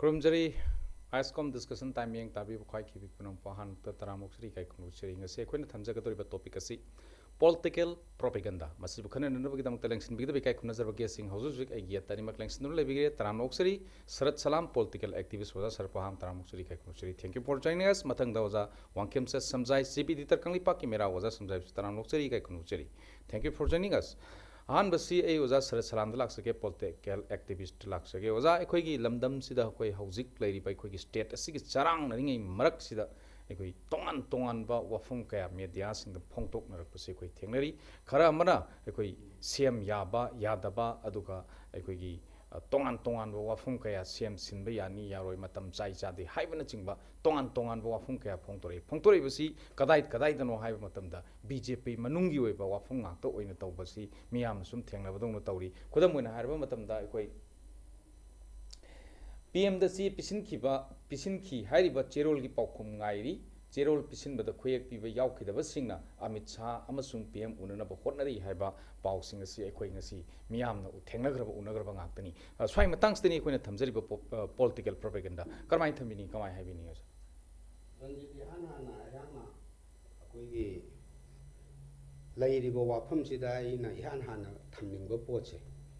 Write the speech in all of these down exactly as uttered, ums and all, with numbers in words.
ꯈꯨꯔꯨꯝꯖꯔꯤ꯫ ꯑꯥꯏꯁꯀꯣꯝ discussion time ꯃꯤꯠꯌꯦꯡ ꯇꯥꯕꯤꯕ ꯈ꯭ꯋꯥꯏ ꯈꯤꯕꯤ ꯄꯨꯝꯅꯃꯛꯄꯨ ꯑꯍꯥꯟꯕꯗ ꯇꯔꯥꯝꯅ ꯑꯣꯛꯆꯔꯤ, ꯏꯀꯥꯏ ꯈꯨꯝꯅꯕ ꯎꯠꯆꯔꯤ꯫ ꯉꯁꯤ ꯑꯩꯈꯣꯏꯅ ꯊꯝꯖꯒꯗꯧꯔꯤꯕ ꯇꯣꯄꯤꯛ ꯑꯁꯤ ꯄꯣꯂꯤꯇꯤꯀꯦꯜ ꯄ꯭ꯔꯣꯄꯦꯒꯟꯗꯥ꯫ ꯃꯁꯤꯕꯨ ꯈꯟꯅ ꯅꯩꯅꯅꯕꯒꯤꯗꯃꯛꯇ ꯂꯦꯡꯁꯤꯟꯕꯤꯒꯗꯕ ꯏꯀꯥꯏ ꯈꯨꯝꯅꯖꯕ ꯒꯦꯁꯁꯤꯡ ꯍꯧꯖꯤꯛ ꯍꯧꯖꯤꯛ ꯑꯩꯒꯤ ꯌꯦꯠꯇ ꯑꯅꯤꯃꯛ ꯂꯦꯡꯁꯤꯟꯗꯨꯅ ꯂꯩꯕꯤꯔꯦ꯫ ꯇꯔꯥꯝꯅ ꯑꯣꯛꯆꯔꯤ꯫ ꯁꯔꯠ ꯁꯂꯥꯝ, ꯄꯣꯂꯤꯇꯤꯀꯦꯜ ꯑꯦꯛꯇꯤꯚꯤꯁ ꯑꯣꯖꯥ ꯁꯔꯠꯄꯨ ꯑꯍꯥꯟꯕ ꯇꯔꯥꯝꯅ ꯑꯣꯛꯆꯔꯤ, ꯏꯀꯥꯏ ꯈꯨꯝꯅꯕ ꯎꯠꯆꯔꯤ꯫ Thank you for joining us. ꯃꯊꯪꯗ ꯑꯣꯖꯥ ꯋꯥꯡꯈꯦꯝꯆꯠ ꯁꯝꯖꯥꯏ, ꯖꯦ ꯄꯤ ꯏꯗꯤꯇꯔ ꯀꯪꯂꯩꯄꯥꯛꯀꯤ ꯃꯦꯔꯥ ꯑꯣꯖꯥ ꯁꯝꯖꯥꯏꯕꯨꯁꯨ ꯇꯔꯥꯝꯅ ꯑꯣꯛꯆꯔꯤ, ꯏꯀꯥꯏ ꯈꯨꯝꯅꯕ ꯎꯠꯆꯔꯤ꯫ Thank you for joining us. ꯑꯍꯥꯟꯕꯁꯤ ꯑꯩ ꯑꯣꯖꯥ ꯁꯔꯠ ꯁꯂꯥꯝꯗ ꯂꯥꯛꯆꯒꯦ, ꯄꯣꯂꯤꯇꯤꯀꯦꯜ ꯑꯦꯛꯇꯤꯚꯤꯁꯇ ꯂꯥꯛꯆꯒꯦ꯫ ꯑꯣꯖꯥ, ꯑꯩꯈꯣꯏꯒꯤ ꯂꯝꯗꯝꯁꯤꯗ ꯑꯩꯈꯣꯏ ꯍꯧꯖꯤꯛ ꯂꯩꯔꯤꯕ ꯑꯩꯈꯣꯏꯒꯤ ꯁ꯭ꯇꯦꯠ ꯑꯁꯤꯒꯤ ꯆꯔꯥꯡꯅꯔꯤꯉꯩ ꯃꯔꯛꯁꯤꯗ ꯑꯩꯈꯣꯏ ꯇꯣꯉꯥꯟ ꯇꯣꯉꯥꯟꯕ ꯋꯥꯐꯝ ꯀꯌꯥ ꯃꯦꯗꯤꯌꯥꯁꯤꯡꯗ ꯐꯣꯡꯗꯣꯛꯅꯔꯛꯄꯁꯤ ꯑꯩꯈꯣꯏ ꯊꯦꯡꯅꯔꯤ꯫ ꯈꯔ ꯑꯃꯅ ꯑꯩꯈꯣꯏ ꯁꯦꯝ ꯌꯥꯕ ꯌꯥꯗꯕ, ꯑꯗꯨꯒ ꯑꯩꯈꯣꯏꯒꯤ, ꯑ, ꯇꯣꯉꯥꯟ ꯇꯣꯉꯥꯟꯕ ꯋꯥꯐꯝ ꯀꯌꯥ ꯁꯦꯝ ꯁꯤꯟꯕ ꯌꯥꯅꯤ ꯌꯥꯔꯣꯏ, ꯃꯇꯝ ꯆꯥꯏ ꯆꯥꯗꯦ ꯍꯥꯏꯕꯅꯆꯤꯡꯕ ꯇꯣꯉꯥꯟ ꯇꯣꯉꯥꯟꯕ ꯋꯥꯐꯝ ꯀꯌꯥ ꯐꯣꯡꯗꯣꯔꯛꯏ꯫ ꯐꯣꯡꯗꯣꯔꯛꯏꯕꯁꯤ ꯀꯗꯥꯏ ꯀꯗꯥꯏꯗꯅꯣ ꯍꯥꯏꯕ ꯃꯇꯝꯗ ꯕꯤ ꯖꯦ ꯄꯤ ꯃꯅꯨꯡꯒꯤ ꯑꯣꯏꯕ ꯋꯥꯐꯝ ꯉꯥꯛꯇ ꯑꯣꯏꯅ ꯇꯧꯕꯁꯤ ꯃꯤꯌꯥꯝꯅ ꯁꯨꯝ ꯊꯦꯡꯅꯕꯗꯧꯅ ꯇꯧꯔꯤ꯫ ꯈꯨꯗꯝ ꯑꯣꯏꯅ ꯍꯥꯏꯔꯕ ꯃꯇꯝꯗ ꯑꯩꯈꯣꯏ ꯄꯤ ꯑꯦꯝꯗ ꯆꯦ ꯄꯤꯁꯤꯟꯈꯤꯕ, ꯄꯤꯁꯤꯟꯈꯤ ꯍꯥꯏꯔꯤꯕ ꯆꯦꯔꯣꯜꯒꯤ ꯄꯥꯎꯈꯨꯝ ꯉꯥꯏꯔꯤ꯫ ꯆꯦꯔꯣꯜ ꯄꯤꯁꯤꯟꯕꯗ ꯈꯨꯌꯦꯛ ꯄꯤꯕ ꯌꯥꯎꯈꯤꯗꯕꯁꯤꯡꯅ ꯑꯃꯤꯠ ꯁꯥꯍ ꯑꯃꯁꯨꯡ ꯄꯤ ꯑꯦꯝ ꯎꯅꯅꯕ ꯍꯣꯠꯅꯔꯤ ꯍꯥꯏꯕ ꯄꯥꯎꯁꯤꯡ ꯑꯁꯤ ꯑꯩꯈꯣꯏ ꯉꯁꯤ ꯃꯤꯌꯥꯝꯅ ꯊꯦꯡꯅꯈ꯭ꯔꯕ, ꯎꯅꯈ꯭ꯔꯕ ꯉꯥꯛꯇꯅꯤ꯫ ꯑ, ꯁ꯭ꯋꯥꯏ ꯃꯇꯥꯡꯁꯤꯗꯅꯤ ꯑꯩꯈꯣꯏꯅ ꯊꯝꯖꯔꯤꯕ ꯄꯣ-, ꯑ, ꯄꯣꯂꯤꯇꯤꯀꯦꯜ ꯄ꯭ꯔꯣꯄꯦꯒꯟꯗꯥ꯫ ꯀꯔꯝꯍꯥꯏꯅ ꯊꯝꯕꯤꯅꯤ, ꯀꯃꯥꯏꯅ ꯍꯥꯏꯕꯤꯅꯤꯡꯉꯤ, ꯑꯣꯖꯥ? ꯔꯟꯖꯤꯠ, ꯏꯍꯥꯟ ꯍꯥꯟꯅ ꯑꯩꯍꯥꯛꯅ ꯑꯩꯈꯣꯏꯒꯤ ꯂꯩꯔꯤꯕ ꯋꯥꯐꯝꯁꯤꯗ ꯑꯩꯅ ꯏꯍꯥꯟ ꯍꯥꯟꯅ ꯊꯝꯅꯤꯡꯕ ꯄꯣꯠꯁꯦ,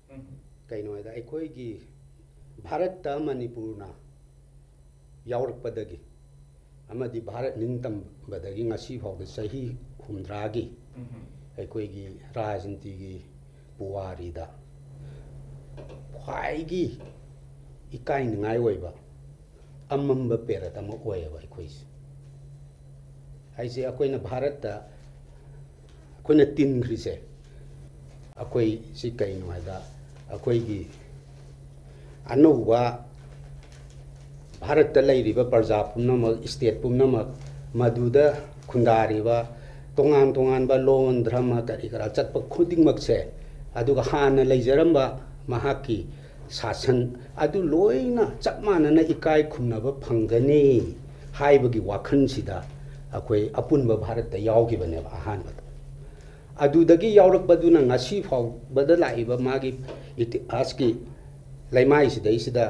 ꯎꯝ꯫ ꯀꯩꯅꯣ ꯍꯥꯏꯗ, ꯑꯩꯈꯣꯏꯒꯤ ꯚꯥꯔꯠꯇ ꯃꯅꯤꯄꯨꯔꯅ ꯌꯥꯎꯔꯛꯄꯗꯒꯤ ꯑꯃꯗꯤ ꯚꯥꯔꯠ ꯅꯤꯡꯇꯝꯕꯗꯒꯤ ꯉꯁꯤ ꯐꯥꯎꯗ ꯆꯍꯤ ꯍꯨꯝꯗ꯭ꯔꯥꯒꯤ ꯎꯝ꯫ ꯑꯩꯈꯣꯏꯒꯤ ꯔꯥꯖꯅꯤꯇꯤꯒꯤ ꯄꯨꯋꯥꯔꯤꯗ ꯈ꯭ꯋꯥꯏꯒꯤ ꯏꯀꯥꯏꯅꯤꯡꯉꯥꯏ ꯑꯣꯏꯕ ꯑꯃꯝꯕ ꯄꯦꯔꯠ ꯑꯃ ꯑꯣꯏꯌꯦꯕ ꯑꯩꯈꯣꯏꯁꯦ꯫ ꯍꯥꯏꯁꯦ, ꯑꯩꯈꯣꯏꯅ ꯚꯥꯔꯠꯇ ꯑꯩꯈꯣꯏꯅ ꯇꯤꯟꯈ꯭ꯔꯤꯁꯦ, ꯑꯩꯈꯣꯏ ꯁꯤ ꯀꯩꯅꯣ ꯍꯥꯏꯗ, ꯑꯩꯈꯣꯏꯒꯤ ꯑꯅꯧꯕ ꯚꯥꯔꯠꯇ ꯂꯩꯔꯤꯕ ꯄ꯭ꯔꯖꯥ ꯄꯨꯝꯅꯃꯛ, ꯁ꯭ꯇꯦꯠ ꯄꯨꯝꯅꯃꯛ, ꯃꯗꯨꯗ ꯈꯨꯟꯗꯥꯔꯤꯕ ꯇꯣꯉꯥꯟ ꯇꯣꯉꯥꯟꯕ ꯂꯣꯟ, ꯙꯔꯃ, ꯀꯔꯤ ꯀꯔꯥ ꯆꯠꯄ ꯈꯨꯗꯤꯡꯃꯛꯁꯦ, ꯑꯗꯨꯒ ꯍꯥꯟꯅ ꯂꯩꯖꯔꯝꯕ ꯃꯍꯥꯛꯀꯤ ꯁꯥꯁꯟ ꯑꯗꯨ ꯂꯣꯏꯅ ꯆꯞ ꯃꯥꯟꯅꯅ ꯏꯀꯥꯏ ꯈꯨꯝꯅꯕ ꯐꯪꯒꯅꯤ ꯍꯥꯏꯕꯒꯤ ꯋꯥꯈꯜꯁꯤꯗ ꯑꯩꯈꯣꯏ ꯑꯄꯨꯟꯕ ꯚꯥꯔꯠꯇ ꯌꯥꯎꯈꯤꯕꯅꯦꯕ ꯑꯍꯥꯟꯕꯗ꯫ ꯑꯗꯨꯗꯒꯤ ꯌꯥꯎꯔꯛꯄꯗꯨꯅ ꯉꯁꯤ ꯐꯥꯎꯕꯗ ꯂꯥꯛꯏꯕ ꯃꯥꯒꯤ ꯏꯇꯤꯍꯥꯁꯀꯤ ꯂꯩꯃꯥꯏꯁꯤꯗꯩꯁꯤꯗ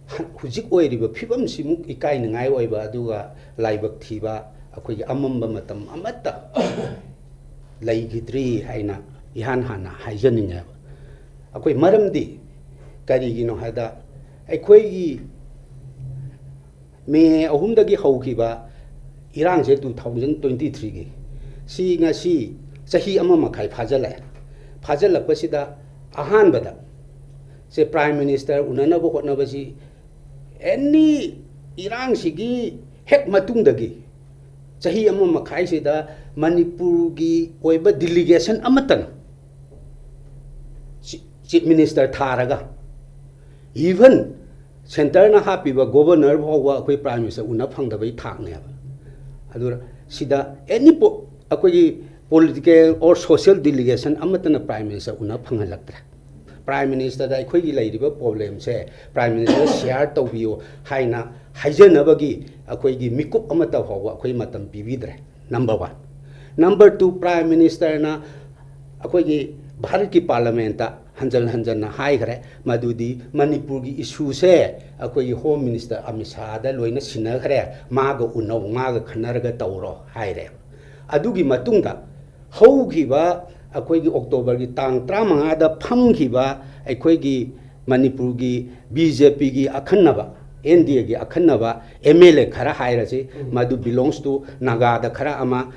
ꯍ-, ꯍꯧꯖꯤꯛ ꯑꯣꯏꯔꯤꯕ ꯐꯤꯕꯝꯁꯤꯃꯨꯛ ꯏꯀꯥꯏꯅꯤꯡꯉꯥꯏ ꯑꯣꯏꯕ, ꯑꯗꯨꯒ ꯂꯥꯏꯕꯛ ꯊꯤꯕ, ꯑꯩꯈꯣꯏꯒꯤ ꯑꯃꯝꯕ ꯃꯇꯝ ꯑꯃꯠꯇ ꯂꯩꯈꯤꯗ꯭ꯔꯤ ꯍꯥꯏꯅ ꯏꯍꯥꯟ ꯍꯥꯟꯅ ꯍꯥꯏꯖꯅꯤꯡꯉꯦꯕ꯫ ꯑꯩꯈꯣꯏ ꯃꯔꯝꯗꯤ ꯀꯔꯤꯒꯤꯅꯣ ꯍꯥꯏꯗ, ꯑꯩꯈꯣꯏꯒꯤ ꯃꯦ ꯑꯍꯨꯝꯗꯒꯤ ꯍꯧꯈꯤꯕ ꯏꯔꯥꯡꯁꯦ two thousand twenty threeꯒꯤ, ꯁꯤ ꯉꯁꯤ ꯆꯍꯤ ꯑꯃ ꯃꯈꯥꯏ ꯐꯥꯖꯤꯜꯂꯛꯑꯦ꯫ ꯐꯥꯖꯤꯜꯂꯛꯄꯁꯤꯗ ꯑꯍꯥꯟꯕꯗ ꯁꯦ Prime Minister ꯎꯅꯅꯕ ꯍꯣꯠꯅꯕꯁꯤ, ꯑꯦꯅꯤ ꯏꯔꯥꯡꯁꯤꯒꯤ ꯍꯦꯛ ꯃꯇꯨꯡꯗꯒꯤ ꯆꯍꯤ ꯑꯃ ꯃꯈꯥꯏꯁꯤꯗ ꯃꯅꯤꯄꯨꯔꯒꯤ ꯑꯣꯏꯕ delegation ꯑꯃꯠꯇꯅ ꯆꯤ-, Chief Minister ꯊꯥꯔꯒ, even centreꯅ ꯍꯥꯞꯄꯤꯕ Governor ꯐꯥꯎꯕ ꯑꯩꯈꯣꯏ Prime Minister ꯎꯅ ꯐꯪꯗꯕꯒꯤ ꯊꯥꯛꯅꯦꯕ꯫ ꯑꯗꯨꯅ ꯁꯤꯗ ꯑꯦꯅꯤ ꯄꯣ-, ꯑꯩꯈꯣꯏꯒꯤ political or social delegation ꯑꯃꯠꯇꯅ Prime Minister ꯎꯅ ꯐꯪꯍꯜꯂꯛꯇ꯭ꯔꯦ꯫ Prime Ministerꯗ ꯑꯩꯈꯣꯏꯒꯤ ꯂꯩꯔꯤꯕ problemꯁꯦ Prime Minister share ꯇꯧꯕꯤꯌꯨ ꯍꯥꯏꯅ ꯍꯥꯏꯖꯅꯕꯒꯤ ꯑꯩꯈꯣꯏꯒꯤ ꯃꯤꯀꯨꯞ ꯑꯃꯠꯇ ꯐꯥꯎꯕ ꯑꯩꯈꯣꯏ ꯃꯇꯝ ꯄꯤꯕꯤꯗ꯭ꯔꯦ꯫ Number one꯫ Number two, Prime Ministerꯅ ꯑꯩꯈꯣꯏꯒꯤ ꯚꯥꯔꯠꯀꯤ Parliamentꯇ ꯍꯟꯖꯟ ꯍꯟꯖꯟꯅ ꯍꯥꯏꯈ꯭ꯔꯦ, ꯃꯗꯨꯗꯤ ꯃꯅꯤꯄꯨꯔꯒꯤ issueꯁꯦ ꯑꯩꯈꯣꯏꯒꯤ Home Minister ꯑꯃꯤꯠ ꯁꯥꯍꯗ ꯂꯣꯏꯅ ꯁꯤꯟꯅꯈ꯭ꯔꯦ, ꯃꯥꯒ ꯎꯅꯧ, ꯃꯥꯒ ꯈꯟꯅꯔꯒ ꯇꯧꯔꯣ ꯍꯥꯏꯔꯦ꯫ ꯑꯗꯨꯒꯤ ꯃꯇꯨꯡꯗ ꯍꯧꯈꯤꯕ ꯑꯩꯈꯣꯏꯒꯤ Octoberꯒꯤ ꯇꯥꯡ ꯇꯔꯥꯃꯉꯥꯗ ꯐꯝꯈꯤꯕ ꯑꯩꯈꯣꯏꯒꯤ ꯃꯅꯤꯄꯨꯔꯒꯤ BJPꯒꯤ ꯑꯈꯟꯅꯕ, NDAꯒꯤ ꯑꯈꯟꯅꯕ MLA ꯈꯔ ꯍꯥꯏꯔꯁꯤ, ꯎꯝ꯫ ꯃꯗꯨ belongs to ꯅꯥꯒꯥꯗ ꯈꯔ ꯑꯃ,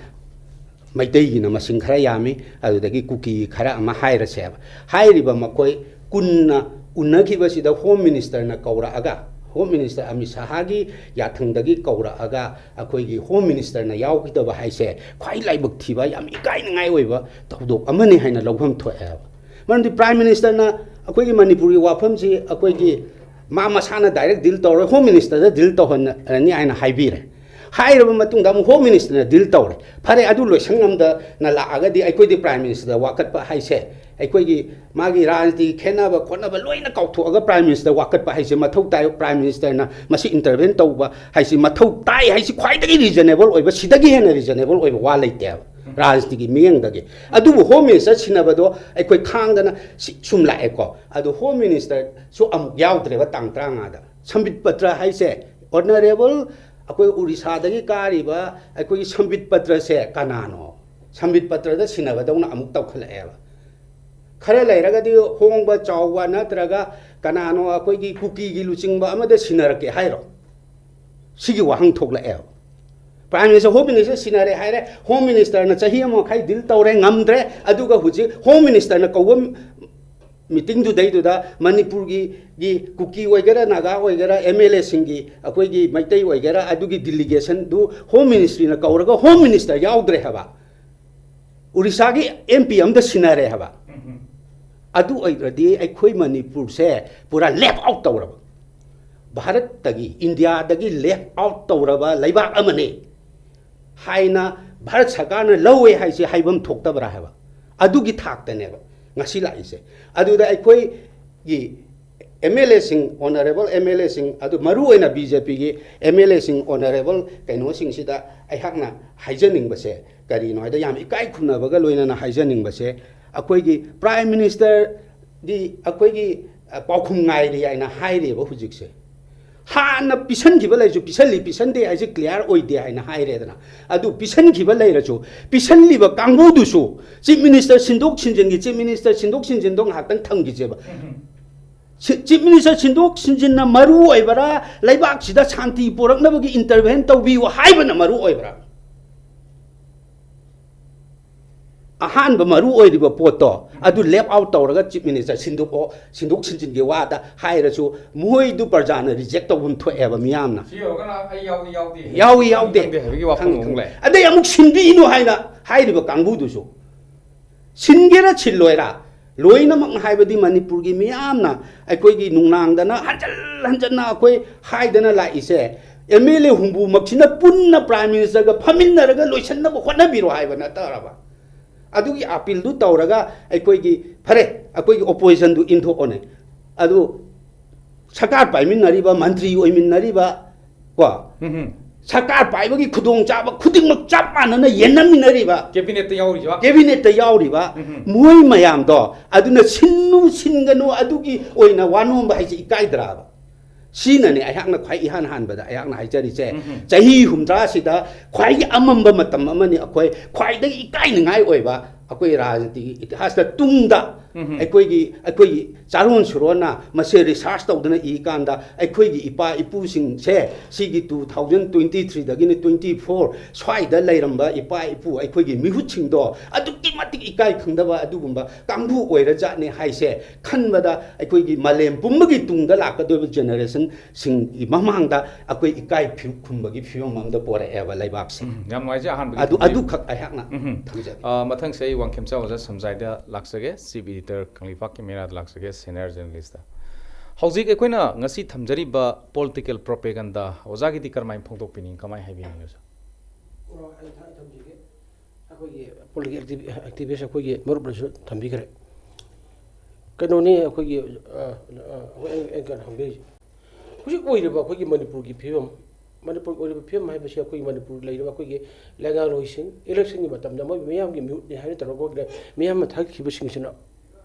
ꯃꯩꯇꯩꯒꯤꯅ ꯃꯁꯤꯡ ꯈꯔ ꯌꯥꯝꯃꯤ, ꯑꯗꯨꯗꯒꯤ ꯀꯨꯀꯤ ꯈꯔ ꯑꯃ ꯍꯥꯏꯔꯁꯦꯕ꯫ ꯍꯥꯏꯔꯤꯕ ꯃꯈꯣꯏ ꯀꯨꯟꯅ ꯎꯅꯈꯤꯕꯁꯤꯗ Home Ministerꯅ ꯀꯧꯔꯛꯑꯒ, Home Minister ꯑꯃꯤꯠ ꯁꯥꯍꯒꯤ ꯌꯥꯊꯪꯗꯒꯤ ꯀꯧꯔꯛꯑꯒ, ꯑꯩꯈꯣꯏꯒꯤ Home Ministerꯅ ꯌꯥꯎꯈꯤꯗꯕ ꯍꯥꯏꯁꯦ ꯈ꯭ꯋꯥꯏ ꯂꯥꯏꯕꯛ ꯊꯤꯕ, ꯌꯥꯝ ꯏꯀꯥꯏꯅꯤꯡꯉꯥꯏ ꯑꯣꯏꯕ ꯊꯧꯗꯣꯛ ꯑꯃꯅꯤ ꯍꯥꯏꯅ ꯂꯧꯐꯝ ꯊꯣꯛꯑꯦꯕ꯫ ꯃꯔꯝꯗꯤ Prime Ministerꯅ ꯑꯩꯈꯣꯏꯒꯤ ꯃꯅꯤꯄꯨꯔꯒꯤ ꯋꯥꯐꯝꯁꯤ ꯑꯩꯈꯣꯏꯒꯤ ꯃꯥ ꯃꯁꯥꯅ direct deal ꯇꯧꯔꯣꯏ, Home Ministerꯗ deal ꯇꯧꯍꯟꯅꯔꯅꯤ ꯍꯥꯏꯅ ꯍꯥꯏꯕꯤꯔꯦ꯫ ꯍꯥꯏꯔꯕ ꯃꯇꯨꯡꯗ ꯑꯃꯨꯛ Home Ministerꯅ deal ꯇꯧꯔꯦ꯫ ꯐꯔꯦ, ꯑꯗꯨ ꯂꯣꯏꯁꯪꯉꯝꯗꯅ ꯂꯥꯛꯑꯒꯗꯤ ꯑꯩꯈꯣꯏꯗꯤ Prime Ministerꯗ ꯋꯥꯀꯠꯄ ꯍꯥꯏꯁꯦ, ꯑꯩꯈꯣꯏꯒꯤ ꯃꯥꯒꯤ ꯔꯥꯖꯅꯤꯇꯤ ꯈꯦꯠꯅꯕ ꯈꯣꯠꯅꯕ ꯂꯣꯏꯅ ꯀꯥꯎꯊꯣꯛꯑꯒ Prime Minister ꯋꯥꯀꯠꯄ ꯍꯥꯏꯁꯦ ꯃꯊꯧ ꯇꯥꯏ, Prime Ministerꯅ ꯃꯁꯤ intervene ꯇꯧꯕ ꯍꯥꯏꯁꯤ ꯃꯊꯧ ꯇꯥꯏ ꯍꯥꯏꯁꯤ ꯈ꯭ꯋꯥꯏꯗꯒꯤ reasonable ꯑꯣꯏꯕ, ꯁꯤꯗꯒꯤ ꯍꯦꯟꯅ reasonable ꯑꯣꯏꯕ ꯋꯥ ꯂꯩꯇꯦꯕ꯫ ꯔꯥꯖꯅꯤꯇꯤꯒꯤ ꯃꯤꯠꯌꯦꯡꯗꯒꯤ꯫ ꯑꯗꯨꯕꯨ ꯍꯣꯝ ꯃꯤꯅꯤꯁꯇꯔ ꯁꯤꯟꯅꯕꯗꯣ ꯑꯩꯈꯣꯏ ꯈꯥꯡꯗꯅ ꯁꯤ-, ꯁꯨꯝ ꯂꯥꯛꯑꯦꯀꯣ꯫ ꯑꯗꯨ ꯍꯣꯝ ꯃꯤꯅꯤꯁꯇꯔꯁꯨ ꯑꯃꯨꯛ ꯌꯥꯎꯗ꯭ꯔꯦꯕ ꯇꯥꯡ ꯇꯔꯥꯃꯉꯥꯗ꯫ ꯁꯝꯕꯤꯠ ꯄꯇ꯭ꯔ ꯍꯥꯏꯁꯦ, ꯑꯣꯅꯔꯦꯕꯜ ꯑꯩꯈꯣꯏ ꯎꯔꯤꯁꯥꯗꯒꯤ ꯀꯥꯔꯤꯕ ꯑꯩꯈꯣꯏꯒꯤ ꯁꯝꯕꯤꯠ ꯄꯇ꯭ꯔꯁꯦ ꯀꯅꯥꯅꯣ? ꯁꯝꯕꯤꯠ ꯄꯇ꯭ꯔꯗ ꯁꯤꯟꯅꯕꯗꯧꯅ ꯑꯃꯨꯛ ꯇꯧꯈꯠꯂꯛꯑꯦꯕ꯫ ꯈꯔ ꯂꯩꯔꯒꯗꯤ ꯍꯣꯡꯕ ꯆꯥꯎꯕ ꯅꯠꯇ꯭ꯔꯒ ꯀꯅꯥꯅꯣ ꯑꯩꯈꯣꯏꯒꯤ ꯀꯨꯀꯤꯒꯤ ꯂꯨꯆꯤꯡꯕ ꯑꯃꯗ ꯁꯤꯟꯅꯔꯛꯀꯦ ꯍꯥꯏꯔꯣ? ꯁꯤꯒꯤ ꯋꯥꯍꯪ ꯊꯣꯛꯂꯛꯑꯦꯕ꯫ ꯄ꯭ꯔꯥꯏꯝ ꯃꯤꯅꯤꯁꯇꯔ, ꯍꯣꯝ ꯃꯤꯅꯤꯁꯇꯔ ꯁꯤꯟꯅꯔꯦ ꯍꯥꯏꯔꯦ, ꯍꯣꯝ ꯃꯤꯅꯤꯁꯇꯔꯅ ꯆꯍꯤ ꯑꯃ ꯃꯈꯥꯏ ꯗꯤꯜ ꯇꯧꯔꯦ, ꯉꯝꯗ꯭ꯔꯦ, ꯑꯗꯨꯒ ꯍꯧꯖꯤꯛ ꯍꯣꯝ ꯃꯤꯅꯤꯁꯇꯔꯅ ꯀꯧꯕ ꯃꯤꯇꯤꯡꯗꯨꯗꯩꯗꯨꯗ ꯃꯅꯤꯄꯨꯔꯒꯤ ꯒꯤ ꯀꯨꯀꯤ ꯑꯣꯏꯒꯦꯔꯥ, ꯅꯥꯒꯥ ꯑꯣꯏꯒꯦꯔꯥ, ꯑꯦꯝ ꯑꯦꯜ ꯑꯦꯁꯤꯡꯒꯤ, ꯑꯩꯈꯣꯏꯒꯤ ꯃꯩꯇꯩ ꯑꯣꯏꯒꯦꯔꯥ, ꯑꯗꯨꯒꯤ ꯗꯤꯂꯤꯒꯦꯁꯟꯗꯨ ꯍꯣꯝ ꯃꯤꯅꯤꯁꯇ꯭ꯔꯤꯅ ꯀꯧꯔꯒ ꯍꯣꯝ ꯃꯤꯅꯤꯁꯇꯔ ꯌꯥꯎꯗ꯭ꯔꯦ ꯍꯥꯏꯕ꯫ ꯎꯔꯤꯁꯥꯒꯤ ꯑꯦꯝ ꯄꯤ ꯑꯃꯗ ꯁꯤꯟꯅꯔꯦ ꯍꯥꯏꯕ꯫ ꯑꯗꯨ ꯑꯣꯏꯔꯗꯤ ꯑꯩꯈꯣꯏ ꯃꯅꯤꯄꯨꯔꯁꯦ ꯄꯨꯔꯥ ꯂꯦꯞ ꯑꯥꯎꯠ ꯇꯧꯔꯕ, ꯚꯥꯔꯠꯇꯒꯤ, ꯏꯟꯗꯤꯌꯥꯗꯒꯤ ꯂꯦꯞ ꯑꯥꯎꯠ ꯇꯧꯔꯕ ꯂꯩꯕꯥꯛ ꯑꯃꯅꯤ ꯍꯥꯏꯅ ꯚꯥꯔꯠ ꯁꯔꯀꯥꯔꯅ ꯂꯧꯋꯦ ꯍꯥꯏꯁꯦ ꯍꯥꯏꯐꯝ ꯊꯣꯛꯇꯕ꯭ꯔꯥ ꯍꯥꯏꯕ꯫ ꯑꯗꯨꯒꯤ ꯊꯥꯛꯇꯅꯦꯕ ꯉꯁꯤ ꯂꯥꯛꯏꯁꯦ꯫ ꯑꯗꯨꯗ ꯑꯩꯈꯣꯏꯒꯤ ꯑꯦꯝ ꯑꯦꯜ ꯑꯦꯁꯤꯡ, ꯑꯣꯅꯔꯦꯕꯜ ꯑꯦꯝ ꯑꯦꯜ ꯑꯦꯁꯤꯡ, ꯑꯗꯨ ꯃꯔꯨꯑꯣꯏꯅ ꯕꯤ ꯖꯦ ꯄꯤꯒꯤ ꯑꯦꯝ ꯑꯦꯜ ꯑꯦꯁꯤꯡ, ꯑꯣꯅꯔꯦꯕꯜ ꯀꯩꯅꯣꯁꯤꯡꯁꯤꯗ ꯑꯩꯍꯥꯛꯅ ꯍꯥꯏꯖꯅꯤꯡꯕꯁꯦ ꯀꯔꯤꯅꯣ ꯍꯥꯏꯗ, ꯌꯥꯝ ꯏꯀꯥꯏ ꯈꯨꯝꯅꯕꯒ ꯂꯣꯏꯅꯅ ꯍꯥꯏꯖꯅꯤꯡꯕꯁꯦ, ꯑꯩꯈꯣꯏꯒꯤ ꯄ꯭ꯔꯥꯏꯝ ꯃꯤꯅꯤꯁꯇꯔꯗꯤ ꯑꯩꯈꯣꯏꯒꯤ, ꯑ, ꯄꯥꯎꯈꯨꯝ ꯉꯥꯏꯔꯤ ꯍꯥꯏꯅ ꯍꯥꯏꯔꯤꯕ ꯍꯧꯖꯤꯛꯁꯦ꯫ ꯍꯥꯟꯅ ꯄꯤꯁꯟꯈꯤꯕ ꯂꯩꯔꯁꯨ ꯄꯤꯁꯜꯂꯤ, ꯄꯤꯁꯟꯗꯦ ꯍꯥꯏꯁꯦ ꯀ꯭ꯂꯤꯌꯥꯔ ꯑꯣꯏꯗꯦ ꯍꯥꯏꯅ ꯍꯥꯏꯔꯦꯗꯅ꯫ ꯑꯗꯨ ꯄꯤꯁꯟꯈꯤꯕ ꯂꯩꯔꯁꯨ, ꯄꯤꯁꯜꯂꯤꯕ ꯀꯥꯡꯕꯨꯗꯨꯁꯨ ꯆꯤꯐ ꯃꯤꯅꯤꯁꯇꯔ ꯁꯤꯟꯗꯣꯛ ꯁꯤꯟꯖꯤꯟꯒꯤ, ꯆꯤꯐ ꯃꯤꯅꯤꯁꯇꯔ ꯁꯤꯟꯗꯣꯛ ꯁꯤꯟꯖꯤꯟꯗꯣ ꯉꯥꯏꯍꯥꯛꯇꯪ ꯊꯝꯈꯤꯁꯦꯕ꯫ ꯁꯤ-, ꯆꯤꯐ ꯃꯤꯅꯤꯁꯇꯔ ꯁꯤꯟꯗꯣꯛ ꯁꯤꯟꯖꯤꯟꯅ ꯃꯔꯨ ꯑꯣꯏꯕ꯭ꯔꯥ, ꯂꯩꯕꯥꯛꯁꯤꯗ ꯁꯥꯟꯇꯤ ꯄꯨꯔꯛꯅꯕꯒꯤ ꯏꯟꯇꯔꯚꯦꯟ ꯇꯧꯕꯤꯌꯨ ꯍꯥꯏꯕꯅ ꯃꯔꯨ ꯑꯣꯏꯕ꯭ꯔꯥ? ꯑꯍꯥꯟꯕ ꯃꯔꯨ ꯑꯣꯏꯔꯤꯕ ꯄꯣꯠꯇꯣ ꯑꯗꯨ ꯂꯦꯞ ꯑꯥꯎꯠ ꯇꯧꯔꯒ ꯆꯤꯐ ꯃꯤꯅꯤꯁꯇꯔ ꯁꯤꯟꯗꯣꯛꯑꯣ, ꯁꯤꯟꯗꯣꯛ ꯁꯤꯟꯖꯤꯟꯒꯤ ꯋꯥꯗ ꯍꯥꯏꯔꯁꯨ ꯃꯣꯏꯗꯨ ꯄ꯭ꯔꯖꯥꯅ ꯔꯤꯖꯦꯛ ꯇꯧꯐꯝ ꯊꯣꯛꯑꯦꯕ ꯃꯤꯌꯥꯝꯅ꯫ ꯁꯤ ꯌꯧꯔꯒꯅ ꯑꯩ ꯌꯥꯎꯏ ꯌꯥꯎꯗꯦ꯫ ꯌꯥꯎꯏ ꯌꯥꯎꯗꯦ꯫ ꯈꯪꯗꯦ ꯍꯥꯏꯕꯒꯤ ꯋꯥꯐꯝ ꯈꯪꯉꯤ, ꯑꯃꯨꯛ ꯈꯪꯉꯤ꯫ ꯂꯩ꯫ ꯑꯗꯩ ꯑꯃꯨꯛ ꯁꯤꯟꯕꯤꯅꯨ ꯍꯥꯏꯅ ꯍꯥꯏꯔꯤꯕ ꯀꯥꯡꯕꯨꯗꯨꯁꯨ꯫ ꯁꯤꯟꯒꯦꯔꯥ ꯁꯤꯜꯂꯣꯏꯔꯥ, ꯂꯣꯏꯅꯃꯛ ꯍꯥꯏꯕꯗꯤ ꯃꯅꯤꯄꯨꯔꯒꯤ ꯃꯤꯌꯥꯝꯅ ꯑꯩꯈꯣꯏꯒꯤ ꯅꯨꯡꯅꯥꯡꯗꯅ ꯍꯟꯖꯜ ꯍꯟꯖꯟꯅ ꯑꯩꯈꯣꯏ ꯍꯥꯏꯗꯅ ꯂꯥꯛꯏꯁꯦ, ꯑꯦꯝ ꯑꯦꯜ ꯑꯦ ꯍꯨꯝꯐꯨꯃꯛꯁꯤꯅ ꯄꯨꯟꯅ ꯄ꯭ꯔꯥꯏꯝ ꯃꯤꯅꯤꯁꯇꯔꯒ ꯐꯝꯃꯤꯟꯅꯔꯒ ꯂꯣꯏꯁꯤꯟꯅꯕ ꯍꯣꯠꯅꯕꯤꯔꯣ ꯍꯥꯏꯕ ꯅꯠꯇ꯭ꯔꯕ? ꯑꯗꯨꯒꯤ ꯑꯥꯄꯤꯜꯗꯨ ꯇꯧꯔꯒ ꯑꯩꯈꯣꯏꯒꯤ, ꯐꯔꯦ, ꯑꯩꯈꯣꯏꯒꯤ ꯑꯣꯄꯣꯖꯤꯁꯟꯗꯨ ꯏꯟꯊꯣꯛꯑꯣꯅꯦ꯫ ꯑꯗꯨ ꯁꯔꯀꯥꯔ ꯄꯥꯏꯃꯤꯟꯅꯔꯤꯕ, ꯃꯟꯇ꯭ꯔꯤ ꯑꯣꯏꯃꯤꯟꯅꯔꯤꯕ, ꯀꯣ, ꯎꯝ ꯍꯝ꯫ ꯁꯔꯀꯥꯔ ꯄꯥꯏꯕꯒꯤ ꯈꯨꯗꯣꯡꯆꯥꯕ ꯈꯨꯗꯤꯡꯃꯛ ꯆꯞ ꯃꯥꯟꯅꯅ ꯌꯦꯟꯅꯃꯤꯟꯅꯔꯤꯕ, ꯀꯦꯕꯤꯅꯦꯠꯇ ꯌꯥꯎꯔꯤꯕ ꯀꯦꯕꯤꯅꯦꯠꯇ ꯌꯥꯎꯔꯤꯕ ꯎꯝ꯫ ꯃꯣꯏ ꯃꯌꯥꯝꯗꯣ, ꯑꯗꯨꯅ ꯁꯤꯟꯅꯨ ꯁꯤꯟꯒꯅꯨ, ꯑꯗꯨꯒꯤ ꯑꯣꯏꯅ ꯋꯥ ꯅꯣꯝꯕ ꯍꯥꯏꯁꯦ ꯏꯀꯥꯏꯗ꯭ꯔꯥꯕ? ꯁꯤꯅꯅꯦ ꯑꯩꯍꯥꯛꯅ ꯈ꯭ꯋꯥꯏ ꯏꯍꯥꯟ ꯍꯥꯟꯕꯗ ꯑꯩꯍꯥꯛꯅ ꯍꯥꯏꯖꯔꯤꯁꯦ꯫ ꯎꯝ꯫ ꯆꯍꯤ ꯍꯨꯝꯗ꯭ꯔꯥꯁꯤꯗ ꯈ꯭ꯋꯥꯏꯒꯤ ꯑꯃꯝꯕ ꯃꯇꯝ ꯑꯃꯅꯤ, ꯑꯩꯈꯣꯏ ꯈ꯭ꯋꯥꯏꯗꯒꯤ ꯏꯀꯥꯏꯅꯤꯡꯉꯥꯏ ꯑꯣꯏꯕ ꯑꯩꯈꯣꯏ ꯔꯥꯖꯅꯤꯇꯤꯒꯤ ꯏꯇꯤꯍꯥꯁꯇ ꯇꯨꯡꯗ ꯎꯝ꯫ ꯑꯩꯈꯣꯏꯒꯤ, ꯑꯩꯈꯣꯏꯒꯤ ꯆꯥꯔꯣꯟ ꯁꯨꯔꯣꯟꯅ ꯃꯁꯦ ꯔꯤꯁꯥꯔꯁ ꯇꯧꯗꯅ ꯏ ꯀꯥꯟꯗ, ꯑꯩꯈꯣꯏꯒꯤ ꯏꯄꯥ ꯏꯄꯨꯁꯤꯡꯁꯦ ꯁꯤꯒꯤ two thousand twenty threeꯗꯒꯤꯅ twenty four ꯁ꯭ꯋꯥꯏꯗ ꯂꯩꯔꯝꯕ ꯏꯄꯥ ꯏꯄꯨ ꯑꯩꯈꯣꯏꯒꯤ ꯃꯤꯍꯨꯠꯁꯤꯡꯗꯣ ꯑꯗꯨꯛꯀꯤ ꯃꯇꯤꯛ ꯏꯀꯥꯏ ꯈꯪꯗꯕ ꯑꯗꯨꯒꯨꯝꯕ ꯀꯥꯡꯕꯨ ꯑꯣꯏꯔꯖꯥꯠꯅꯦ ꯍꯥꯏꯁꯦ ꯈꯟꯕꯗ, ꯑꯩꯈꯣꯏꯒꯤ ꯃꯥꯂꯦꯝ ꯄꯨꯝꯕꯒꯤ ꯇꯨꯡꯗ ꯂꯥꯛꯀꯗꯣꯏꯕ ꯖꯦꯅꯦꯔꯦꯁꯟꯁꯤꯡꯒꯤ ꯃꯃꯥꯡꯗ ꯑꯩꯈꯣꯏ ꯏꯀꯥꯏ ꯐꯤ-, ꯈꯨꯝꯕꯒꯤ ꯐꯤꯕꯝ ꯑꯃꯗ ꯄꯣꯔꯛꯑꯦꯕ ꯂꯩꯕꯥꯛꯁꯦ꯫ ꯎꯝ, ꯌꯥꯝ ꯅꯨꯡꯉꯥꯏꯖꯩ꯫ ꯑꯍꯥꯟꯕꯒꯤ ꯑꯗꯨ, ꯊꯝꯕꯤꯌꯨ꯫ ꯑꯗꯨꯈꯛ ꯑꯩꯍꯥꯛꯅ ꯎꯝ꯫ ꯊꯝꯖꯒꯦ꯫ ꯑ, ꯃꯊꯪꯁꯦ ꯑꯩ ꯋꯥꯡꯈꯦꯝꯆꯥ ꯑꯣꯖꯥ ꯁꯝꯖꯥꯏꯗ ꯂꯥꯛꯆꯒꯦ, ꯆꯤꯐ ꯏꯗꯤꯇꯔ ꯀꯪꯂꯩꯄꯥꯛꯀꯤ ꯃꯩꯔꯥꯗ ꯂꯥꯛꯆꯒꯦ, ꯁꯦꯅꯤꯌꯔ ꯖꯔꯅꯦꯂꯤꯁꯇ꯫ ꯍꯧꯖꯤꯛ ꯑꯩꯈꯣꯏꯅ ꯉꯁꯤ ꯊꯝꯖꯔꯤꯕ ꯄꯣꯂꯤꯇꯤꯀꯦꯜ ꯄ꯭ꯔꯣꯄꯦꯒꯟꯗꯥ ꯑꯣꯖꯥꯒꯤꯗꯤ ꯀꯔꯝꯍꯥꯏꯅ ꯐꯣꯡꯗꯣꯛꯄꯤꯅꯤꯡꯉꯤ, ꯀꯃꯥꯏꯅ ꯍꯥꯏꯕꯤꯅꯤꯡꯉꯤ ꯑꯣꯖꯥ? ꯑꯣ, ꯑꯩ ꯊ-, ꯑꯩ ꯊꯝꯖꯒꯦ꯫ ꯑꯩꯈꯣꯏꯒꯤ ꯄꯣꯂꯤꯇꯤꯀꯦꯜ ꯑꯦꯛꯇꯤꯚ-, ꯑꯦꯛꯇꯤꯚꯤꯁ꯭ꯠ ꯑꯩꯈꯣꯏꯒꯤ ꯃꯔꯨꯞꯅꯁꯨ ꯊꯝꯕꯤꯈ꯭ꯔꯦ꯫ ꯀꯩꯅꯣꯅꯤ, ꯑꯩꯈꯣꯏꯒꯤ, ꯑ, ꯑ, ꯑꯩꯈꯣꯏ ꯑꯦꯡ-, ꯑꯦꯡꯀꯔꯅ ꯍꯪꯕꯤꯔꯤꯁꯦ꯫ ꯍꯧꯖꯤꯛ ꯑꯣꯏꯔꯤꯕ ꯑꯩꯈꯣꯏꯒꯤ ꯃꯅꯤꯄꯨꯔꯒꯤ ꯐꯤꯕꯝ, ꯃꯅꯤꯄꯨꯔꯒꯤ ꯑꯣꯏꯔꯤꯕ ꯐꯤꯕꯝ ꯍꯥꯏꯕꯁꯤ ꯑꯩꯈꯣꯏꯒꯤ ꯃꯅꯤꯄꯨꯔꯗ ꯂꯩꯔꯤꯕ ꯑꯩꯈꯣꯏꯒꯤ ꯂꯩꯉꯥꯛꯂꯣꯏꯁꯤꯡ ꯏꯂꯦꯛꯁꯟꯒꯤ ꯃꯇꯝꯗ ꯃꯣꯏ ꯃꯤꯌꯥꯝꯒꯤ ꯃꯤꯍꯨꯠꯅꯤ ꯍꯥꯏꯅ ꯇꯧꯔꯒ ꯑꯩꯈꯣꯏꯒꯤ ꯃꯤꯌꯥꯝꯅ ꯊꯥꯒꯠꯈꯤꯕꯁꯤꯡꯁꯤꯅ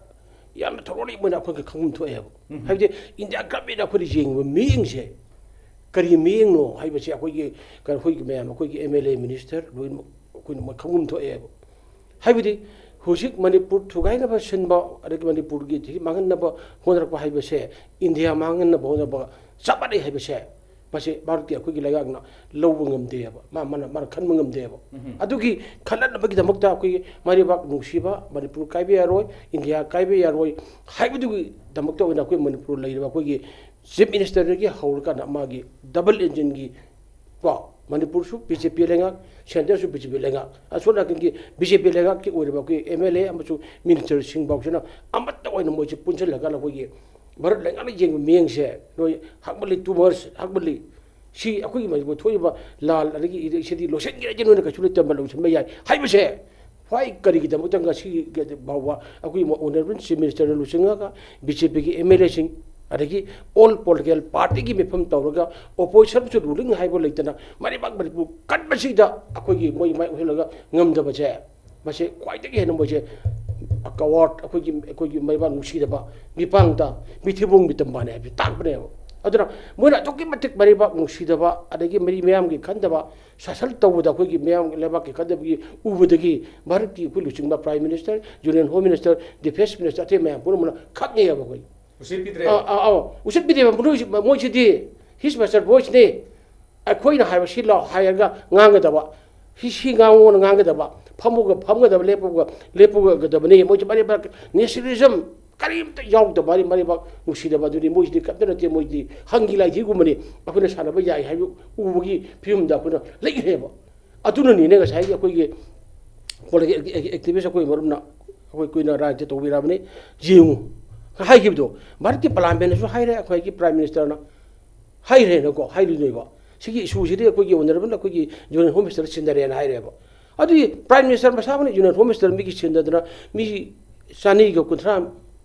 ꯌꯥꯝꯅ ꯊꯣꯔꯣꯂꯤ ꯃꯣꯏꯅ ꯑꯩꯈꯣꯏꯒꯤ ꯈꯪꯐꯝ ꯊꯣꯛꯑꯦꯕ꯫ ꯎꯝ꯫ ꯍꯥꯏꯕꯗꯤ ꯏꯟꯗꯤꯌꯥ ꯒꯚꯔꯟꯃꯦꯟꯠꯅ ꯑꯩꯈꯣꯏꯅ ꯌꯦꯡꯉꯤꯕ ꯃꯤꯠꯌꯦꯡꯁꯦ ꯀꯔꯤ ꯃꯤꯠꯌꯦꯡꯅꯣ ꯍꯥꯏꯕꯁꯦ ꯑꯩꯈꯣꯏꯒꯤ, ꯑꯩꯈꯣꯏꯒꯤ ꯃꯌꯥꯝ, ꯑꯩꯈꯣꯏꯒꯤ ꯑꯦꯝ ꯑꯦꯜ ꯑꯦ, ꯃꯤꯅꯤꯁꯇꯔ ꯂꯣꯏꯅꯃꯛ ꯑꯩꯈꯣꯏꯅ ꯃꯣꯏ ꯈꯪꯐꯝ ꯊꯣꯛꯑꯦꯕ꯫ ꯍꯥꯏꯕꯗꯤ ꯍꯧꯖꯤꯛ ꯃꯅꯤꯄꯨꯔ ꯊꯨꯒꯥꯏꯅꯕ ꯁꯤꯟꯕ, ꯑꯗꯒꯤ ꯃꯅꯤꯄꯨꯔꯒꯤ ꯁꯤ ꯃꯥꯡꯍꯟꯅꯕ ꯍꯣꯠꯅꯔꯛꯄ ꯍꯥꯏꯕꯁꯦ ꯏꯟꯗꯤꯌꯥ ꯃꯥꯡꯍꯟꯅꯕ ꯍꯣꯠꯅꯕ ꯆꯞ ꯃꯥꯟꯅꯩ ꯍꯥꯏꯕꯁꯦ ꯃꯁꯤ ꯚꯥꯔꯠꯀꯤ ꯑꯩꯈꯣꯏꯒꯤ ꯂꯩꯉꯥꯛꯅ ꯂꯧꯕ ꯉꯝꯗꯦꯕ, ꯃꯥ-, ꯃꯥꯅ, ꯃꯥꯅ ꯈꯟꯕ ꯉꯝꯗꯦꯕ꯫ ꯎꯝ꯫ ꯑꯗꯨꯒꯤ ꯈꯜꯍꯟꯅꯕꯒꯤꯗꯃꯛꯇ ꯑꯩꯈꯣꯏꯒꯤ ꯃꯩꯔꯩꯕꯥꯛ ꯅꯨꯡꯁꯤꯕ, ꯃꯅꯤꯄꯨꯔ ꯀꯥꯏꯕ ꯌꯥꯔꯣꯏ, ꯏꯟꯗꯤꯌꯥ ꯀꯥꯏꯕ ꯌꯥꯔꯣꯏ ꯍꯥꯏꯕꯗꯨꯒꯤꯗꯃꯛꯇ ꯑꯣꯏꯅ ꯑꯩꯈꯣꯏ ꯃꯅꯤꯄꯨꯔ ꯂꯩꯔꯤꯕ ꯑꯩꯈꯣꯏꯒꯤ ꯆꯤꯐ ꯃꯤꯅꯤꯁꯇꯔꯗꯒꯤ ꯍꯧꯔꯀꯥꯟꯗ ꯃꯥꯒꯤ ꯗꯕꯜ ꯏꯟꯖꯤꯟꯒꯤ, ꯀꯣ, ꯃꯅꯤꯄꯨꯔꯁꯨ ꯕꯤ ꯖꯦ ꯄꯤ ꯂꯩꯉꯥꯛ, ꯁꯦꯟꯇꯔꯁꯨ ꯕꯤ ꯖꯦ ꯄꯤ ꯂꯩꯉꯥꯛ, ꯑꯁꯣꯝ ꯅꯥꯀꯟꯒꯤ ꯕꯤ ꯖꯦ ꯄꯤ ꯂꯩꯉꯥꯛꯀꯤ ꯑꯣꯏꯔꯤꯕ ꯑꯩꯈꯣꯏ ꯑꯦꯝ ꯑꯦꯜ ꯑꯦ ꯑꯃꯁꯨꯡ ꯃꯤꯅꯤꯁꯇꯔꯁꯤꯡ ꯐꯥꯎꯁꯤꯅ ꯑꯃꯠꯇ ꯑꯣꯏꯅ ꯃꯣꯏꯁꯦ ꯄꯨꯟꯁꯤꯜꯂꯀꯥꯟꯗ ꯑꯩꯈꯣꯏꯒꯤ ꯚꯥꯔꯠ ꯂꯩꯉꯥꯛꯅ ꯌꯦꯡꯕ ꯃꯤꯠꯌꯦꯡꯁꯦ ꯅꯣꯏ ꯍꯥꯛꯃꯜꯂꯤ, too much ꯍꯥꯛꯃꯜꯂꯤ, ꯁꯤ ꯑꯩꯈꯣꯏꯒꯤ ꯃꯅꯤꯄꯨꯔ ꯊꯣꯛꯏꯕ ꯂꯥꯜ ꯑꯗꯒꯤ ꯏꯔꯦꯛꯁꯤꯗꯤ ꯂꯣꯏꯁꯤꯟꯒꯦ ꯍꯥꯏꯗꯤ ꯅꯣꯏꯅ ꯀꯩꯁꯨ ꯂꯩꯇꯕ ꯂꯣꯏꯁꯤꯟꯕ ꯌꯥꯏ ꯍꯥꯏꯕꯁꯦ ꯈ꯭ꯋꯥꯏ ꯀꯔꯤꯒꯤꯗꯃꯛꯇ ꯉꯁꯤ ꯐꯥꯎꯕ ꯑꯩꯈꯣꯏꯒꯤ ꯑꯣꯅꯔꯦꯕꯜ ꯆꯤꯐ ꯃꯤꯅꯤꯁꯇꯔꯅ ꯂꯨꯆꯤꯡꯉꯒ ꯕꯤ ꯖꯦ ꯄꯤꯒꯤ ꯑꯦꯝ ꯑꯦꯜ ꯑꯦꯁꯤꯡ ꯑꯗꯒꯤ ꯑꯣꯜ ꯄꯣꯂꯤꯇꯤꯀꯦꯜ ꯄꯥꯔꯇꯤꯒꯤ ꯃꯤꯐꯝ ꯇꯧꯔꯒ ꯑꯣꯄꯣꯖꯤꯁꯟꯁꯨ ꯔꯨꯂꯤꯡ ꯍꯥꯏꯕ ꯂꯩꯇꯅ ꯃꯔꯤꯕꯥꯛ ꯃꯅꯤꯄꯨꯔ ꯀꯟꯕꯁꯤꯗ ꯑꯩꯈꯣꯏꯒꯤ ꯃꯣꯏ ꯃꯥꯏ ꯑꯣꯏꯍꯜꯂꯒ ꯉꯝꯗꯕꯁꯦ, ꯃꯁꯤ ꯈ꯭ꯋꯥꯏꯗꯒꯤ ꯍꯦꯟꯅ ꯃꯣꯏꯁꯦ ꯀꯋꯥꯔꯗ, ꯑꯩꯈꯣꯏꯒꯤ, ꯑꯩꯈꯣꯏꯒꯤ ꯃꯔꯤꯕꯥꯛ ꯅꯨꯡꯁꯤꯗꯕ, ꯃꯤꯄꯥꯡꯗ ꯃꯤꯊꯤꯕꯣꯡ ꯃꯤꯇꯝꯕꯅꯦ ꯍꯥꯏꯕꯁꯤ ꯇꯥꯛꯄꯅꯦꯕ꯫ ꯑꯗꯨꯅ ꯃꯣꯏꯅ ꯑꯗꯨꯛꯀꯤ ꯃꯇꯤꯛ ꯃꯔꯤꯕꯥꯛ ꯅꯨꯡꯁꯤꯗꯕ, ꯑꯗꯒꯤ ꯃꯔꯤ ꯃꯌꯥꯝꯒꯤ ꯈꯟꯗꯕ, ꯁꯥꯁꯟ ꯇꯧꯕꯗ ꯑꯩꯈꯣꯏꯒꯤ ꯃꯤꯌꯥꯝ ꯂꯩꯕꯥꯛꯀꯤ ꯈꯟꯗꯕꯒꯤ ꯎꯕꯗꯒꯤ ꯚꯥꯔꯠꯀꯤ ꯑꯩꯈꯣꯏ ꯂꯨꯆꯤꯡꯕ prime minister, union home minister, defence minister, ꯑꯇꯩ ꯃꯌꯥꯝ ꯄꯨꯝꯅꯃꯛꯅ ꯈꯪꯉꯦꯕ ꯑꯩꯈꯣꯏ꯫ ꯎꯁꯤꯠꯄꯤꯗ꯭ꯔꯦ꯫ ꯑꯥ, ꯑꯥ, ꯑꯥ, ꯎꯁꯤꯠꯄꯤꯗꯦꯕ꯫ ꯃꯣꯏ-, ꯃꯣꯏꯁꯤꯗꯤ his master voice ꯅꯤ꯫ ꯑꯩꯈꯣꯏꯅ ꯍꯥꯏꯕ ꯁꯤ ꯂꯥꯎ ꯍꯥꯏꯔꯒ ꯉꯥꯡꯒꯗꯕ, ꯁꯤ, ꯁꯤ ꯉꯥꯡꯉꯣꯅ ꯉꯥꯡꯒꯗꯕ, ꯐꯝꯃꯨꯒ ꯐꯝꯒꯗꯕ, ꯂꯦꯞꯄꯨꯒ ꯂꯦꯞꯄꯨꯒꯗꯕꯅꯤ꯫ ꯃꯣꯏꯁꯦ ꯃꯔꯤꯕꯥꯛ ꯅꯦꯁꯅꯦꯂꯤꯖꯝ ꯀꯔꯤꯝꯇ ꯌꯥꯎꯗꯕ, ꯃꯔꯤꯕꯥꯛ ꯅꯨꯡꯁꯤꯗꯕ ꯑꯗꯨꯗꯤ ꯃꯣꯏꯁꯤꯗꯤ ꯀꯔꯤꯝꯇ ꯅꯠꯇꯦ꯫ ꯃꯣꯏꯗꯤ ꯍꯪꯒꯤ ꯂꯥꯏꯙꯤꯒꯨꯝꯕꯅꯤ꯫ ꯑꯩꯈꯣꯏꯅ ꯁꯥꯟꯅꯕ ꯌꯥꯏ ꯍꯥꯏꯕ ꯎꯕꯒꯤ ꯐꯤꯕꯝꯗ ꯑꯩꯈꯣꯏꯅ ꯂꯩꯈ꯭ꯔꯦꯕ꯫ ꯑꯗꯨꯅꯅꯤꯅꯦ ꯉꯁꯥꯏꯒꯤ ꯑꯩꯈꯣꯏꯒꯤ ꯄꯣꯂꯤꯇꯤꯀꯦꯜ ꯑꯦꯛ-, ꯑꯦꯛ-, ꯑꯦꯛꯇꯤꯚꯤꯁ ꯑꯩꯈꯣꯏ ꯃꯔꯨꯞꯅ ꯑꯩꯈꯣꯏ ꯀꯨꯏꯅ ꯔꯥꯏꯠꯇ ꯇꯧꯕꯤꯔꯛꯑꯕꯅꯤ꯫ ꯌꯦꯡꯉꯨ ꯍꯥꯏꯈꯤꯕꯗꯣ, ꯚꯥꯔꯠꯀꯤ ꯄꯥꯔꯂꯥꯃꯦꯟꯅꯁꯨ ꯍꯥꯏꯔꯦ, ꯑꯩꯈꯣꯏꯒꯤ ꯄ꯭ꯔꯥꯏꯝ ꯃꯤꯅꯤꯁꯇꯔꯅ ꯍꯥꯏꯔꯦꯅꯀꯣ, ꯍꯥꯏꯔꯤꯅꯦꯕ꯫ ꯁꯤꯒꯤ ꯏꯁꯨꯁꯤꯗꯤ ꯑꯩꯈꯣꯏꯒꯤ ꯑꯣꯅꯔꯦꯕꯜ ꯑꯩꯈꯣꯏꯒꯤ ꯌꯨꯅꯤꯌꯟ ꯍꯣꯝ ꯃꯤꯅꯤꯁꯇꯔ ꯁꯤꯟꯅꯔꯦꯅ ꯍꯥꯏꯔꯦꯕ꯫ ꯑꯗꯨꯗꯤ ꯄ꯭ꯔꯥꯏꯝ ꯃꯤꯅꯤꯁꯇꯔ ꯃꯁꯥꯃꯛꯅ ꯌꯨꯅꯤꯌꯟ ꯍꯣꯝ ꯃꯤꯅꯤꯁꯇꯔ ꯃꯤꯒꯤ ꯁꯤꯟꯗꯗꯅ ꯃꯤ ꯆꯅꯤꯒ ꯀꯨꯟꯊ꯭ꯔꯥ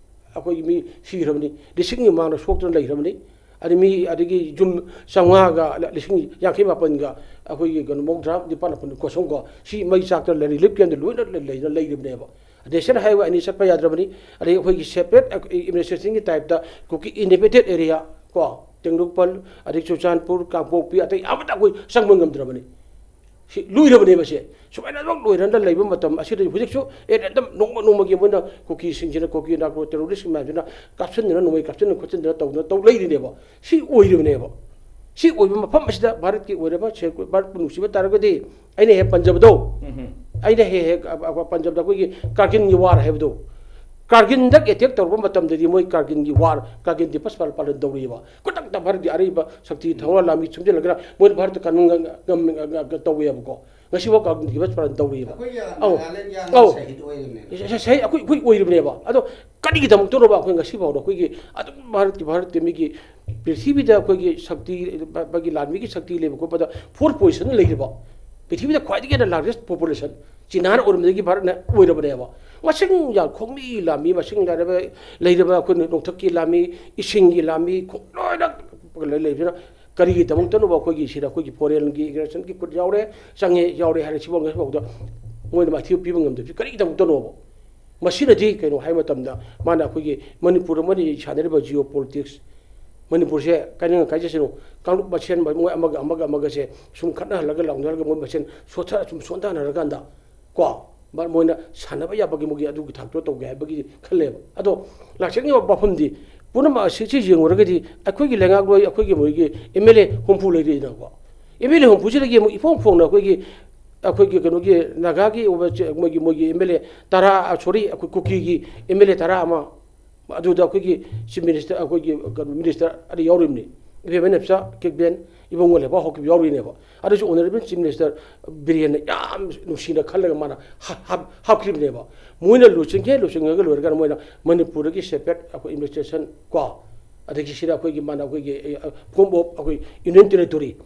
ꯑꯩꯈꯣꯏꯒꯤ ꯃꯤ ꯁꯤꯈ꯭ꯔꯕꯅꯤ, ꯂꯤꯁꯤꯡꯒꯤ ꯃꯃꯥꯡꯗ ꯁꯣꯛꯇꯅ ꯂꯩꯈ꯭ꯔꯕꯅꯤ꯫ ꯑꯗꯩ ꯃꯤ, ꯑꯗꯒꯤ ꯌꯨꯝ ꯆꯥꯝꯃꯉꯥꯒ ꯂꯤꯁꯤꯡ ꯌꯥꯡꯈꯩ ꯃꯥꯄꯟꯒ ꯑꯩꯈꯣꯏꯒꯤ ꯀꯩꯅꯣ ꯃꯧꯗ꯭ꯔꯥ ꯅꯤꯄꯥꯟ ꯃꯥꯄꯟ ꯀꯣꯁꯣꯡꯀꯣ ꯁꯤ ꯃꯩ ꯆꯥꯛꯇꯅ ꯂꯩ, ꯔꯤꯂꯤꯐ ꯀꯦꯝꯗ ꯂꯣꯏꯅ ꯂꯩ-, ꯂꯩꯅ ꯂꯩꯔꯤꯕꯅꯦꯕ꯫ ꯅꯦꯁꯅꯦꯜ ꯍꯥꯏꯋꯦ ꯑꯅꯤ ꯆꯠꯄ ꯌꯥꯗ꯭ꯔꯕꯅꯤ꯫ ꯑꯗꯩ ꯑꯩꯈꯣꯏꯒꯤ ꯁꯦꯄꯔꯦꯠ ꯑꯦꯗꯃꯤꯅꯤꯁꯇ꯭ꯔꯦꯁꯟꯒꯤ ꯇꯥꯏꯞꯇ ꯀꯨꯀꯤ ꯏꯟꯍꯦꯕꯤꯇꯦꯠ ꯑꯦꯔꯤꯌꯥ ꯀꯣ, ꯇꯦꯡꯅꯧꯄꯜ, ꯑꯗꯩ ꯆꯨꯔꯆꯥꯟꯄꯨꯔ, ꯀꯥꯡꯄꯣꯛꯄꯤ, ꯑꯇꯩ ꯑꯃꯠꯇ ꯑꯩꯈꯣꯏ ꯆꯪꯕ ꯉꯝꯗ꯭ꯔꯕꯅꯤ꯫ ꯁꯤ ꯂꯣꯏꯔꯕꯅꯦꯕ꯫ ꯁꯦ ꯁꯨꯃꯥꯏꯅ ꯑꯗꯨꯝ ꯂꯣꯏꯔꯅ ꯂꯩꯕ ꯃꯇꯝ ꯑꯁꯤꯗ ꯍꯧꯖꯤꯛꯁꯨ ꯑꯦ ꯑꯗꯨꯝ ꯅꯣꯡꯃ ꯅꯣꯡꯃꯒꯤ ꯃꯣꯏꯅ ꯀꯨꯀꯤꯁꯤꯡꯁꯤꯅ, ꯀꯨꯀꯤ ꯅꯥꯔꯀꯣ ꯇꯦꯔꯣꯔꯤꯁ ꯃꯌꯥꯝꯁꯤꯅ ꯀꯥꯞꯁꯤꯟꯗꯅ, ꯅꯣꯡꯃꯩ ꯀꯥꯞꯁꯤꯟꯗꯅ ꯈꯣꯠꯆꯤꯟꯗꯅ ꯇꯧꯗꯅ ꯇꯧ ꯂꯩꯔꯤꯅꯦꯕ꯫ ꯁꯤ ꯑꯣꯏꯔꯤꯕꯅꯦꯕ꯫ ꯁꯤ ꯑꯣꯏꯕ ꯃꯐꯝ ꯑꯁꯤꯗ ꯚꯥꯔꯠꯀꯤ ꯑꯣꯏꯔꯕ ꯁꯦ-, ꯚꯥꯔꯠꯄꯨ ꯅꯨꯡꯁꯤꯕ ꯇꯥꯔꯒꯗꯤ ꯑꯩꯅ ꯍꯦꯛ ꯄꯟꯖꯕꯗꯣ, ꯎꯝ꯫ ꯑꯩꯅ ꯍꯦꯛ ꯍꯦꯛ ꯑ-, ꯑ-, ꯄꯟꯖꯕꯗ ꯑꯩꯈꯣꯏꯒꯤ ꯀꯥꯔꯒꯤꯟꯒꯤ ꯋꯥꯔ ꯍꯥꯏꯕꯗꯣ, ꯀꯥꯔꯒꯤꯟꯗ ꯑꯦꯇꯦꯛ ꯇꯧꯔꯛꯄ ꯃꯇꯝꯗꯗꯤ ꯃꯣꯏ ꯀꯥꯔꯒꯤꯟꯒꯤ ꯋꯥꯔ, ꯀꯥꯔꯒꯤꯟ ꯗꯤꯕꯁ ꯄꯥꯂꯟ ꯇꯧꯔꯤꯕ꯫ ꯈꯨꯗꯛꯇ ꯚꯥꯔꯠꯀꯤ ꯑꯔꯩꯕ ꯁꯛꯇꯤ ꯊꯧꯅꯥ ꯂꯥꯟꯃꯤ ꯆꯨꯝꯁꯤꯜꯂꯒ ꯃꯣꯏꯅ ꯚꯥꯔꯠꯇ ꯀꯟꯕ ꯉꯝ-, ꯉꯝ-, ꯉꯝ-, ꯇꯧꯋꯦꯕꯀꯣ꯫ ꯉꯁꯤꯐꯥꯎ ꯀꯥꯔꯒꯤꯟ ꯗꯤꯕꯁ ꯄꯥꯂꯟ ꯇꯧꯔꯤꯕ꯫ ꯑꯩꯈꯣꯏꯒꯤ ꯑꯧ꯫ ꯅꯥꯒꯥꯂꯦꯟ ꯌꯥꯝꯅ ꯑꯧ꯫ ꯁꯍꯤꯗ ꯑꯣꯏꯔꯤꯕꯅꯦ꯫ ꯁ-, ꯁ-, ꯁꯍꯤ-, ꯑꯩꯈꯣꯏ, ꯑꯩꯈꯣꯏ ꯑꯣꯏꯔꯤꯕꯅꯦꯕ꯫ ꯑꯗꯣ ꯀꯔꯤꯒꯤꯗꯃꯛꯇꯅꯣꯕ ꯑꯩꯈꯣꯏ ꯉꯁꯤ ꯐꯥꯎꯗ ꯑꯩꯈꯣꯏꯒꯤ ꯑꯗꯨꯝ ꯚꯥꯔꯠꯀꯤ, ꯚꯥꯔꯠꯀꯤ ꯃꯤꯒꯤ ꯄ꯭ꯔꯤꯊꯤꯕꯤꯗ ꯑꯩꯈꯣꯏꯒꯤ ꯁꯛꯇꯤ, ꯃꯥꯒꯤ ꯂꯥꯟꯃꯤꯒꯤ ꯁꯛꯇꯤ ꯂꯩꯕ ꯈꯣꯠꯄꯗ ꯐꯣꯔ ꯄꯣꯖꯤꯁꯟ ꯂꯩꯔꯤꯕ, ꯄ꯭ꯔꯤꯊꯤꯕꯤꯗ ꯈ꯭ꯋꯥꯏꯗꯒꯤ ꯍꯦꯟꯅ ꯂꯥꯔꯖꯦꯁ ꯄꯣꯄꯨꯂꯦꯁꯟ, ꯆꯤꯅꯥꯅ ꯑꯣꯏꯔꯝꯕꯗꯒꯤ ꯚꯥꯔꯠꯅ ꯑꯣꯏꯔꯕꯅꯦꯕ꯫ ꯃꯁꯤꯡ ꯌꯥꯝ ꯈꯣꯡꯃꯤ ꯂꯥꯝꯃꯤ, ꯃꯁꯤꯡ ꯂꯩꯔꯕ, ꯂꯩꯔꯕ ꯑꯩꯈꯣꯏꯅ ꯅꯣꯡꯊꯛꯀꯤ ꯂꯥꯝꯃꯤ, ꯏꯁꯤꯡꯒꯤ ꯂꯥꯝꯃꯤ, ꯈꯣꯡ-, ꯂꯣꯏꯅ ꯂꯩ-, ꯂꯩꯕꯁꯤꯅ ꯀꯔꯤꯒꯤꯗꯃꯛꯇꯅꯣꯕ ꯑꯩꯈꯣꯏꯒꯤ ꯁꯤꯗ ꯑꯩꯈꯣꯏꯒꯤ ꯐꯣꯔꯦꯟꯒꯤ ꯑꯦꯒ꯭ꯔꯦꯁꯟꯒꯤ ꯈꯨꯠ ꯌꯥꯎꯔꯦ, ꯆꯪꯉꯦ, ꯌꯥꯎꯔꯦ ꯍꯥꯏꯔ ꯁꯤꯐꯥꯎ ꯉꯁꯤꯐꯥꯎꯗ ꯃꯣꯏꯅ ꯃꯥꯏꯊꯤꯕ ꯄꯤꯕ ꯉꯝꯗꯕꯁꯤ ꯀꯔꯤꯒꯤꯗꯃꯛꯇꯅꯣꯕ? ꯃꯁꯤꯅꯗꯤ ꯀꯩꯅꯣ ꯍꯥꯏꯕ ꯃꯇꯝꯗ ꯃꯥꯅ ꯑꯩꯈꯣꯏꯒꯤ ꯃꯅꯤꯄꯨꯔ ꯑꯃꯗꯤ ꯁꯥꯟꯅꯔꯤꯕ ꯖꯤꯑꯣ ꯄꯣꯂꯤꯇꯤꯛꯁ, ꯃꯅꯤꯄꯨꯔꯁꯦ ꯀꯥꯏꯅꯤꯡꯉ ꯀꯥꯏꯖꯁꯅꯨ, ꯀꯥꯡꯂꯨꯞ ꯃꯁꯦꯟ ꯃꯣꯏ ꯑꯃꯒ ꯑꯃꯒ ꯑꯃꯒꯁꯦ ꯁꯨꯝ ꯈꯠꯅꯍꯜꯂꯒ ꯂꯥꯎꯅꯔꯒ ꯃꯣꯏ ꯃꯁꯦꯟ ꯁꯣꯠꯊ-, ꯁꯨꯝ ꯁꯣꯟꯊꯅꯔꯀꯥꯟꯗ ꯀꯣ, ꯃ-, ꯃꯣꯏꯅ ꯁꯥꯟꯅꯕ ꯌꯥꯕꯒꯤ ꯃꯣꯏꯒꯤ ꯑꯗꯨꯒꯤ ꯊꯥꯛꯇꯣ ꯇꯧꯒꯦ ꯍꯥꯏꯕꯒꯤ ꯈꯜꯂꯦꯕ꯫ ꯑꯗꯣ ꯂꯥꯛꯆꯅꯤꯡꯉꯤꯕ ꯋꯥꯐꯝꯗꯤ ꯄꯨꯝꯅꯃꯛ ꯑꯁꯤ, ꯁꯤ ꯌꯦꯡꯉꯨꯔꯒꯗꯤ ꯑꯩꯈꯣꯏꯒꯤ ꯂꯩꯉꯥꯛꯂꯣꯏ, ꯑꯩꯈꯣꯏꯒꯤ ꯃꯣꯏꯒꯤ ꯑꯦꯝ ꯑꯦꯜ ꯑꯦ ꯍꯨꯝꯐꯨ ꯂꯩꯔꯤꯗꯅꯀꯣ, ꯑꯦꯝ ꯑꯦꯜ ꯑꯦ ꯍꯨꯝꯐꯨꯁꯤꯗꯒꯤ ꯑꯃꯨꯛ ꯏꯐꯣꯡ ꯐꯣꯡꯅ ꯑꯩꯈꯣꯏꯒꯤ, ꯑꯩꯈꯣꯏꯒꯤ ꯀꯩꯅꯣꯒꯤ ꯅꯥꯒꯥꯒꯤ ꯑꯣꯏꯕ ꯆꯦ-, ꯃꯣꯏꯒꯤ, ꯃꯣꯏꯒꯤ ꯑꯦꯝ ꯑꯦꯜ ꯑꯦ ꯇꯔꯥ, ꯁꯣꯔꯤ, ꯑꯩꯈꯣꯏ ꯀꯨꯀꯤꯒꯤ ꯑꯦꯝ ꯑꯦꯜ ꯑꯦ ꯇꯔꯥ ꯑꯃ, ꯑꯗꯨꯗ ꯑꯩꯈꯣꯏꯒꯤ ꯆꯤꯐ ꯃꯤꯅꯤꯁꯇꯔ, ꯑꯩꯈꯣꯏꯒꯤ ꯀꯩꯅꯣ ꯃꯤꯅꯤꯁꯇꯔ ꯑꯅꯤ ꯌꯥꯎꯔꯤꯕꯅꯤ, ꯏꯕꯦꯝꯃ ꯅꯦꯞꯆꯥ ꯀꯤꯛꯕꯦꯟ, ꯏꯕꯨꯡꯉꯣ ꯂꯩꯕꯥꯛ ꯍꯧꯈꯤꯕ ꯌꯥꯎꯔꯤꯅꯦꯕ꯫ ꯑꯗꯨꯁꯨ ꯑꯣꯅꯔꯦꯕꯜ ꯆꯤꯐ ꯃꯤꯅꯤꯁꯇꯔ ꯕꯤꯔꯦꯟꯅ ꯌꯥꯝ ꯅꯨꯡꯁꯤꯅ ꯈꯜꯂꯒ ꯃꯥꯅ ꯍꯥ-, ꯍꯥꯞ-, ꯍꯥꯞꯈꯤꯕꯅꯦꯕ꯫ ꯃꯣꯏꯅ ꯂꯨꯆꯤꯡꯒꯦ, ꯂꯨꯆꯤꯡꯉꯒ ꯂꯣꯏꯔꯀꯥꯟꯗ ꯃꯣꯏꯅ ꯃꯅꯤꯄꯨꯔꯗꯒꯤ ꯁꯦꯄꯔꯦꯠ ꯑꯩꯈꯣꯏ ꯑꯦꯗꯃꯤꯅꯤꯁꯇ꯭ꯔꯦꯁꯟ ꯀꯣ, ꯑꯗꯒꯤ ꯁꯤꯗ ꯑꯩꯈꯣꯏꯒꯤ ꯃꯥꯅ ꯑꯩꯈꯣꯏꯒꯤ, ꯑꯦ, form of ꯑꯩꯈꯣꯏ ꯌꯨꯅꯤꯌꯟ ꯇꯦꯔꯤꯇꯣꯔꯤ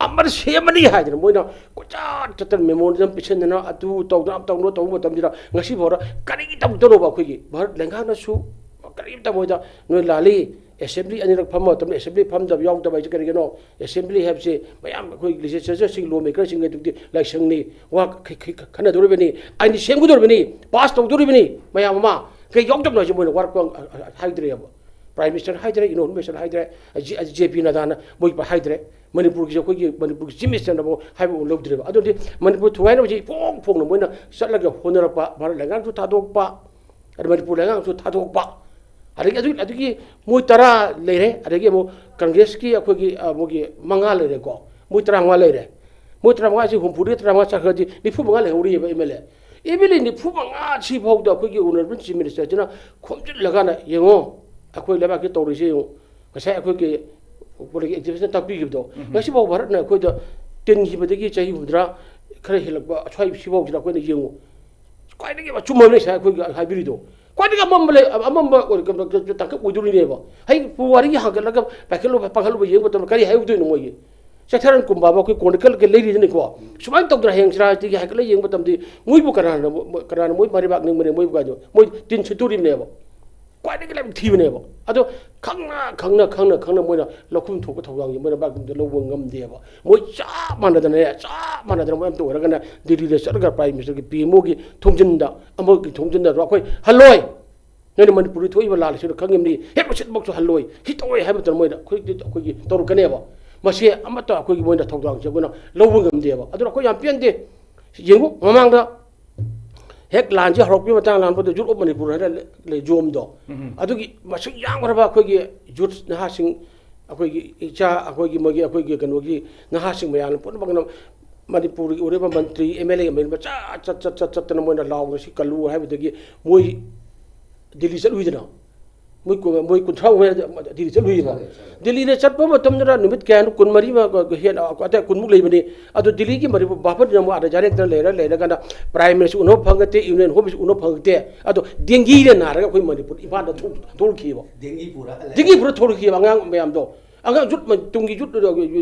ꯑꯃ ꯁꯦꯝꯃꯅꯤ ꯍꯥꯏꯗꯅ ꯃꯣꯏꯅ ꯀꯣꯏꯆꯠ ꯆꯠꯇꯅ ꯃꯦꯃꯣꯔꯦꯟꯗꯝ ꯄꯤꯁꯤꯟꯗꯅ ꯑꯗꯨ ꯇꯧꯗꯅ ꯑꯃ ꯇꯧꯗꯅ ꯇꯧꯕ ꯃꯇꯝꯁꯤꯗ ꯉꯁꯤ ꯐꯥꯎꯗ ꯀꯔꯤꯒꯤ ꯇꯧꯗꯅꯣꯕ? ꯑꯩꯈꯣꯏꯒꯤ ꯚꯥꯔꯠ ꯂꯩꯉꯥꯛꯅꯁꯨ ꯀꯔꯤꯝꯇ ꯃꯣꯏꯗ ꯅꯣꯏ ꯂꯥꯜꯂꯤ, ꯑꯦꯁꯦꯝꯕ꯭ꯂꯤ ꯑꯅꯤꯔꯛ ꯐꯝꯕ ꯃꯇꯝꯗ ꯑꯦꯁꯦꯝꯕ꯭ꯂꯤ ꯐꯝꯗꯕ ꯌꯥꯎꯗꯕ ꯍꯥꯏꯁꯦ ꯀꯔꯤꯒꯤꯅꯣ? ꯑꯦꯁꯦꯝꯕ꯭ꯂꯤ ꯍꯥꯏꯕꯁꯤ ꯃꯌꯥꯝ ꯑꯩꯈꯣꯏ ꯂꯤꯖꯤꯁꯂꯦꯆꯔꯁꯤꯡ, ꯂꯣ ꯃꯦꯀꯔꯁꯤꯡ ꯑꯗꯨꯗꯤ ꯂꯥꯏꯁꯪꯅꯤ, ꯋꯥ ꯈ-, ꯈ-, ꯈ-, ꯈꯟꯅꯗꯣꯔꯤꯕꯅꯤ, ꯑꯥꯏꯟ ꯁꯦꯝꯒꯗꯧꯔꯤꯕꯅꯤ, ꯄꯥꯁ ꯇꯧꯗꯧꯔꯤꯕꯅꯤ, ꯃꯌꯥꯝ ꯑꯃ ꯀꯩ ꯌꯥꯎꯗꯕꯅꯣ ꯍꯥꯏꯁꯦ ꯃꯣꯏꯅ ꯋꯥꯔꯛꯄ ꯍꯥꯏꯗ꯭ꯔꯦꯕ꯫ ꯄ꯭ꯔꯥꯏꯝ ꯃꯤꯅꯤꯁꯇꯔ ꯍꯥꯏꯗ꯭ꯔꯦ, ꯏꯅꯣꯟ ꯃꯤꯅꯤꯁꯇꯔ ꯍꯥꯏꯗ꯭ꯔꯦ, ꯖꯦ-, ꯖꯦ ꯄꯤ ꯅꯗꯥꯅ ꯃꯣꯏ ꯍꯥꯏꯗ꯭ꯔꯦ꯫ ꯃꯅꯤꯄꯨꯔꯒꯤꯁꯦ ꯑꯩꯈꯣꯏꯒꯤ ꯃꯅꯤꯄꯨꯔꯒꯤ ꯆꯤꯐ ꯃꯤꯅꯤꯁꯇꯔꯅꯐꯥꯎ ꯍꯥꯏꯕ ꯑꯃ ꯂꯧꯗ꯭ꯔꯦꯕ꯫ ꯑꯗꯨꯗꯤ ꯃꯅꯤꯄꯨꯔ ꯊꯨꯒꯥꯏꯅꯕꯁꯤ ꯏꯐꯣꯡ ꯐꯣꯡꯅ ꯃꯣꯏꯅ ꯆꯠꯂꯒ ꯍꯣꯠꯅꯔꯛꯄ, ꯚꯥꯔꯠ ꯂꯩꯉꯥꯛꯁꯨ ꯊꯥꯗꯣꯛꯄ, ꯑꯗ ꯃꯅꯤꯄꯨꯔ ꯂꯩꯉꯥꯛꯁꯨ ꯊꯥꯗꯣꯛꯄ, ꯑꯗꯒꯤ ꯑꯗꯨ, ꯑꯗꯨꯒꯤ ꯃꯣꯏ ꯇꯔꯥ ꯂꯩꯔꯦ, ꯑꯗꯒꯤ ꯑꯃꯨꯛ ꯀꯪꯒ꯭ꯔꯦꯁꯀꯤ ꯑꯩꯈꯣꯏꯒꯤ, ꯑ, ꯃꯣꯏꯒꯤ ꯃꯉꯥ ꯂꯩꯔꯦꯀꯣ, ꯃꯣꯏ ꯇꯔꯥꯃꯉꯥ ꯂꯩꯔꯦ꯫ ꯃꯣꯏ ꯇꯔꯥꯃꯉꯥꯁꯤ ꯍꯨꯝꯐꯨꯗꯒꯤ ꯇꯔꯥꯃꯉꯥ ꯆꯠꯈ꯭ꯔꯗꯤ ꯅꯤꯐꯨ ꯃꯉꯥ ꯂꯩꯍꯧꯔꯤꯑꯕ M L A. M L A ꯅꯤꯐꯨ ꯃꯉꯥ ꯁꯤ ꯐꯥꯎꯗ ꯑꯩꯈꯣꯏꯒꯤ ꯑꯣꯅꯔꯦꯕꯜ ꯆꯤꯐ ꯃꯤꯅꯤꯁꯇꯔꯁꯤꯅ ꯈꯣꯝꯖꯤꯜꯂꯒ ꯌꯦꯡꯉꯣ, ꯑꯩꯈꯣꯏ ꯂꯩꯕꯥꯛꯀꯤ ꯇꯧꯔꯤꯁꯦ ꯌꯦꯡꯉꯣ꯫ ꯉꯁꯥꯏ ꯑꯩꯈꯣꯏꯒꯤ ꯄꯣꯂꯤꯇꯤꯀꯦꯜ ꯑꯦꯛꯇꯤꯚꯤꯁꯅ ꯇꯥꯛꯄꯤꯈꯤꯕꯗꯣ, ꯎꯝ꯫ ꯉꯁꯤꯐꯥꯎ ꯚꯥꯔꯠꯅ ꯑꯩꯈꯣꯏꯗ ꯇꯤꯟꯈꯤꯕꯗꯒꯤ ꯆꯍꯤ ꯍꯨꯝꯐꯨꯇꯔꯥ ꯈꯔ ꯍꯦꯜꯂꯛꯄ ꯑꯁ꯭ꯋꯥꯏ ꯁꯤꯐꯥꯎꯁꯤꯗ ꯑꯩꯈꯣꯏꯅ ꯌꯦꯡꯉꯨ꯫ ꯈ꯭ꯋꯥꯏꯗꯒꯤ ꯑꯆꯨꯝꯕ ꯑꯃꯅ ꯉꯁꯥꯏ ꯑꯩꯈꯣꯏꯒꯤ ꯍꯥꯏꯕꯤꯔꯤꯗꯣ꯫ ꯈ꯭ꯋꯥꯏꯗꯒꯤ ꯑꯃꯝꯕ ꯂꯩ-, ꯑꯃꯝꯕ ꯑꯣꯏ-, ꯀꯩꯅꯣ, ꯇꯥꯡꯀꯛ ꯑꯣꯏꯗꯣꯔꯤꯅꯦꯕ꯫ ꯍꯌꯦꯡ ꯄꯨꯋꯥꯔꯤꯒꯤ ꯍꯥꯡꯒꯠꯂꯒ ꯄꯥꯏꯈꯠꯂꯨꯕ, ꯄꯥꯏꯈꯠꯂꯨꯕ ꯌꯦꯡꯕ ꯃꯇꯝꯗ ꯀꯔꯤ ꯍꯥꯏꯔꯨꯗꯣꯏꯅꯣ ꯃꯣꯏꯒꯤ? ꯆꯩꯊꯥꯔꯣꯟ ꯀꯨꯝꯕ ꯑꯃ ꯑꯩꯈꯣꯏ ꯀ꯭ꯔꯣꯅꯤꯀꯜꯒ ꯂꯩꯔꯤꯗꯅꯤꯀꯣ꯫ ꯁꯨꯃꯥꯏꯅ ꯇꯧꯗꯅ ꯍꯌꯦꯡ ꯆꯤꯔꯥꯏꯇꯒꯤ ꯍꯥꯏꯒꯠꯂ ꯌꯦꯡꯕ ꯃꯇꯝꯗ ꯃꯣꯏꯕꯨ ꯀꯅꯥꯅ, ꯀꯅꯥꯅ ꯃꯣꯏ ꯃꯔꯩꯕꯥꯛ ꯅꯤꯡꯕꯅꯦ? ꯃꯣꯏꯕꯨ ꯀꯥꯏꯗꯣ ꯃꯣꯏ ꯇꯤꯟ ꯁꯤꯠꯇꯣꯔꯤꯕꯅꯦꯕ꯫ ꯈ꯭ꯋꯥꯏꯗꯒꯤ ꯂꯥꯏꯕꯛ ꯊꯤꯕꯅꯦꯕ꯫ ꯑꯗꯣ ꯈꯪꯅ ꯈꯪꯅ ꯈꯪꯅ ꯈꯪꯅ ꯃꯣꯏꯅ ꯂꯧꯐꯝ ꯊꯣꯛꯄ ꯊꯧꯗꯥꯡꯁꯦ ꯃꯣꯏꯅ ꯕꯥꯛ ꯂꯧꯕ ꯉꯝꯗꯦꯕ꯫ ꯃꯣꯏ ꯆꯞ ꯃꯥꯟꯅꯗꯅꯅꯦ, ꯆꯞ ꯃꯥꯟꯅꯗꯅ ꯃꯣꯏ ꯑꯝꯇ ꯑꯣꯏꯔꯒꯅ ꯗꯤꯜꯂꯤꯗ ꯆꯠꯂꯒ ꯄ꯭ꯔꯥꯏꯝ ꯃꯤꯅꯤꯁꯇꯔꯒꯤ ꯄꯤ ꯑꯦꯝ ꯑꯣꯒꯤ ꯊꯣꯡꯖꯤꯟꯗ, ꯑꯃꯒꯤ ꯊꯣꯡꯖꯤꯟꯗ ꯑꯩꯈꯣꯏ ꯍꯜꯂꯣꯏ꯫ ꯅꯣꯏꯅ ꯃꯅꯤꯄꯨꯔꯗ ꯊꯣꯛꯏꯕ ꯂꯥꯜ ꯑꯁꯤꯅ ꯈꯪꯉꯤꯕꯅꯤ, ꯍꯦꯛ ꯃꯁꯤꯠꯃꯛꯁꯨ ꯍꯜꯂꯣꯏ, ꯁꯤ ꯇꯧꯔꯣꯏ ꯍꯥꯏꯕ ꯃꯇꯝꯗ ꯃꯣꯏꯅ ꯑꯩꯈꯣꯏꯗꯤ, ꯑꯩꯈꯣꯏꯒꯤ ꯇꯧꯔꯛꯀꯅꯦꯕ꯫ ꯃꯁꯤ ꯑꯃꯠꯇ ꯑꯩꯈꯣꯏꯒꯤ ꯃꯣꯏꯅ ꯊꯧꯗꯥꯡꯁꯦ ꯑꯩꯈꯣꯏꯅ ꯂꯧꯕ ꯉꯝꯗꯦꯕ꯫ ꯑꯗꯨꯅ ꯑꯩꯈꯣꯏ ꯌꯥꯝ ꯄꯦꯟꯗꯦ꯫ ꯌꯦꯡꯉꯨ, ꯃꯃꯥꯡꯗ ꯍꯦꯛ ꯂꯥꯟꯁꯤ ꯍꯧꯔꯛꯄꯒꯤ ꯃꯇꯥꯡ ꯂꯥꯟꯕꯗ ꯌꯨꯠ ꯑꯣꯐ ꯃꯅꯤꯄꯨꯔ ꯍꯥꯏꯅ ꯂꯩ, ꯖꯣꯝꯗꯣ, ꯎꯝ꯫ ꯑꯗꯨꯒꯤ ꯃꯁꯤꯡ ꯌꯥꯝꯈ꯭ꯔꯕ ꯑꯩꯈꯣꯏꯒꯤ ꯌꯨꯠ ꯅꯍꯥꯁꯤꯡ, ꯑꯩꯈꯣꯏꯒꯤ ꯏꯆꯥ, ꯑꯩꯈꯣꯏꯒꯤ ꯃꯣꯏꯒꯤ, ꯑꯩꯈꯣꯏꯒꯤ ꯀꯩꯅꯣꯒꯤ ꯅꯍꯥꯁꯤꯡ ꯃꯌꯥꯝꯅ ꯄꯨꯝꯅꯃꯛꯅ ꯃꯅꯤꯄꯨꯔꯒꯤ ꯑꯣꯏꯔꯤꯕ ꯃꯟꯇ꯭ꯔꯤ, ꯑꯦꯝ ꯑꯦꯜ ꯑꯦ ꯃꯌꯥꯝ ꯃꯆꯥ ꯆꯠ, ꯆꯠ, ꯆꯠ, ꯆꯠꯇꯅ ꯃꯣꯏꯅ ꯂꯥꯎꯗꯅ ꯁꯤ ꯀꯜꯂꯨ ꯍꯥꯏꯕꯗꯒꯤ ꯃꯣꯏ ꯗꯤꯜꯂꯤ ꯆꯠꯂꯨꯏꯗꯅ꯫ ꯃꯣꯏ ꯀꯨ-, ꯃꯣꯏ ꯀꯨꯟꯊ꯭ꯔꯥ ꯃꯨꯛ ꯗꯤꯜꯂꯤ ꯆꯠꯂꯨꯏꯕ꯫ ꯆꯠꯂꯦ, ꯆꯠꯂꯦ꯫ ꯗꯤꯜꯂꯤꯗ ꯆꯠꯄ ꯃꯇꯝꯗꯨꯗ ꯅꯨꯃꯤꯠ ꯀꯌꯥꯅꯣ, ꯀꯨꯟꯃꯔꯤ ꯃ-, ꯍꯦꯟꯅ, ꯑꯗꯥꯏ ꯀꯨꯟꯃꯨꯛ ꯂꯩꯕꯅꯤ꯫ ꯑꯗꯣ ꯗꯤꯜꯂꯤꯒꯤ ꯃꯅꯤꯄꯨꯔ ꯚꯥꯕꯟꯗ ꯑꯃꯨꯛ ꯑꯥꯗ ꯖꯥꯏꯔꯦꯛꯇꯅ ꯂꯩꯔ, ꯂꯩꯔꯀꯥꯟꯗ ꯄ꯭ꯔꯥꯏꯝ ꯃꯤꯅꯤꯁꯇꯔ ꯎꯅꯕ ꯐꯪꯉꯛꯇꯦ, ꯌꯨꯅꯤꯌꯟ ꯍꯣꯝ ꯃꯤꯅꯤꯁꯇꯔ ꯎꯅꯕ ꯐꯪꯉꯛꯇꯦ꯫ ꯑꯗꯣ ꯗꯦꯡꯒꯤꯅ ꯅꯥꯔꯒ ꯑꯩꯈꯣꯏ ꯃꯅꯤꯄꯨꯔ ꯏꯝꯐꯥꯜꯗ ꯊꯣꯛ-, ꯊꯣꯛꯂꯛꯈꯤꯕ꯫ ꯗꯦꯡꯒꯤ ꯄꯨꯔ ꯍꯜꯂꯛꯑꯦ꯫ ꯗꯦꯡꯒꯤ ꯄꯨꯔ ꯊꯣꯛꯂꯛꯈꯤꯕ ꯑꯉꯥꯡ ꯃꯌꯥꯝꯗꯣ꯫ ꯑꯉꯥꯡ ꯌꯨꯠ ꯃ-, ꯇꯨꯡꯒꯤ ꯌꯨꯠ,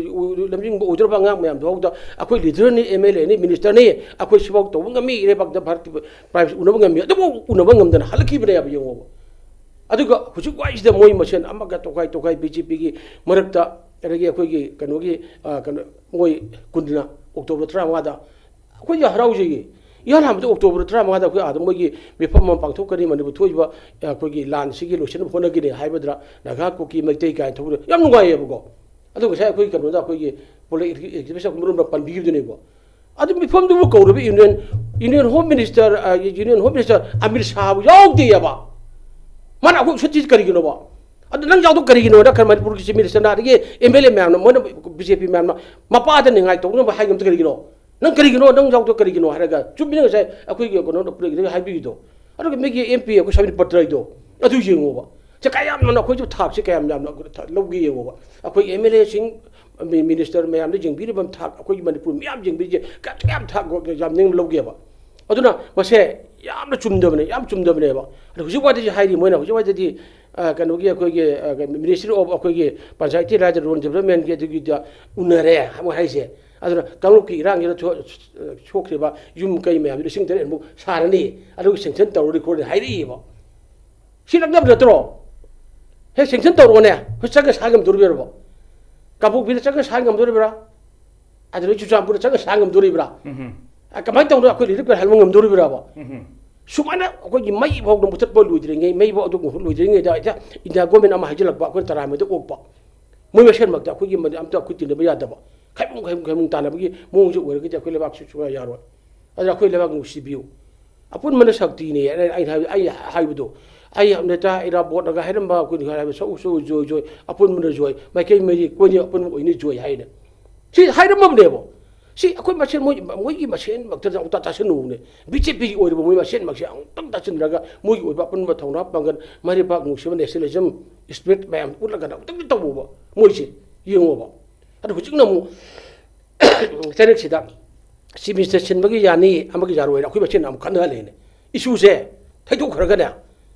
ꯂꯝꯖꯤꯡꯕ ꯑꯣꯏꯗꯧꯔꯕ ꯑꯉꯥꯡ ꯃꯌꯥꯝꯗꯣ ꯍꯧꯗ ꯑꯩꯈꯣꯏ ꯂꯤꯗꯔꯅꯤ, ꯑꯦꯝ ꯑꯦꯜ ꯑꯦꯅꯤ, ꯃꯤꯅꯤꯁꯇꯔꯅꯤ, ꯑꯩꯈꯣꯏ ꯁꯤꯐꯥꯎ ꯇꯧꯕ ꯉꯝꯃꯤ, ꯏꯔꯩꯕꯥꯛꯇ ꯚꯥꯔꯠꯀꯤ ꯄ꯭ꯔꯥꯏꯝ ꯃꯤꯅꯤꯁꯇꯔ ꯎꯅꯕ ꯉꯝꯃꯤ, ꯑꯗꯨꯕꯨ ꯎꯅꯕ ꯉꯝꯗꯅ ꯍꯜꯂꯛꯈꯤꯕꯅꯦꯕ, ꯌꯦꯡꯉꯣꯕ꯫ ꯑꯗꯨꯒ ꯍꯧꯖꯤꯛ ꯋꯥꯏꯁꯤꯗ ꯃꯣꯏ ꯃꯁꯦꯟ ꯑꯃꯒ ꯇꯣꯈꯥꯏ ꯇꯣꯈꯥꯏ, ꯕꯤ ꯖꯦ ꯄꯤꯒꯤ ꯃꯔꯛꯇ, ꯑꯗꯒꯤ ꯑꯩꯈꯣꯏꯒꯤ ꯀꯩꯅꯣꯒꯤ, ꯑ, ꯀꯩꯅꯣ, ꯃꯣꯏ ꯀꯨꯟꯅ ꯑꯣꯛꯇꯣꯕꯔ ꯇꯔꯥꯃꯉꯥꯗ ꯑꯩꯈꯣꯏꯁꯦ ꯍꯔꯥꯎꯖꯩꯌꯦ꯫ ꯏꯍꯥꯟ ꯍꯥꯟꯕꯗ ꯑꯣꯛꯇꯣꯕꯔ ꯇꯔꯥꯃꯉꯥꯗ ꯑꯩꯈꯣꯏ ꯑꯥꯗ ꯃꯣꯏꯒꯤ ꯃꯤꯐꯝ ꯑꯃ ꯄꯥꯡꯊꯣꯛꯀꯅꯤ, ꯃꯅꯤꯄꯨꯔ ꯊꯣꯛꯏꯕ, ꯑ, ꯑꯩꯈꯣꯏꯒꯤ ꯂꯥꯟꯁꯤꯒꯤ ꯂꯣꯏꯁꯤꯟꯅꯕ ꯍꯣꯠꯅꯒꯅꯤ ꯍꯥꯏꯕꯗꯨꯗ ꯅꯥꯒꯥ, ꯀꯨꯀꯤ, ꯃꯩꯇꯩ ꯀꯥꯏꯅ ꯊꯧꯕꯗꯣ ꯌꯥꯝ ꯅꯨꯡꯉꯥꯏꯌꯦꯕꯀꯣ꯫ ꯑꯗꯣ ꯉꯁꯥꯏ ꯑꯩꯈꯣꯏ ꯀꯩꯅꯣꯗ ꯑꯩꯈꯣꯏꯒꯤ ꯄꯣꯂꯤꯇꯤꯀꯦꯜ ꯑꯦꯛꯇꯤꯚꯤꯁ ꯑꯩꯈꯣꯏ ꯃꯔꯨꯞꯅ ꯄꯟꯕꯤꯈꯤꯕꯗꯨꯅꯦꯀꯣ꯫ ꯑꯗꯨ ꯃꯤꯐꯝꯗꯨꯕꯨ ꯀꯧꯔꯕ ꯌꯨꯅꯤꯌꯟ, ꯌꯨꯅꯤꯌꯟ ꯍꯣꯝ ꯃꯤꯅꯤꯁꯇꯔ, ꯑ, ꯌꯨꯅꯤꯌꯟ ꯍꯣꯝ ꯃꯤꯅꯤꯁꯇꯔ ꯑꯃꯤꯠ ꯁꯥꯍꯕꯨ ꯌꯥꯎꯗꯦꯌꯦꯕ꯫ ꯃꯥꯅ ꯑꯩꯈꯣꯏ ꯎꯁꯤꯠꯇ꯭ꯔꯤꯁꯤ ꯀꯔꯤꯒꯤꯅꯣꯕ? ꯑꯗꯨ ꯅꯪ ꯌꯥꯎꯗꯣ ꯀꯔꯤꯒꯤꯅꯣ? ꯅꯪ ꯈꯔ ꯃꯅꯤꯄꯨꯔꯒꯤ ꯆꯤꯐ ꯃꯤꯅꯤꯁꯇꯔꯅ, ꯑꯗꯒꯤ ꯑꯦꯝ ꯑꯦꯜ ꯑꯦ ꯃꯌꯥꯝꯅ, ꯃꯣꯏꯅ ꯕꯤ ꯖꯦ ꯄꯤ ꯃꯌꯥꯝꯅ ꯃꯄꯥꯗ ꯅꯤꯡꯉꯥꯏ ꯇꯧꯅꯕ ꯍꯥꯏ ꯉꯝꯗ ꯀꯔꯤꯒꯤꯅꯣ? ꯅꯪ ꯀꯔꯤꯒꯤꯅꯣ? ꯅꯪ ꯌꯥꯎꯗꯣ ꯀꯔꯤꯒꯤꯅꯣ ꯍꯥꯏꯔꯒ ꯆꯨꯝꯃꯤꯅ ꯉꯁꯥꯏ ꯑꯩꯈꯣꯏꯒꯤ ꯀꯩꯅꯣ ꯄꯨꯂꯤꯁꯇꯒꯤ ꯍꯥꯏꯕꯤꯔꯤꯗꯣ꯫ ꯑꯗꯨꯒ ꯃꯤꯒꯤ ꯑꯦꯝ ꯄꯤ ꯑꯩꯈꯣꯏ ꯁꯕꯤꯟ ꯄꯇ꯭ꯔꯩꯗꯣ ꯑꯗꯨ ꯌꯦꯡꯉꯣꯕ꯫ ꯁꯦ ꯀꯌꯥꯝ ꯌꯥꯝꯅ ꯑꯩꯈꯣꯏꯁꯨ ꯊꯥꯛꯁꯦ ꯀꯌꯥꯝ ꯌꯥꯝꯅ ꯊꯥ-, ꯂꯧꯒꯦ ꯌꯦꯡꯉꯣꯕ꯫ ꯑꯩꯈꯣꯏ ꯑꯦꯝ ꯑꯦꯜ ꯑꯦꯁꯤꯡ, ꯃꯤ-, ꯃꯤꯅꯤꯁꯇꯔ ꯃꯌꯥꯝꯗ ꯌꯦꯡꯕꯤꯔꯤꯕ ꯊꯥꯛ, ꯑꯩꯈꯣꯏꯒꯤ ꯃꯅꯤꯄꯨꯔ ꯃꯤꯌꯥꯝ ꯌꯦꯡꯕꯤꯔꯤꯁꯦ ꯀꯌꯥꯝ, ꯀꯌꯥꯝ ꯊꯥꯛ ꯌꯥꯝ ꯅꯦꯝꯅ ꯂꯧꯒꯦꯕ꯫ ꯑꯗꯨꯅ ꯃꯁꯦ ꯌꯥꯝꯅ ꯆꯨꯝꯗꯕꯅꯦ, ꯌꯥꯝ ꯆꯨꯝꯗꯕꯅꯦꯕ꯫ ꯑꯗꯣ ꯍꯧꯖꯤꯛ ꯋꯥꯏꯗꯗꯤ ꯍꯥꯏꯔꯤ ꯃꯣꯏꯅ, ꯍꯧꯖꯤꯛ ꯋꯥꯏꯗꯗꯤ, ꯑ, ꯀꯩꯅꯣꯒꯤ, ꯑꯩꯈꯣꯏꯒꯤ, ꯑ, Ministry of ꯑꯩꯈꯣꯏꯒꯤ Panchayati Raj Rural Developmentꯒꯤ ꯑꯗꯨꯒꯤꯗ ꯎꯅꯔꯦ ꯃꯣꯏ ꯍꯥꯏꯁꯦ꯫ ꯑꯗꯨꯅ ꯀꯥꯡꯂꯨꯞꯀꯤ ꯏꯔꯥꯡꯁꯤꯗ ꯊꯣ-, ꯁꯣꯛꯈ꯭ꯔꯤꯕ ꯌꯨꯝ ꯀꯩ ꯃꯌꯥꯝꯁꯤ ꯂꯤꯁꯤꯡ ꯇꯔꯦꯠꯃꯨꯛ ꯁꯥꯔꯅꯤ, ꯑꯗꯨꯒ sanction ꯇꯧꯔꯅꯤ ꯈꯣꯠꯂꯅꯤ ꯍꯥꯏꯔꯛꯏꯕ꯫ ꯁꯤ ꯅꯛꯅꯕ ꯅꯠꯇ꯭ꯔꯣ? ꯍꯦ, sanction ꯇꯧꯔꯛꯑꯣꯅꯦ꯫ ꯑꯩꯈꯣꯏ ꯆꯪꯉ ꯁꯥ ꯉꯝꯗꯣꯔꯤꯕ꯭ꯔꯣ? ꯀꯥꯡꯄꯣꯛꯄꯤꯗ ꯆꯪꯉ ꯁꯥ ꯉꯝꯗꯣꯔꯤꯕ꯭ꯔꯥ? ꯑꯗꯨꯗꯒꯤ ꯆꯨꯔꯆꯥꯟꯄꯨꯔꯗ ꯆꯪꯉ ꯁꯥ ꯉꯝꯗꯣꯔꯤꯕ꯭ꯔꯥ? ꯎꯝꯍꯨꯝ꯫ ꯑ, ꯀꯃꯥꯏꯅ ꯇꯧꯅ ꯑꯩꯈꯣꯏ relief camp ꯍꯜꯕ ꯉꯝꯗꯣꯔꯤꯕ꯭ꯔꯥꯕ? ꯎꯝꯍꯨꯝ꯫ ꯁꯨꯃꯥꯏꯅ ꯑꯩꯈꯣꯏꯒꯤ ꯃꯩ ꯐꯥꯎꯗ ꯃꯨꯊꯠꯄ ꯂꯣꯏꯗ꯭ꯔꯤꯉꯩ, ꯃꯩ ꯐꯥꯎ ꯑꯗꯨ ꯂꯣꯏꯗ꯭ꯔꯤꯉꯩꯗ ꯍꯦꯛꯇ India government ꯑꯃ ꯍꯥꯏꯖꯤꯜꯂꯛꯄ, ꯑꯩꯈꯣꯏꯅ ꯇꯔꯥꯃꯥꯊꯣꯏꯗ ꯑꯣꯛꯄ꯫ ꯃꯣꯏ ꯃꯁꯦꯟꯃꯛꯇ ꯑꯩꯈꯣꯏꯒꯤ ꯃꯗꯨ ꯑꯝꯇ ꯑꯩꯈꯣꯏ ꯇꯤꯟꯅꯕ ꯌꯥꯗꯕ꯫ ꯈꯥꯏꯕꯨꯡ, ꯈꯥꯏꯕꯨꯡ, ꯈꯥꯏꯕꯨꯡ ꯇꯥꯟꯅꯕꯒꯤ ꯃꯑꯣꯡꯁꯦ ꯑꯣꯏꯔꯒꯗꯤ ꯑꯩꯈꯣꯏ ꯂꯩꯕꯥꯛꯁꯤ ꯁꯨꯡꯌꯥ ꯌꯥꯔꯣꯏ꯫ ꯑꯗꯨꯅ ꯑꯩꯈꯣꯏ ꯂꯩꯕꯥꯛ ꯅꯨꯡꯁꯤꯕꯤꯌꯨ꯫ ꯑꯄꯨꯟꯕꯅ ꯁꯛꯇꯤꯅꯦ꯫ ꯑꯩꯅ, ꯑꯩꯅ ꯍꯥꯏ-, ꯑꯩ ꯍꯥꯏꯕꯗꯣ, ꯑꯩ ꯅꯦꯇꯥ ꯏꯔꯥꯕꯣꯠꯅꯒ ꯍꯥꯏꯔꯝꯕ, ꯑꯩꯈꯣꯏꯅ ꯍꯥꯏꯕ ꯁꯧ ꯁꯧ ꯖꯣꯏ ꯖꯣꯏ, ꯑꯄꯨꯟꯕꯅ ꯖꯣꯏ, ꯃꯥꯏꯀꯩ ꯃꯔꯤ ꯀꯣꯏꯅ ꯑꯄꯨꯟꯕ ꯑꯣꯏꯅ ꯖꯣꯏ ꯍꯥꯏꯅ꯫ ꯁꯤ ꯍꯥꯏꯔꯝꯃꯕꯅꯦꯕ꯫ ꯁꯤ ꯑꯩꯈꯣꯏ ꯃꯁꯦꯟ, ꯃꯣꯏ, ꯃꯣꯏꯒꯤ ꯃꯁꯦꯟꯃꯛꯇꯗ ꯑꯃꯨꯛꯇ ꯇꯥꯁꯤꯟꯅꯧꯅꯦ꯫ BJPꯒꯤ ꯑꯣꯏꯔꯤꯕ ꯃꯣꯏ ꯃꯁꯦꯟꯃꯛꯁꯦ ꯑꯃꯨꯛꯇꯪ ꯇꯥꯁꯤꯟꯅꯔꯒ ꯃꯣꯏꯒꯤ ꯑꯣꯏꯕ ꯑꯄꯨꯟꯕ ꯊꯧꯅꯥ ꯄꯥꯡꯒꯜ, ꯃꯔꯩꯕꯥꯛ ꯅꯨꯡꯁꯤꯕ nationalism spirit ꯃꯌꯥꯝ ꯎꯠꯂꯒꯅ ꯑꯃꯨꯛꯇꯪꯗꯤ ꯇꯧꯕ ꯃꯣꯏꯁꯦ ꯌꯦꯡꯉꯣꯕ꯫ ꯑꯗꯣ ꯍꯧꯖꯤꯛꯅ ꯑꯃꯨꯛ ꯆꯩꯔꯛꯁꯤꯗ Chief Minister ꯁꯤꯟꯕꯒꯤ ꯌꯥꯅꯤ, ꯑꯃꯒꯤ ꯌꯥꯔꯣꯏꯅ ꯑꯩꯈꯣꯏ ꯃꯁꯦꯟ ꯑꯃꯨꯛ ꯈꯠꯅꯍꯜꯂꯦꯅꯦ꯫ Issueꯁꯦ ꯊꯩꯗꯣꯛꯈ꯭ꯔꯒꯅꯦ,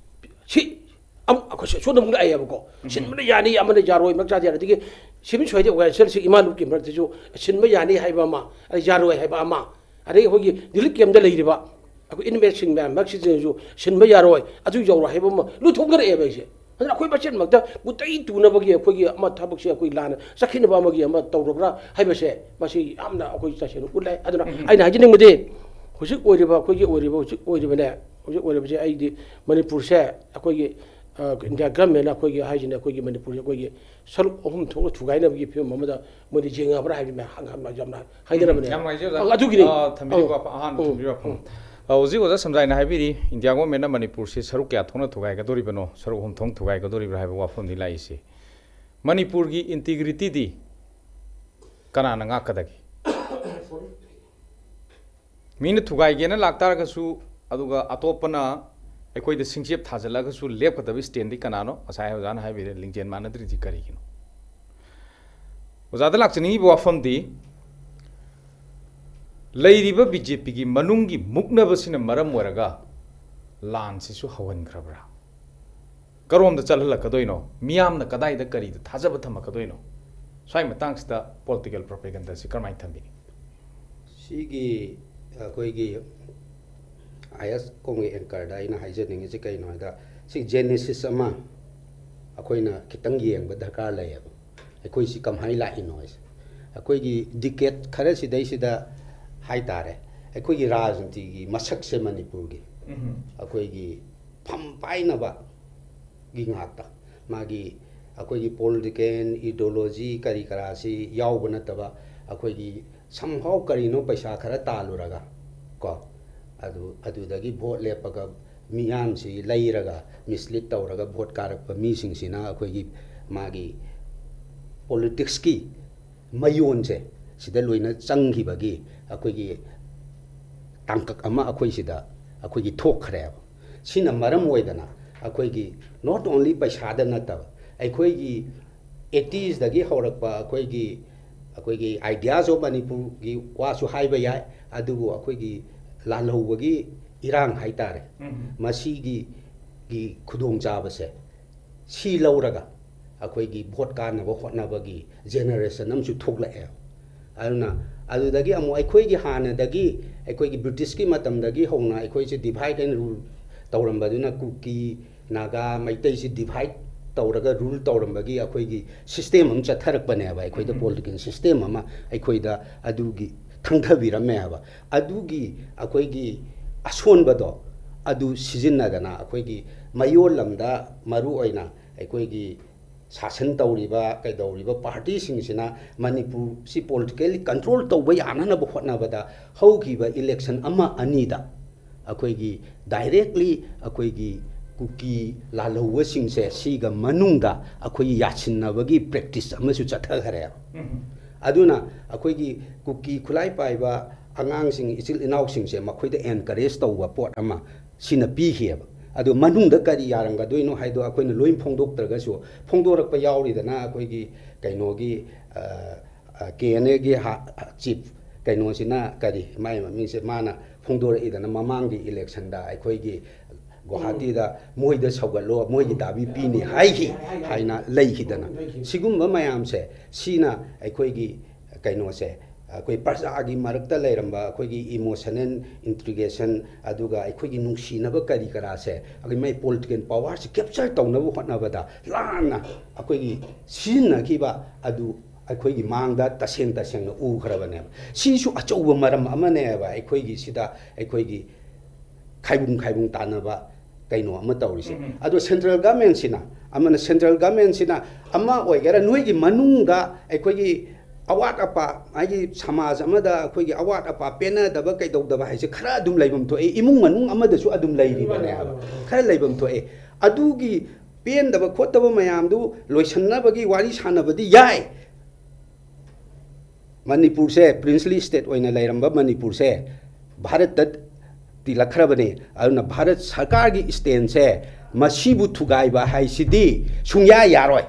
ꯁꯤ ꯑꯃꯨꯛ ꯑꯩꯈꯣꯏ ꯁꯣꯝꯗ ꯑꯃꯨꯛ ꯂꯥꯛꯑꯦꯕꯀꯣ꯫ ꯎꯝ꯫ ꯁꯤꯟꯕꯅ ꯌꯥꯅꯤ, ꯑꯃꯅ ꯌꯥꯔꯣꯏ, ꯃꯔꯛ ꯆꯥꯗꯦ꯫ ꯑꯗꯒꯤ civil society organizationꯁꯤꯡ ꯏꯃꯥ ꯂꯨꯞꯀꯤ ꯃꯔꯛꯇꯁꯨ ꯁꯤꯟꯕ ꯌꯥꯅꯤ ꯍꯥꯏꯕ ꯑꯃ, ꯑꯗꯩ ꯌꯥꯔꯣꯏ ꯍꯥꯏꯕ ꯑꯃ, ꯑꯗꯩ ꯑꯩꯈꯣꯏꯒꯤ relief campꯇ ꯂꯩꯔꯤꯕ ꯑꯩꯈꯣꯏ inmateꯁꯤꯡ ꯃꯌꯥꯝ ꯃꯔꯛꯁꯤꯗꯁꯨ ꯁꯤꯟꯕ ꯌꯥꯔꯣꯏ, ꯑꯗꯨ ꯌꯥꯔꯣꯏ ꯍꯥꯏꯕ ꯑꯃ ꯂꯣꯏꯊꯣꯛꯅꯔꯛꯑꯦꯕ ꯑꯩꯁꯦ꯫ ꯑꯗꯨꯅ ꯑꯩꯈꯣꯏ ꯃꯁꯦꯟꯃꯛꯇ ꯃꯨꯇꯩ ꯇꯨꯅꯕꯒꯤ ꯑꯩꯈꯣꯏꯒꯤ ꯑꯃ ꯊꯕꯛꯁꯦ ꯑꯩꯈꯣꯏ ꯂꯥꯟꯅ ꯆꯠꯈꯤꯅꯕ ꯑꯃꯒꯤ ꯑꯃ ꯇꯧꯔꯕ꯭ꯔꯥ ꯍꯥꯏꯕꯁꯦ, ꯃꯁꯤ ꯌꯥꯝꯅ ꯑꯩꯈꯣꯏ ꯇꯁꯦꯡꯅ ꯎꯠꯂꯦ꯫ ꯑꯗꯨꯅ ꯎꯝ꯫ ꯑꯩꯅ ꯍꯥꯏꯖꯅꯤꯡꯕꯗꯤ, ꯍꯧꯖꯤꯛ ꯑꯣꯏꯔꯤꯕ, ꯑꯩꯈꯣꯏꯒꯤ ꯑꯣꯏꯔꯤꯕ, ꯍꯧꯖꯤꯛ ꯑꯣꯏꯔꯤꯕꯅꯦ, ꯍꯧꯖꯤꯛ ꯑꯣꯏꯔꯤꯕꯁꯦ ꯑꯩꯗꯤ ꯃꯅꯤꯄꯨꯔꯁꯦ ꯑꯩꯈꯣꯏꯒꯤ, ꯑ, India governmentꯅ ꯑꯩꯈꯣꯏꯒꯤ ꯍꯥꯏꯁꯤꯅ ꯑꯩꯈꯣꯏꯒꯤ ꯃꯅꯤꯄꯨꯔꯁꯦ ꯑꯩꯈꯣꯏꯒꯤ ꯁꯔꯨꯛ ꯑꯍꯨꯝ ꯊꯣꯛꯅ ꯊꯨꯒꯥꯏꯅꯕꯒꯤ ꯐꯤꯕꯝ ꯑꯃꯗ ꯃꯣꯏꯅ ꯌꯦꯡꯉꯕ꯭ꯔꯥ ꯍꯥꯏꯕꯗꯤ ꯃꯌꯥꯝ ꯌꯥꯝꯅ ꯍꯥꯏꯅꯔꯕꯅꯦ꯫ ꯌꯥꯝ ꯅꯨꯡꯉꯥꯏꯖꯩ, ꯑꯣꯖꯥ꯫ ꯑ, ꯑꯗꯨꯒꯤꯅꯤ꯫ ꯑ, ꯊꯝꯕꯤꯔꯤꯕ ꯑ, ꯋꯥꯐꯝ, ꯑꯍꯥꯟꯕ ꯎꯝ, ꯊꯝꯕꯤꯔꯤꯕ ꯋꯥꯐꯝ꯫ ꯎꯝ꯫ ꯑ, ꯍꯧꯖꯤꯛ ꯑꯣꯖꯥ ꯁꯝꯖꯥꯏꯅ ꯍꯥꯏꯕꯤꯔꯤ, India governmentꯅ ꯃꯅꯤꯄꯨꯔꯁꯤ ꯁꯔꯨꯛ ꯀꯌꯥ ꯊꯣꯛꯅ ꯊꯨꯒꯥꯏꯒꯗꯧꯔꯤꯕꯅꯣ, ꯁꯔꯨꯛ ꯑꯍꯨꯝ ꯊꯣꯛꯅ ꯊꯨꯒꯥꯏꯒꯗꯧꯔꯤꯕ꯭ꯔꯥ ꯍꯥꯏꯕ ꯋꯥꯐꯝꯅꯤ ꯂꯥꯛꯏꯁꯤ꯫ ꯃꯅꯤꯄꯨꯔꯒꯤ integrityꯗꯤ ꯀꯅꯥꯅ ꯉꯥꯛꯀꯗꯒꯦ? ꯃꯤꯅ ꯊꯨꯒꯥꯏꯒꯦꯅ ꯂꯥꯛꯇꯥꯔꯒꯁꯨ, ꯑꯗꯨꯒ ꯑꯇꯣꯞꯄꯅ ꯑꯩꯈꯣꯏꯗ ꯁꯤꯡꯆꯦꯞ ꯊꯥꯖꯤꯜꯂꯒꯁꯨ ꯂꯦꯞꯀꯗꯕ standꯗꯤ ꯀꯅꯥꯅꯣ? ꯉꯁꯥꯏ ꯑꯣꯖꯥꯅ ꯍꯥꯏꯕꯤꯔꯦ, ꯂꯤꯡꯖꯦꯜ ꯃꯥꯟꯅꯗ꯭ꯔꯤꯗꯤ ꯀꯔꯤꯒꯤꯅꯣ? ꯑꯣꯖꯥꯗ ꯂꯥꯛꯆꯅꯤꯡꯉꯤꯕ ꯋꯥꯐꯝꯗꯤ, ꯂꯩꯔꯤꯕ ꯕꯤ ꯖꯦ ꯄꯤꯒꯤ ꯃꯅꯨꯡꯒꯤ ꯃꯨꯛꯅꯕꯁꯤꯅ ꯃꯔꯝ ꯑꯣꯏꯔꯒ ꯂꯥꯟꯁꯤꯁꯨ ꯍꯧꯍꯟꯈ꯭ꯔꯕ꯭ꯔꯥ? ꯀꯔꯣꯝꯗ ꯆꯠꯍꯜꯂꯛꯀꯗꯣꯏꯅꯣ? ꯃꯤꯌꯥꯝꯅ ꯀꯗꯥꯏꯗ ꯀꯔꯤꯗ ꯊꯥꯖꯕ ꯊꯝꯃꯛꯀꯗꯣꯏꯅꯣ? ꯁ꯭ꯋꯥꯏ ꯃꯇꯥꯡꯁꯤꯗ political propagandaꯁꯤ ꯀꯔꯝꯍꯥꯏꯅ ꯊꯝꯕꯤꯅꯤ? ꯁꯤꯒꯤ ꯑꯩꯈꯣꯏꯒꯤ ꯑꯥꯏ ꯑꯦꯁ ꯀꯣꯝꯒꯤ anchorꯗ ꯑꯩꯅ ꯍꯥꯏꯖꯅꯤꯡꯉꯤꯁꯤ ꯀꯩꯅꯣ ꯍꯥꯏꯗ, ꯁꯤ genesis ꯑꯃ ꯑꯩꯈꯣꯏꯅ ꯈꯤꯇꯪ ꯌꯦꯡꯕ ꯗꯔꯀꯥꯔ ꯂꯩꯌꯦꯕ꯫ ꯑꯩꯈꯣꯏꯁꯤ ꯀꯃꯥꯏꯅ ꯂꯥꯛꯏꯅꯣ ꯍꯥꯏꯁꯦ꯫ ꯑꯩꯈꯣꯏꯒꯤ decade ꯈꯔꯁꯤꯗꯩꯁꯤꯗ ꯍꯥꯏ ꯇꯥꯔꯦ, ꯑꯩꯈꯣꯏꯒꯤ ꯔꯥꯖꯅꯤꯇꯤꯒꯤ ꯃꯁꯛꯁꯦ ꯃꯅꯤꯄꯨꯔꯒꯤ ꯑꯩꯈꯣꯏꯒꯤ ꯐꯝ ꯄꯥꯏꯅꯕꯒꯤ ꯉꯥꯛꯇ, ꯃꯥꯒꯤ ꯑꯩꯈꯣꯏꯒꯤ political ideology ꯀꯔꯤ ꯀꯔꯥꯁꯤ ꯌꯥꯎꯕ ꯅꯠꯇꯕ, ꯑꯩꯈꯣꯏꯒꯤ somehow ꯀꯔꯤꯅꯣ ꯄꯩꯁꯥ ꯈꯔ ꯇꯥꯜꯂꯨꯔꯒ ꯀꯣ, ꯑꯗꯨ, ꯑꯗꯨꯗꯒꯤ vote ꯂꯦꯞꯄꯒ ꯃꯤꯌꯥꯝꯁꯤ ꯂꯩꯔꯒ mislead ꯇꯧꯔꯒ vote ꯀꯥꯔꯛꯄ ꯃꯤꯁꯤꯡꯁꯤꯅ ꯑꯩꯈꯣꯏꯒꯤ ꯃꯥꯒꯤ politicsꯀꯤ ꯃꯌꯣꯟꯁꯦ ꯁꯤꯗ ꯂꯣꯏꯅ ꯆꯪꯈꯤꯕꯒꯤ ꯑꯩꯈꯣꯏꯒꯤ ꯇꯥꯡꯀꯛ ꯑꯃ ꯑꯩꯈꯣꯏ ꯁꯤꯗ ꯑꯩꯈꯣꯏꯒꯤ ꯊꯣꯛꯈ꯭ꯔꯦꯕ꯫ ꯁꯤꯅ ꯃꯔꯝ ꯑꯣꯏꯗꯅ ꯑꯩꯈꯣꯏꯒꯤ not only ꯄꯩꯁꯥꯗ ꯅꯠꯇꯕ, ꯑꯩꯈꯣꯏꯒꯤ eightiesꯗꯒꯤ ꯍꯧꯔꯛꯄ ꯑꯩꯈꯣꯏꯒꯤ, ꯑꯩꯈꯣꯏꯒꯤ Ideas of Manipurꯒꯤ ꯋꯥꯁꯨ ꯍꯥꯏꯕ ꯌꯥꯏ, ꯑꯗꯨꯕꯨ ꯑꯩꯈꯣꯏꯒꯤ ꯂꯥꯜꯍꯧꯕꯒꯤ ꯏꯔꯥꯡ ꯍꯥꯏ ꯇꯥꯔꯦ, ꯃꯁꯤꯒꯤ ꯒꯤ ꯈꯨꯗꯣꯡꯆꯥꯕꯁꯦ ꯁꯤ ꯂꯧꯔꯒ ꯑꯩꯈꯣꯏꯒꯤ vote ꯀꯥꯅꯕ ꯍꯣꯠꯅꯕꯒꯤ generation ꯑꯃꯁꯨ ꯊꯣꯛꯂꯛꯑꯦ꯫ ꯑꯗꯨꯅ ꯑꯗꯨꯗꯒꯤ ꯑꯃꯨꯛ ꯑꯩꯈꯣꯏꯒꯤ ꯍꯥꯟꯅꯗꯒꯤ, ꯑꯩꯈꯣꯏꯒꯤ Britishꯀꯤ ꯃꯇꯝꯗꯒꯤ ꯍꯧꯅ ꯑꯩꯈꯣꯏꯁꯦ divide and rule ꯇꯧꯔꯝꯕꯗꯨꯅ Kuki, Naga, ꯃꯩꯇꯩꯁꯤ divide ꯇꯧꯔꯒ rule ꯇꯧꯔꯝꯕꯒꯤ ꯑꯩꯈꯣꯏꯒꯤ system ꯑꯃ ꯆꯠꯊꯔꯛꯄꯅꯦꯕ꯫ ꯑꯩꯈꯣꯏꯗ political system ꯑꯃ ꯑꯩꯈꯣꯏꯗ ꯑꯗꯨꯒꯤ ꯊꯪꯊꯕꯤꯔꯝꯃꯦ ꯍꯥꯏꯕ꯫ ꯑꯗꯨꯒꯤ ꯑꯩꯈꯣꯏꯒꯤ ꯑꯁꯣꯟꯕꯗꯣ ꯑꯗꯨ ꯁꯤꯖꯤꯟꯅꯗꯅ ꯑꯩꯈꯣꯏꯒꯤ ꯃꯌꯣꯜ ꯂꯝꯗ ꯃꯔꯨ ꯑꯣꯏꯅ ꯑꯩꯈꯣꯏꯒꯤ ꯁꯥꯁꯟ ꯇꯧꯔꯤꯕ ꯀꯩꯗꯧꯔꯤꯕ partyꯁꯤꯡꯁꯤꯅ ꯃꯅꯤꯄꯨꯔꯁꯤ politically control ꯇꯧꯕ ꯌꯥꯅꯅꯕ ꯍꯣꯠꯅꯕꯗ ꯍꯧꯈꯤꯕ election ꯑꯃ ꯑꯅꯤꯗ ꯑꯩꯈꯣꯏꯒꯤ directly ꯑꯩꯈꯣꯏꯒꯤ ꯀꯨꯀꯤ ꯂꯥꯜꯍꯧꯕꯁꯤꯡꯁꯦ ꯁꯤꯒ ꯃꯅꯨꯡꯗ ꯑꯩꯈꯣꯏꯒꯤ ꯌꯥꯁꯤꯟꯅꯕꯒꯤ practice ꯑꯃꯁꯨ ꯆꯠꯊꯈ꯭ꯔꯦꯕ꯫ ꯑꯗꯨꯅ ꯑꯩꯈꯣꯏꯒꯤ ꯀꯨꯀꯤ ꯈꯨꯠꯂꯥꯏ ꯄꯥꯏꯕ ꯑꯉꯥꯡꯁꯤꯡ, ꯏꯆꯤꯜ ꯏꯅꯥꯎꯁꯤꯡꯁꯦ ꯃꯈꯣꯏꯗ encourage ꯇꯧꯕ ꯄꯣꯠ ꯑꯃ ꯁꯤꯅ ꯄꯤꯈꯤꯑꯕ꯫ ꯑꯗꯨ ꯃꯅꯨꯡꯗ ꯀꯔꯤ ꯌꯥꯔꯝꯒꯗꯣꯏꯅꯣ ꯍꯥꯏꯗꯣ ꯑꯩꯈꯣꯏꯅ ꯂꯣꯏ ꯐꯣꯡꯗꯣꯛꯇ꯭ꯔꯒꯁꯨ, ꯐꯣꯡꯗꯣꯔꯛꯄ ꯌꯥꯎꯔꯤꯗꯅ ꯑꯩꯈꯣꯏꯒꯤ ꯀꯩꯅꯣꯒꯤ, ꯑ, ꯑ, ꯀꯦ ꯑꯦꯟ ꯑꯦꯒꯤ ꯍꯥ-, chief ꯀꯩꯅꯣꯁꯤꯅ ꯀꯔꯤ, ꯃꯥꯏ ꯃꯃꯤꯡꯁꯦ ꯃꯥꯅ ꯐꯣꯡꯗꯣꯔꯛꯏꯗꯅ, ꯃꯃꯥꯡꯒꯤ ꯏꯂꯦꯛꯁꯟꯗ ꯑꯩꯈꯣꯏꯒꯤ ꯒꯨꯋꯥꯍꯥꯇꯤꯗ ꯃꯣꯏꯗ ꯁꯧꯒꯠꯂꯣ, ꯃꯣꯏꯒꯤ ꯗꯥꯕꯤ ꯄꯤꯅꯤ ꯍꯥꯏꯈꯤ ꯍꯥꯏꯅ ꯂꯩꯈꯤꯗꯅ꯫ ꯁꯤꯒꯨꯝꯕ ꯃꯌꯥꯝꯁꯦ, ꯁꯤꯅ ꯑꯩꯈꯣꯏꯒꯤ ꯀꯩꯅꯣꯁꯦ, ꯑꯩꯈꯣꯏ ꯄ꯭ꯔꯖꯥꯒꯤ ꯃꯔꯛꯇ ꯂꯩꯔꯝꯕ ꯑꯩꯈꯣꯏꯒꯤ emotional integration, ꯑꯗꯨꯒ ꯑꯩꯈꯣꯏꯒꯤ ꯅꯨꯡꯁꯤꯅꯕ ꯀꯔꯤ ꯀꯔꯥꯁꯦ, ꯑꯩꯈꯣꯏ ꯃꯥꯏ political powerꯁꯦ capture ꯇꯧꯅꯕ ꯍꯣꯠꯅꯕꯗ ꯂꯥꯟꯅ ꯑꯩꯈꯣꯏꯒꯤ ꯁꯤꯖꯤꯟꯅꯈꯤꯕ ꯑꯗꯨ ꯑꯩꯈꯣꯏꯒꯤ ꯃꯥꯡꯗ ꯇꯁꯦꯡ ꯇꯁꯦꯡꯅ ꯎꯈ꯭ꯔꯕꯅꯦꯕ꯫ ꯁꯤꯁꯨ ꯑꯆꯧꯕ ꯃꯔꯝ ꯑꯃꯅꯦꯕ ꯑꯩꯈꯣꯏꯒꯤ ꯁꯤꯗ ꯑꯩꯈꯣꯏꯒꯤ ꯈꯥꯏꯕꯨꯡ ꯈꯥꯏꯕꯨꯡ ꯇꯥꯟꯅꯕ ꯀꯩꯅꯣ ꯑꯃ ꯇꯧꯔꯤꯁꯦ꯫ ꯎꯝ꯫ ꯑꯗꯣ central governmentꯁꯤꯅ, ꯑꯃꯅ central governmentꯁꯤꯅ ꯑꯃ ꯑꯣꯏꯒꯦꯔꯥ, ꯅꯣꯏꯒꯤ ꯃꯅꯨꯡꯗ ꯑꯩꯈꯣꯏꯒꯤ ꯑꯋꯥꯠ ꯑꯄꯥ, ꯍꯥꯏꯗꯤ ꯁꯃꯥꯖ ꯑꯃꯗ ꯑꯩꯈꯣꯏꯒꯤ ꯑꯋꯥꯠ ꯑꯄꯥ ꯄꯦꯟꯅꯗꯕ ꯀꯩꯗꯧꯗꯕ ꯍꯥꯏꯁꯦ ꯈꯔ ꯑꯗꯨꯝ ꯂꯩꯐꯝ ꯊꯣꯛꯑꯦ, ꯏꯃꯨꯡ ꯃꯅꯨꯡ ꯑꯃꯗꯁꯨ ꯑꯗꯨꯝ ꯂꯩꯔꯤꯕꯅꯦ ꯍꯥꯏꯕ, ꯈꯔ ꯂꯩꯐꯝ ꯊꯣꯛꯑꯦ꯫ ꯑꯗꯨꯒꯤ ꯄꯦꯟꯗꯕ ꯈꯣꯠꯇꯕ ꯃꯌꯥꯝꯗꯨ ꯂꯣꯏꯁꯤꯟꯅꯕꯒꯤ ꯋꯥꯔꯤ ꯁꯥꯟꯅꯕꯗꯤ ꯌꯥꯏ꯫ ꯃꯅꯤꯄꯨꯔꯁꯦ princely state ꯑꯣꯏꯅ ꯂꯩꯔꯝꯕ ꯃꯅꯤꯄꯨꯔꯁꯦ ꯚꯥꯔꯠꯇ ꯇꯤꯜꯂꯛꯈ꯭ꯔꯕꯅꯤ꯫ ꯑꯗꯨꯅ ꯚꯥꯔꯠ ꯁꯔꯀꯥꯔꯒꯤ standꯁꯦ ꯃꯁꯤꯕꯨ ꯊꯨꯒꯥꯏꯕ ꯍꯥꯏꯁꯤꯗꯤ ꯁꯨꯡꯌꯥ ꯌꯥꯔꯣꯏ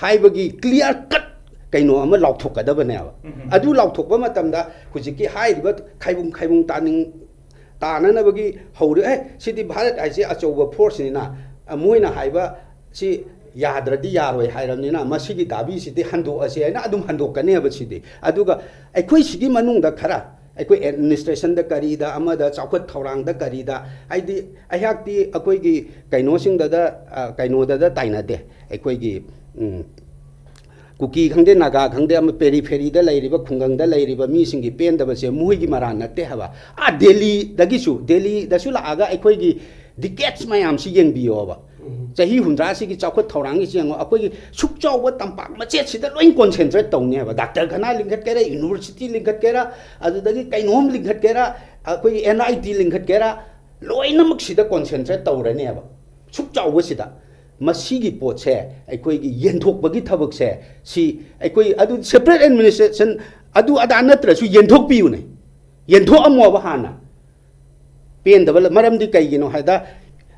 ꯍꯥꯏꯕꯒꯤ clear cut ꯀꯩꯅꯣ ꯑꯃ ꯂꯥꯎꯊꯣꯛꯀꯗꯕꯅꯦꯕ꯫ ꯎꯝ꯫ ꯑꯗꯨ ꯂꯥꯎꯊꯣꯛꯄ ꯃꯇꯝꯗ ꯍꯧꯖꯤꯛꯀꯤ ꯍꯥꯏꯔꯤꯕ ꯈꯥꯏꯕꯨꯡ ꯈꯥꯏꯕꯨꯡ ꯇꯥꯅꯤꯡ ꯇꯥꯅꯅꯕꯒꯤ ꯍꯧꯔꯦ꯫ "ꯑꯦ, ꯁꯤꯗꯤ ꯚꯥꯔꯠ ꯍꯥꯏꯁꯦ ꯑꯆꯧꯕ forceꯅꯤꯅ, ꯑ, ꯃꯣꯏꯅ ꯍꯥꯏꯕ ꯁꯤ ꯌꯥꯗ꯭ꯔꯗꯤ ꯌꯥꯔꯣꯏ ꯍꯥꯏꯔꯕꯅꯤꯅ ꯃꯁꯤꯒꯤ ꯗꯥꯕꯤꯁꯤꯗꯤ ꯍꯟꯗꯣꯛꯑꯁꯦ" ꯍꯥꯏꯅ ꯑꯗꯨꯝ ꯍꯟꯗꯣꯛꯀꯅꯦꯕ ꯁꯤꯗꯤ꯫ ꯑꯗꯨꯒ ꯑꯩꯈꯣꯏ ꯁꯤꯒꯤ ꯃꯅꯨꯡꯗ ꯈꯔ, ꯑꯩꯈꯣꯏ administrationꯗ ꯀꯔꯤꯗ ꯑꯃꯗ ꯆꯥꯎꯈꯠ ꯊꯧꯔꯥꯡꯗ ꯀꯔꯤꯗ, ꯍꯥꯏꯗꯤ ꯑꯩꯍꯥꯛꯇꯤ ꯑꯩꯈꯣꯏꯒꯤ ꯀꯩꯅꯣꯁꯤꯡꯗꯗ, ꯑ, ꯀꯩꯅꯣꯗꯗ ꯇꯥꯏꯅꯗꯦ꯫ ꯑꯩꯈꯣꯏꯒꯤ, ꯎꯝ, ꯀꯨꯀꯤ ꯈꯪꯗꯦ, ꯅꯥꯒꯥ ꯈꯪꯗꯦ, ꯑꯃ peripheryꯗ ꯂꯩꯔꯤꯕ, ꯈꯨꯡꯒꯪꯗ ꯂꯩꯔꯤꯕ ꯃꯤꯁꯤꯡꯒꯤ ꯄꯦꯟꯗꯕꯁꯦ ꯃꯈꯣꯏꯒꯤ ꯃꯔꯥꯟ ꯅꯠꯇꯦ ꯍꯥꯏꯕ꯫ ꯑꯥ ꯗꯦꯜꯂꯤꯗꯒꯤꯁꯨ, ꯗꯦꯜꯂꯤꯗꯁꯨ ꯂꯥꯛꯑꯒ ꯑꯩꯈꯣꯏꯒꯤ decades ꯃꯌꯥꯝꯁꯤ ꯌꯦꯡꯕꯤꯌꯣꯕ꯫ ꯎꯝ꯫ ꯆꯍꯤ ꯍꯨꯝꯗ꯭ꯔꯥꯁꯤꯒꯤ ꯆꯥꯎꯈꯠ ꯊꯧꯔꯥꯡꯒꯤꯁꯤ ꯌꯦꯡꯉꯣ꯫ ꯑꯩꯈꯣꯏꯒꯤ ꯁꯨꯛ ꯆꯥꯎꯕ ꯇꯝꯄꯥꯛ ꯃꯆꯦꯠꯁꯤꯗ ꯂꯣꯏ concentrate ꯇꯧꯅꯦꯕ꯫ ꯗꯥꯛꯇꯔ ꯈꯅꯥ ꯂꯤꯡꯈꯠꯀꯦꯔꯥ, university ꯂꯤꯡꯈꯠꯀꯦꯔꯥ, ꯑꯗꯨꯗꯒꯤ ꯀꯩꯅꯣꯝ ꯂꯤꯡꯈꯠꯀꯦꯔꯥ, ꯑꯩꯈꯣꯏꯒꯤ NIT ꯂꯤꯡꯈꯠꯀꯦꯔꯥ, ꯂꯣꯏꯅꯃꯛ ꯁꯤꯗ concentrate ꯇꯧꯔꯅꯦꯕ꯫ ꯁꯨꯛ ꯆꯥꯎꯕꯁꯤꯗ꯫ ꯃꯁꯤꯒꯤ ꯄꯣꯠꯁꯦ ꯑꯩꯈꯣꯏꯒꯤ ꯌꯦꯟꯊꯣꯛꯄꯒꯤ ꯊꯕꯛꯁꯦ, ꯁꯤ ꯑꯩꯈꯣꯏ ꯑꯗꯨ separate administration ꯑꯗꯨ ꯑꯗꯥ ꯅꯠꯇ꯭ꯔꯁꯨ ꯌꯦꯟꯊꯣꯛꯄꯤꯌꯨꯅꯦ꯫ ꯌꯦꯟꯊꯣꯛꯑꯝꯃꯣꯕ ꯍꯥꯟꯅ꯫ ꯄꯦꯟꯗꯕ ꯂ-, ꯃꯔꯝꯗꯤ ꯀꯩꯒꯤꯅꯣ ꯍꯥꯏꯗ,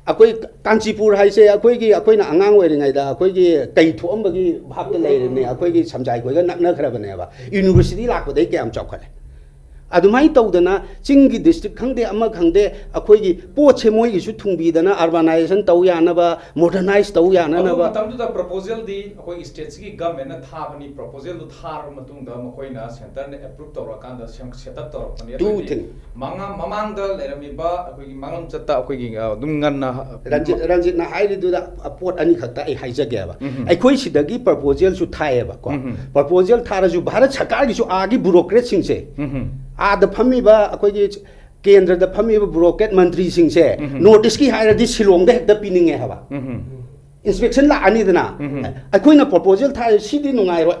ꯑꯩꯈꯣꯏ ꯀꯥꯟꯆꯤꯄꯨꯔ ꯍꯥꯏꯁꯦ ꯑꯩꯈꯣꯏꯒꯤ, ꯑꯩꯈꯣꯏꯅ ꯑꯉꯥꯡ ꯑꯣꯏꯔꯤꯉꯩꯗ ꯑꯩꯈꯣꯏꯒꯤ ꯀꯩ ꯊꯣꯛꯑꯝꯕꯒꯤ ꯚꯥꯞꯇ ꯂꯩꯔꯤꯕꯅꯦ꯫ ꯑꯩꯈꯣꯏꯒꯤ ꯁꯝꯖꯥꯏꯈꯣꯏꯒ ꯅꯛꯅꯈ꯭ꯔꯕꯅꯦꯕ꯫ University ꯂꯥꯛꯄꯗꯩ ꯀꯌꯥꯝ ꯆꯥꯎꯈꯠꯂꯦ꯫ ꯑꯗꯨꯃꯥꯏꯅ ꯇꯧꯗꯅ ꯆꯤꯡꯒꯤ ꯗꯤꯁꯇ꯭ꯔꯤꯛ ꯈꯪꯗꯦ, ꯑꯃ ꯈꯪꯗꯦ, ꯑꯩꯈꯣꯏꯒꯤ ꯄꯣꯠꯁꯦ ꯃꯣꯏꯒꯤꯁꯨ ꯊꯨꯡꯕꯤꯗꯅ, ꯑꯔꯕꯥꯅꯥꯏꯖꯦꯁꯟ ꯇꯧ ꯌꯥꯅꯕ, ꯃꯣꯗꯔꯅꯥꯏꯁ ꯇꯧ ꯑꯗꯨ ꯌꯥꯅꯅꯕ꯫ ꯃꯇꯝꯗꯨꯗ ꯄ꯭ꯔꯄꯣꯖꯦꯜꯗꯤ ꯑꯩꯈꯣꯏꯒꯤ ꯁ꯭ꯇꯦꯠꯁꯤꯒꯤ ꯒꯃꯦꯟꯅ ꯊꯥꯕꯅꯤ꯫ ꯄ꯭ꯔꯄꯣꯖꯦꯜꯗꯨ ꯊꯥꯔꯕ ꯃꯇꯨꯡꯗ ꯃꯈꯣꯏꯅ ꯁꯦꯟꯇꯔꯅ ꯑꯦꯄ꯭ꯔꯨꯞ ꯇꯧꯔꯀꯥꯟꯗ ꯁꯦꯝ- ꯁꯦꯠ ꯑꯞ ꯇꯧꯔꯛꯄꯅꯤ꯫ ꯇꯨ ꯑꯗꯨꯗꯤ ꯊꯤꯡ ꯃꯉꯥ- ꯃꯃꯥꯡꯗ ꯂꯩꯔꯝꯃꯤꯕ ꯑꯩꯈꯣꯏꯒꯤ ꯃꯥꯡꯂꯝ ꯆꯠꯇ ꯑꯩꯈꯣꯏꯒꯤ, ꯑ, ꯑꯗꯨꯝ ꯉꯟꯅ ꯔꯟꯖꯤꯠ, ꯔꯟꯖꯤꯠꯅ ꯍꯥꯏꯔꯤꯗꯨꯗ ꯄꯣꯠ ꯑꯅꯤꯈꯛꯇ ꯑꯩ ꯍꯥꯏꯖꯒꯦꯕ꯫ ꯎꯝ꯫ ꯑꯩꯈꯣꯏ ꯁꯤꯗꯒꯤ ꯄ꯭ꯔꯄꯣꯖꯦꯜꯁꯨ ꯊꯥꯏꯌꯦꯕꯀꯣ꯫ ꯎꯝ꯫ ꯄ꯭ꯔꯄꯣꯖꯦꯜ ꯊꯥꯔꯁꯨ ꯚꯥꯔꯠ ꯁꯔꯀꯥꯔꯒꯤꯁꯨ ꯑꯥꯒꯤ ꯕ꯭ꯌꯨꯔꯣꯀ꯭ꯔꯦꯠꯁꯤꯡꯁꯦ, ꯎꯝ꯫ ꯑꯥꯗ ꯐꯝꯃꯤꯕ ꯑꯩꯈꯣꯏꯒꯤ ꯀꯦꯟꯗ꯭ꯔꯗ ꯐꯝꯃꯤꯕ ꯕ꯭ꯌꯨꯔꯣꯀ꯭ꯔꯦꯠ ꯃꯟꯇ꯭ꯔꯤꯁꯤꯡꯁꯦ ꯎꯝ꯫ ꯅꯣꯔꯠ ꯏꯁꯀꯤ ꯍꯥꯏꯔꯗꯤ ꯁꯤꯂꯣꯡꯗ ꯍꯦꯛꯇ ꯄꯤꯅꯤꯡꯉꯦ ꯍꯥꯏꯕ꯫ ꯎꯝ꯫ ꯏꯟꯁꯄꯦꯛꯁꯟ ꯂꯥꯛꯑꯅꯤꯗꯅ, ꯎꯝ꯫ ꯑꯩꯈꯣꯏꯅ ꯄ꯭ꯔꯄꯣꯖꯦꯜ ꯊꯥꯏ, ꯁꯤꯗꯤ ꯅꯨꯡꯉꯥꯏꯔꯣꯏ꯫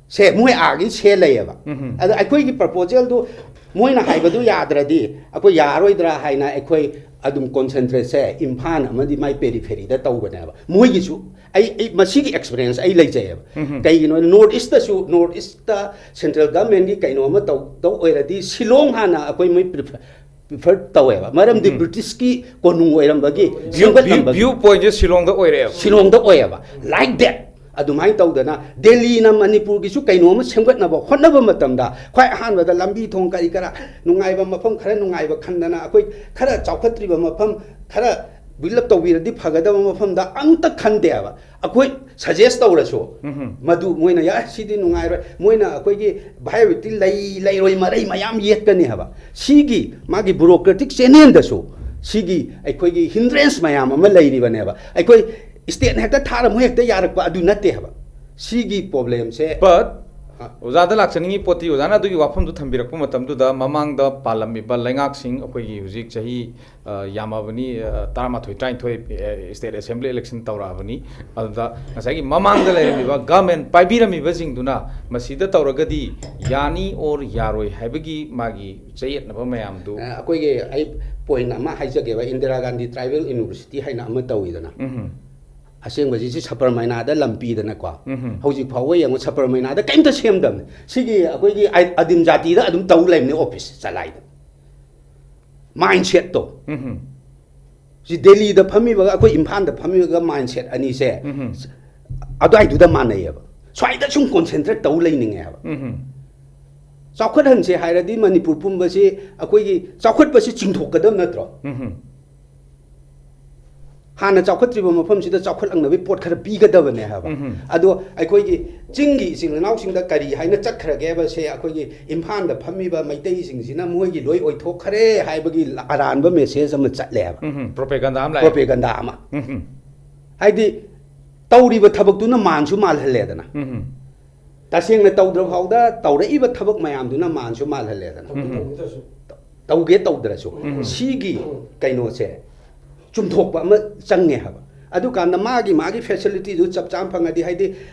ꯁꯦ ꯃꯣꯏ ꯑꯥꯒꯤ ꯁꯦ ꯂꯩꯌꯦꯕ꯫ ꯎꯝ꯫ ꯑꯗ ꯑꯩꯈꯣꯏꯒꯤ ꯄ꯭ꯔꯄꯣꯖꯦꯜꯗꯨ ꯃꯣꯏꯅ ꯍꯥꯏꯕꯗꯨ ꯌꯥꯗ꯭ꯔꯗꯤ ꯑꯩꯈꯣꯏ ꯌꯥꯔꯣꯏꯗ꯭ꯔꯥ ꯍꯥꯏꯅ ꯑꯩꯈꯣꯏ ꯑꯗꯨꯝ ꯀꯣꯟꯁꯦꯟꯇ꯭ꯔꯦꯠꯁꯦ ꯏꯝꯐꯥꯜ ꯑꯃꯗꯤ ꯃꯥꯏ ꯄꯦꯔꯤꯐꯦꯔꯤꯗ ꯇꯧꯕꯅꯦꯕ꯫ ꯃꯣꯏꯒꯤꯁꯨ ꯑꯩ, ꯑꯩ ꯃꯁꯤꯒꯤ ꯑꯦꯛꯁꯄꯤꯔꯤꯌꯦꯟꯁ ꯑꯩ ꯂꯩꯖꯩꯌꯦꯕ꯫ ꯎꯝ꯫ ꯀꯩꯒꯤꯅꯣ ꯍꯥꯏꯗꯤ ꯅꯣꯔꯠ ꯏꯁꯇꯁꯨ, ꯅꯣꯔꯠ ꯏꯁꯇ ꯁꯦꯟꯇ꯭ꯔꯦꯜ ꯒꯚꯔꯟꯃꯦꯟꯒꯤ ꯀꯩꯅꯣ ꯑꯃ ꯇꯧ-, ꯇꯧ ꯑꯣꯏꯔꯗꯤ ꯁꯤꯂꯣꯡ ꯍꯥꯟꯅ ꯑꯩꯈꯣꯏ ꯃꯣꯏ ꯄ꯭ꯔꯤꯐꯔ, ꯄ꯭ꯔꯤꯐꯔ ꯇꯧꯋꯦꯕ꯫ ꯃꯔꯝꯗꯤ ꯎꯝ꯫ ꯕ꯭ꯔꯤꯇꯤꯁꯀꯤ ꯀꯣꯅꯨꯡ ꯑꯣꯏꯔꯝꯕꯒꯤ ꯚ꯭ꯌꯨ, ꯁꯦꯝꯒꯠꯂꯝꯕꯒꯤ ꯚ꯭ꯌꯨ ꯄꯣꯏꯟꯠꯁꯦ ꯁꯤꯂꯣꯡꯗ ꯑꯣꯏꯔꯛꯑꯦꯕ꯫ ꯁꯤꯂꯣꯡꯗ ꯑꯣꯏꯌꯦꯕ꯫ Like date. ꯑꯗꯨꯃꯥꯏꯅ ꯇꯧꯗꯅ ꯗꯦꯜꯂꯤꯅ ꯃꯅꯤꯄꯨꯔꯒꯤꯁꯨ ꯀꯩꯅꯣꯝꯃ ꯁꯦꯝꯒꯠꯅꯕ ꯍꯣꯠꯅꯕ ꯃꯇꯝꯗ ꯈ꯭ꯋꯥꯏ ꯑꯍꯥꯟꯕꯗ ꯂꯝꯕꯤ ꯊꯣꯡ ꯀꯔꯤ ꯀꯔꯥ ꯅꯨꯡꯉꯥꯏꯕ ꯃꯐꯝ ꯈꯔ ꯅꯨꯡꯉꯥꯏꯕ ꯈꯟꯗꯅ, ꯑꯩꯈꯣꯏ ꯈꯔ ꯆꯥꯎꯈꯠꯇ꯭ꯔꯤꯕ ꯃꯐꯝ ꯈꯔ ꯕꯤꯜ ꯑꯞ ꯇꯧꯕꯤꯔꯗꯤ ꯐꯒꯗꯕ ꯃꯐꯝꯗ ꯑꯝꯇ ꯈꯟꯗꯦꯕ꯫ ꯑꯩꯈꯣꯏ ꯁꯖꯦꯁ ꯇꯧꯔꯁꯨ ꯎꯝ꯫ ꯃꯗꯨ ꯃꯣꯏꯅ, "ꯌꯥ, ꯁꯤꯗꯤ ꯅꯨꯡꯉꯥꯏꯔꯣꯏ, ꯃꯣꯏꯅ ꯑꯩꯈꯣꯏꯒꯤ ꯚꯥꯏꯑꯣꯕꯤꯂꯤꯇꯤ ꯂꯩ ꯂꯩꯔꯣꯏ ꯃꯔꯩ ꯃꯌꯥꯝ ꯌꯦꯠꯀꯅꯤ" ꯍꯥꯏꯕ꯫ ꯁꯤꯒꯤ ꯃꯥꯒꯤ ꯕ꯭ꯌꯨꯔꯣꯀ꯭ꯔꯦꯇꯤꯛ ꯆꯦꯅꯦꯜꯗꯁꯨ ꯁꯤꯒꯤ ꯑꯩꯈꯣꯏꯒꯤ ꯍꯤꯟꯗ꯭ꯔꯦꯟꯁ ꯃꯌꯥꯝ ꯑꯃ ꯂꯩꯔꯤꯕꯅꯦꯕ꯫ ꯑꯩꯈꯣꯏ ꯁ꯭ꯇꯦꯠꯅ ꯍꯦꯛꯇ ꯊꯥꯔ ꯃꯣꯏ ꯍꯦꯛꯇ ꯌꯥꯔꯛꯄ ꯑꯗꯨ ꯅꯠꯇꯦ ꯍꯥꯏꯕ꯫ ꯁꯤꯒꯤ ꯄ꯭ꯔꯣꯕ꯭ꯂꯦꯝꯁꯦ ꯕꯠ ꯑ, ꯑꯣꯖꯥꯗ ꯂꯥꯛꯆꯅꯤꯡꯉꯤ ꯄꯣꯠꯇꯤ, ꯑꯣꯖꯥꯅ ꯑꯗꯨꯒꯤ ꯋꯥꯐꯝꯗꯨ ꯊꯝꯕꯤꯔꯛꯄ ꯃꯇꯝꯗꯨꯗ ꯃꯃꯥꯡꯗ ꯄꯥꯜꯂꯝꯃꯤꯕ ꯂꯩꯉꯥꯛꯁꯤꯡ, ꯑꯩꯈꯣꯏꯒꯤ ꯍꯧꯖꯤꯛ ꯆꯍꯤ, ꯑ, ꯌꯥꯝꯃꯕꯅꯤ, ꯑ, ꯇꯔꯥꯃꯥꯊꯣꯏ, ꯇꯔꯥꯅꯤꯊꯣꯏ, ꯑ, ꯁ꯭ꯇꯦꯠ ꯑꯦꯁꯦꯝꯕ꯭ꯂꯤ ꯏꯂꯦꯛꯁꯟ ꯇꯧꯔꯛꯑꯕꯅꯤ꯫ ꯑꯗꯨꯗ ꯉꯁꯥꯏꯒꯤ ꯃꯃꯥꯡꯗ ꯂꯩꯔꯝꯃꯤꯕ ꯒꯃꯦꯟ ꯄꯥꯏꯕꯤꯔꯝꯃꯤꯕꯁꯤꯡꯗꯨꯅ ꯃꯁꯤꯗ ꯇꯧꯔꯒꯗꯤ ꯌꯥꯅꯤ ꯑꯣꯔ ꯌꯥꯔꯣꯏ ꯍꯥꯏꯕꯒꯤ ꯃꯥꯒꯤ ꯆꯌꯦꯠꯅꯕ ꯃꯌꯥꯝꯗꯨ꯫ ꯑ, ꯑꯩꯈꯣꯏꯒꯤ ꯑꯩ ꯄꯣꯏꯟ ꯑꯃ ꯍꯥꯏꯖꯒꯦꯕ, ꯏꯟꯗꯤꯔꯥ ꯒꯥꯟꯙꯤ ꯇ꯭ꯔꯥꯏꯕꯦꯜ ꯌꯨꯅꯤꯚꯔꯁꯤꯇꯤ ꯍꯥꯏꯅ ꯑꯃ ꯇꯧꯋꯤꯗꯅ꯫ ꯎꯝ꯫ ꯑꯁꯦꯡꯕꯁꯤ ꯁꯤ ꯁꯕꯔꯃꯩꯅꯥꯗ ꯂꯝꯄꯤꯗꯅꯀꯣ꯫ ꯎꯝ꯫ ꯍꯧꯖꯤꯛ ꯐꯥꯎꯕ ꯌꯦꯡꯉꯣ, ꯁꯕꯔꯃꯩꯅꯥꯗ ꯀꯩꯝꯇ ꯁꯦꯝꯗꯕꯅꯤ꯫ ꯁꯤꯒꯤ ꯑꯩꯈꯣꯏꯒꯤ ꯑꯥꯏ-, ꯑꯗꯤꯝ ꯖꯥꯇꯤꯗ ꯑꯗꯨꯝ ꯇꯧ ꯂꯩꯕꯅꯤ ꯑꯣꯐꯤꯁ ꯆꯂꯥꯏꯗꯅ꯫ ꯃꯥꯏꯟꯁꯦꯠꯇꯣ꯫ ꯎꯝ꯫ ꯁꯤ ꯗꯦꯜꯂꯤꯗ ꯐꯝꯃꯤꯕꯒ ꯑꯩꯈꯣꯏ ꯏꯝꯐꯥꯜꯗ ꯐꯝꯃꯤꯕꯒ ꯃꯥꯏꯟꯁꯦꯠ ꯑꯅꯤꯁꯦ ꯎꯝ꯫ ꯑꯗꯨꯋꯥꯏꯗꯨꯗ ꯃꯥꯟꯅꯩꯌꯦꯕ꯫ ꯁ꯭ꯋꯥꯏꯗ ꯁꯨꯝ ꯀꯣꯟꯁꯦꯟꯇ꯭ꯔꯦꯠ ꯇꯧ ꯂꯩꯅꯤꯡꯉꯦ ꯍꯥꯏꯕ꯫ ꯎꯝ꯫ ꯆꯥꯎꯈꯠꯍꯟꯁꯦ ꯍꯥꯏꯔꯗꯤ ꯃꯅꯤꯄꯨꯔ ꯄꯨꯝꯕꯁꯤ ꯑꯩꯈꯣꯏꯒꯤ ꯆꯥꯎꯈꯠꯄꯁꯤ ꯆꯤꯡꯊꯣꯛꯀꯗꯕ ꯅꯠꯇ꯭ꯔꯣ? ꯎꯝ꯫ ꯍꯥꯟꯅ ꯆꯥꯎꯈꯠꯇ꯭ꯔꯤꯕ ꯃꯐꯝꯁꯤꯗ ꯆꯥꯎꯈꯠꯂꯛꯅꯕꯒꯤ ꯄꯣꯠ ꯈꯔ ꯄꯤꯒꯗꯕꯅꯦ ꯍꯥꯏꯕ꯫ ꯎꯝ꯫ ꯑꯗꯣ ꯑꯩꯈꯣꯏꯒꯤ ꯆꯤꯡꯒꯤ ꯏꯆꯤꯜ ꯏꯅꯥꯎꯁꯤꯡꯗ ꯀꯔꯤ ꯍꯥꯏꯅ ꯆꯠꯈ꯭ꯔꯒꯦꯕꯁꯦ, ꯑꯩꯈꯣꯏꯒꯤ ꯏꯝꯐꯥꯜꯗ ꯐꯝꯃꯤꯕ ꯃꯩꯇꯩꯁꯤꯡꯁꯤꯅ ꯃꯣꯏꯒꯤ ꯂꯣꯏ ꯑꯣꯏꯊꯣꯛꯈ꯭ꯔꯦ ꯍꯥꯏꯕꯒꯤ ꯑꯔꯥꯟꯕ ꯃꯦꯁꯦꯖ ꯑꯃ ꯆꯠꯂꯦꯕ꯫ ꯎꯝ꯫ ꯄ꯭ꯔꯣꯄꯦꯒꯟꯗꯥ ꯑꯃ ꯂꯥꯛꯑꯦ꯫ ꯄ꯭ꯔꯣꯄꯦꯒꯟꯗꯥ ꯑꯃ꯫ ꯎꯝ꯫ ꯍꯥꯏꯗꯤ ꯇꯧꯔꯤꯕ ꯊꯕꯛꯇꯨꯅ ꯃꯥꯟꯁꯨ ꯃꯥꯜꯍꯜꯂꯦꯗꯅ꯫ ꯎꯝ꯫ ꯇꯁꯦꯡꯅ ꯇꯧꯗ꯭ꯔ ꯐꯥꯎꯗ ꯇꯧꯔꯛꯏꯕ ꯊꯕꯛ ꯃꯌꯥꯝꯗꯨꯅ ꯃꯥꯟꯁꯨ ꯃꯥꯜꯍꯜꯂꯦꯗꯅ꯫ ꯎꯝ꯫ ꯇꯧꯒꯦ ꯇꯧꯗ꯭ꯔꯁꯨ꯫ ꯎꯝ꯫ ꯁꯤꯒꯤ ꯀꯩꯅꯣꯁꯦ ꯆꯨꯝꯊꯣꯛꯄ ꯑꯃ ꯆꯪꯉꯦ ꯍꯥꯏꯕ꯫ ꯑꯗꯨꯀꯥꯟꯗ ꯃꯥꯒꯤ ꯃꯥꯒꯤ ꯐꯦꯁꯤꯂꯤꯇꯤꯗꯨ ꯆꯞ ꯆꯥꯅ ꯐꯪꯉꯗꯤ, ꯍꯥꯏꯗꯤ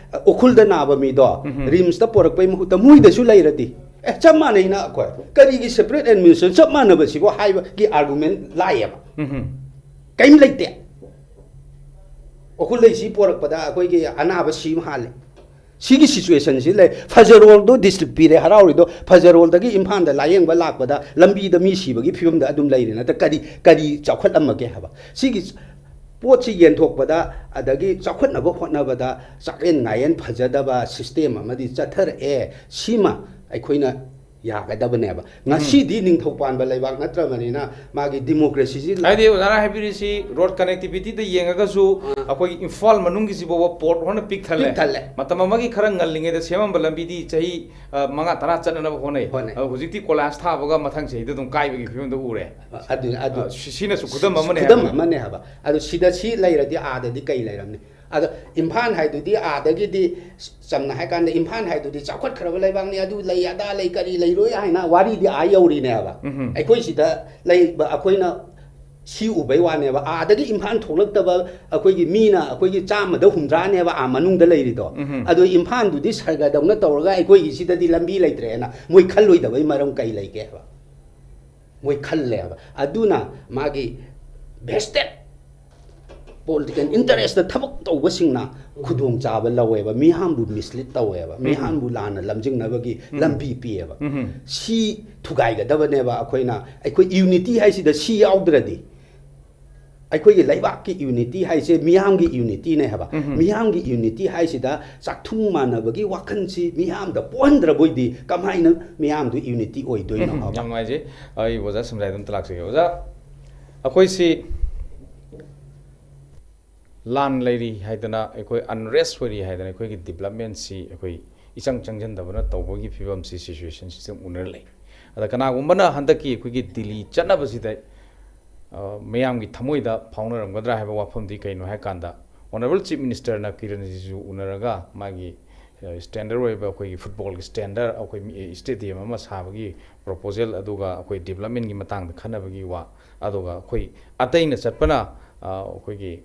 ꯎꯈ꯭ꯔꯨꯜꯗ ꯅꯥꯕ ꯃꯤꯗꯣ ꯎꯝ꯫ ꯔꯤꯝꯁꯇ ꯄꯣꯔꯛꯄꯩ ꯃꯍꯨꯠꯇ ꯃꯣꯏꯗꯁꯨ ꯂꯩꯔꯗꯤ, ꯑꯦ, ꯆꯞ ꯃꯥꯟꯅꯩꯅ ꯑꯩꯈꯣꯏ, ꯀꯔꯤꯒꯤ ꯁꯦꯄꯔꯦꯠ ꯑꯦꯗꯃꯤꯅꯤꯁꯇ꯭ꯔꯦꯁꯟ ꯆꯞ ꯃꯥꯟꯅꯕꯁꯤꯕꯨ ꯍꯥꯏꯕꯒꯤ ꯑꯥꯔꯒꯨꯃꯦꯟ ꯂꯥꯛꯑꯦꯕ꯫ ꯎꯝ꯫ ꯀꯔꯤꯝ ꯂꯩꯇꯦ꯫ ꯎꯈ꯭ꯔꯨꯜꯗꯩ ꯁꯤ ꯄꯣꯔꯛꯄꯗ ꯑꯩꯈꯣꯏꯒꯤ ꯑꯅꯥꯕ ꯁꯤ ꯑꯃ ꯍꯥꯜꯂꯦ꯫ ꯁꯤꯒꯤ ꯁꯤꯆꯨꯋꯦꯁꯟꯁꯤ ꯂꯩ꯫ ꯐꯖꯔꯣꯜꯗꯣ ꯗꯤꯁꯇ꯭ꯔꯤꯛ ꯄꯤꯔꯦ, ꯍꯔꯥꯎꯔꯤꯗꯣ ꯐꯖꯔꯣꯜꯗꯒꯤ ꯏꯝꯐꯥꯜꯗ ꯂꯥꯌꯦꯡꯕ ꯂꯥꯛꯄꯗ ꯂꯝꯕꯤꯗ ꯃꯤ ꯁꯤꯕꯒꯤ ꯐꯤꯕꯝꯗ ꯑꯗꯨꯝ ꯂꯩꯔꯤ ꯅꯠꯇ꯭ꯔ ꯀꯔꯤ, ꯀꯔꯤ ꯆꯥꯎꯈꯠꯂꯝꯃꯒꯦ ꯍꯥꯏꯕ? ꯁꯤꯒꯤ ꯄꯣꯠꯁꯤ ꯌꯦꯟꯊꯣꯛꯄꯗ, ꯑꯗꯒꯤ ꯆꯥꯎꯈꯠꯅꯕ ꯍꯣꯠꯅꯕꯗ ꯆꯥꯛꯂꯦꯟ ꯉꯥꯌꯦꯟ ꯐꯖꯗꯕ ꯁꯤꯁꯇꯦꯝ ꯑꯃꯗꯤ ꯆꯠꯊꯔꯛꯑꯦ꯫ ꯁꯤꯃ ꯑꯩꯈꯣꯏꯅ ꯌꯥꯒꯗꯕꯅꯦꯕ꯫ ꯉꯁꯤꯗꯤ ꯅꯤꯡꯊꯧ ꯄꯥꯟꯕ ꯂꯩꯕꯥꯛ ꯅꯠꯇ꯭ꯔꯕꯅꯤꯅ ꯃꯥꯒꯤ ꯗꯤꯃꯣꯀ꯭ꯔꯦꯁꯤꯁꯤ ꯂꯥꯛ- ꯍꯥꯏꯗꯤ ꯑꯣꯖꯥꯅ ꯍꯥꯏꯕꯤꯔꯤꯁꯤ ꯔꯣꯗ ꯀꯅꯦꯛꯇꯤꯚꯤꯇꯤꯗ ꯌꯦꯡꯉꯒꯁꯨ ꯑꯥ꯫ ꯑꯩꯈꯣꯏꯒꯤ ꯏꯝꯐꯥꯜ ꯃꯅꯨꯡꯒꯤꯁꯤ ꯐꯥꯎꯕ ꯄꯣꯔꯠ ꯍꯣꯏꯅ ꯄꯤꯛ ꯊꯜꯂꯦ꯫ ꯄꯤꯛ ꯊꯜꯂꯦ꯫ ꯃꯇꯝ ꯑꯃꯒꯤ ꯈꯔ ꯉꯜꯂꯤꯉꯩꯗ ꯁꯦꯝꯃꯝꯕ ꯂꯝꯕꯤꯗꯤ ꯆꯍꯤ, ꯑ, ꯃꯉꯥ ꯇꯔꯥ ꯆꯠꯅꯅꯕ ꯍꯣꯠꯅꯩ꯫ ꯍꯣꯠꯅꯩ꯫ ꯑꯗꯣ ꯍꯧꯖꯤꯛꯇꯤ ꯀꯣꯂꯥꯁ ꯊꯥꯕꯒ ꯃꯊꯪ ꯆꯍꯤꯗ ꯑꯗꯨꯝ ꯀꯥꯏꯕꯒꯤ ꯐꯤꯕꯝꯗ ꯎꯔꯦ꯫ ꯑꯗꯨ, ꯑꯗꯨ ꯑ, ꯁꯤ-, ꯁꯤꯅꯁꯨ ꯈꯨꯗꯝ ꯑꯃꯅꯦ ꯈꯨꯗꯝ ꯍꯥꯏꯕꯅꯤ꯫ ꯑꯃꯅꯦ ꯍꯥꯏꯕ꯫ ꯑꯗꯨ ꯁꯤꯗ ꯁꯤ ꯂꯩꯔꯗꯤ ꯑꯥꯗꯗꯤ ꯀꯩ ꯂꯩꯔꯝꯅꯤ? ꯑꯗꯣ ꯏꯝꯐꯥꯜ ꯍꯥꯏꯗꯨꯗꯤ ꯑꯥꯗꯒꯤꯗꯤ, ꯆꯝꯅ ꯍꯥꯏꯀꯥꯟꯗ ꯏꯝꯐꯥꯜ ꯍꯥꯏꯗꯨꯗꯤ ꯆꯥꯎꯈꯠꯈ꯭ꯔꯕ ꯂꯩꯕꯥꯛꯅꯤ, ꯑꯗꯨ ꯂꯩ ꯑꯗꯥ ꯂꯩ ꯀꯔꯤ ꯂꯩꯔꯣꯏ ꯍꯥꯏꯅ ꯋꯥꯔꯤꯗꯤ ꯑꯥ ꯌꯧꯔꯤꯅꯦꯕ꯫ ꯎꯝ꯫ ꯑꯩꯈꯣꯏ ꯁꯤꯗ ꯂꯩꯕ ꯑꯩꯈꯣꯏꯅ ꯁꯤ ꯎꯕꯩ ꯋꯥꯅꯦꯕ꯫ ꯑꯥꯗꯒꯤ ꯏꯝꯐꯥꯜ ꯊꯣꯛꯂꯛꯇꯕ ꯑꯩꯈꯣꯏꯒꯤ ꯃꯤꯅ ꯑꯩꯈꯣꯏꯒꯤ ꯆꯥꯝꯃꯗ ꯍꯨꯝꯗ꯭ꯔꯥꯅꯦꯕ ꯑꯥ ꯃꯅꯨꯡꯗ ꯂꯩꯔꯤꯗꯣ꯫ ꯎꯝ꯫ ꯑꯗꯣ ꯏꯝꯐꯥꯜꯗꯨꯗꯤ ꯁꯔꯒꯗꯧꯅ ꯇꯧꯔꯒ ꯑꯩꯈꯣꯏꯒꯤ ꯁꯤꯗꯗꯤ ꯂꯝꯕꯤ ꯂꯩꯇ꯭ꯔꯦꯅ ꯃꯣꯏ ꯈꯜꯂꯣꯏꯗꯕꯩ ꯃꯔꯝ ꯀꯩ ꯂꯩꯒꯦ ꯍꯥꯏꯕ? ꯃꯣꯏ ꯈꯜꯂꯦꯕ꯫ ꯑꯗꯨꯅ ꯃꯥꯒꯤ ꯚꯦꯁꯇꯦꯠ ꯄꯣꯂꯤꯇꯤꯀꯦꯜ ꯏꯟꯇꯔꯦꯁꯇ ꯊꯕꯛ ꯇꯧꯕꯁꯤꯡꯅ ꯈꯨꯗꯣꯡꯆꯥꯕ ꯂꯧꯋꯦꯕ, ꯃꯤꯌꯥꯝꯕꯨ ꯃꯤꯁꯂꯤꯠ ꯇꯧꯋꯦꯕ, ꯎꯝ꯫ ꯃꯤꯌꯥꯝꯕꯨ ꯂꯥꯟꯅ ꯂꯝꯖꯤꯡꯅꯕꯒꯤ ꯎꯝ꯫ ꯂꯝꯕꯤ ꯄꯤꯌꯦꯕ꯫ ꯎꯝ꯫ ꯁꯤ ꯊꯨꯒꯥꯏꯒꯗꯕꯅꯦꯕ꯫ ꯑꯩꯈꯣꯏꯅ, ꯑꯩꯈꯣꯏ ꯌꯨꯅꯤꯇꯤ ꯍꯥꯏꯁꯤꯗ ꯁꯤ ꯌꯥꯎꯗ꯭ꯔꯗꯤ ꯑꯩꯈꯣꯏꯒꯤ ꯂꯩꯕꯥꯛꯀꯤ ꯌꯨꯅꯤꯇꯤ ꯍꯥꯏꯁꯦ ꯃꯤꯌꯥꯝꯒꯤ ꯌꯨꯅꯤꯇꯤꯅꯦ ꯍꯥꯏꯕ꯫ ꯃꯤꯌꯥꯝꯒꯤ ꯌꯨꯅꯤꯇꯤ ꯍꯥꯏꯁꯤꯗ ꯆꯥꯛꯊꯨꯡ ꯃꯥꯟꯅꯕꯒꯤ ꯋꯥꯈꯜꯁꯤ ꯃꯤꯌꯥꯝꯗ ꯄꯣꯛꯍꯟꯗ꯭ꯔꯕꯣꯏꯗꯤ ꯀꯃꯥꯏꯅ ꯃꯤꯌꯥꯝꯗꯨ ꯌꯨꯅꯤꯇꯤ ꯑꯣꯏꯗꯣꯏꯅꯣ ꯍꯥꯏꯕ? ꯌꯥꯝ ꯅꯨꯡꯉꯥꯏꯖꯩ꯫ ꯑꯩ ꯑꯣꯖꯥ ꯁꯝꯖꯥꯏꯗ ꯑꯝꯇ ꯂꯥꯛꯆꯒꯦ꯫ ꯑꯣꯖꯥ, ꯑꯩꯈꯣꯏꯁꯤ ꯂꯥꯟ ꯂꯩꯔꯤ ꯍꯥꯏꯗꯅ, ꯑꯩꯈꯣꯏ ꯑꯟꯔꯦꯁ ꯑꯣꯏꯔꯤ ꯍꯥꯏꯗꯅ, ꯑꯩꯈꯣꯏꯒꯤ ꯗꯤꯕꯂꯞꯃꯦꯟꯁꯤ ꯑꯩꯈꯣꯏ ꯏꯆꯪ ꯆꯪꯁꯤꯟꯗꯕꯅ ꯇꯧꯕꯒꯤ ꯐꯤꯕꯝꯁꯤ, ꯁꯤꯆꯨꯋꯦꯁꯟꯁꯤ ꯑꯗꯨꯝ ꯎꯅꯔ ꯂꯩ꯫ ꯑꯗ ꯀꯅꯥꯒꯨꯝꯕꯅ ꯍꯟꯗꯛꯀꯤ ꯑꯩꯈꯣꯏꯒꯤ ꯗꯤꯜꯂꯤ ꯆꯠꯅꯕꯁꯤꯗ, ꯑ, ꯃꯌꯥꯝꯒꯤ ꯊꯃꯣꯏꯗ ꯐꯥꯎꯅꯔꯝꯒꯗ꯭ꯔꯥ ꯍꯥꯏꯕ ꯋꯥꯐꯝꯗꯤ ꯀꯩꯅꯣ ꯍꯥꯏ ꯀꯥꯟꯗ, ꯑꯣꯅꯔꯦꯕꯜ ꯆꯤꯐ ꯃꯤꯅꯤꯁꯇꯔꯅ ꯀꯤꯔꯟ ꯔꯤꯖꯤꯖꯨ ꯎꯅꯔꯒ ꯃꯥꯒꯤ, ꯑ, ꯁ꯭ꯇꯦꯟꯗꯔ ꯑꯣꯏꯕ ꯑꯩꯈꯣꯏꯒꯤ ꯐꯨꯠꯕꯣꯜꯒꯤ ꯁ꯭ꯇꯦꯟꯗꯔ, ꯑꯩꯈꯣꯏ ꯃꯤ-, ꯁ꯭ꯇꯦꯗꯤꯌꯝ ꯑꯃ ꯁꯥꯕꯒꯤ ꯄ꯭ꯔꯣꯄꯣꯖꯦꯜ, ꯑꯗꯨꯒ ꯑꯩꯈꯣꯏ ꯗꯤꯕꯂꯞꯃꯦꯟꯒꯤ ꯃꯇꯥꯡꯗ ꯈꯟꯅꯕꯒꯤ ꯋꯥ, ꯑꯗꯨꯒ ꯑꯩꯈꯣꯏ ꯑꯇꯩꯅ ꯆꯠꯄꯅ, ꯑ, ꯑꯩꯈꯣꯏꯒꯤ,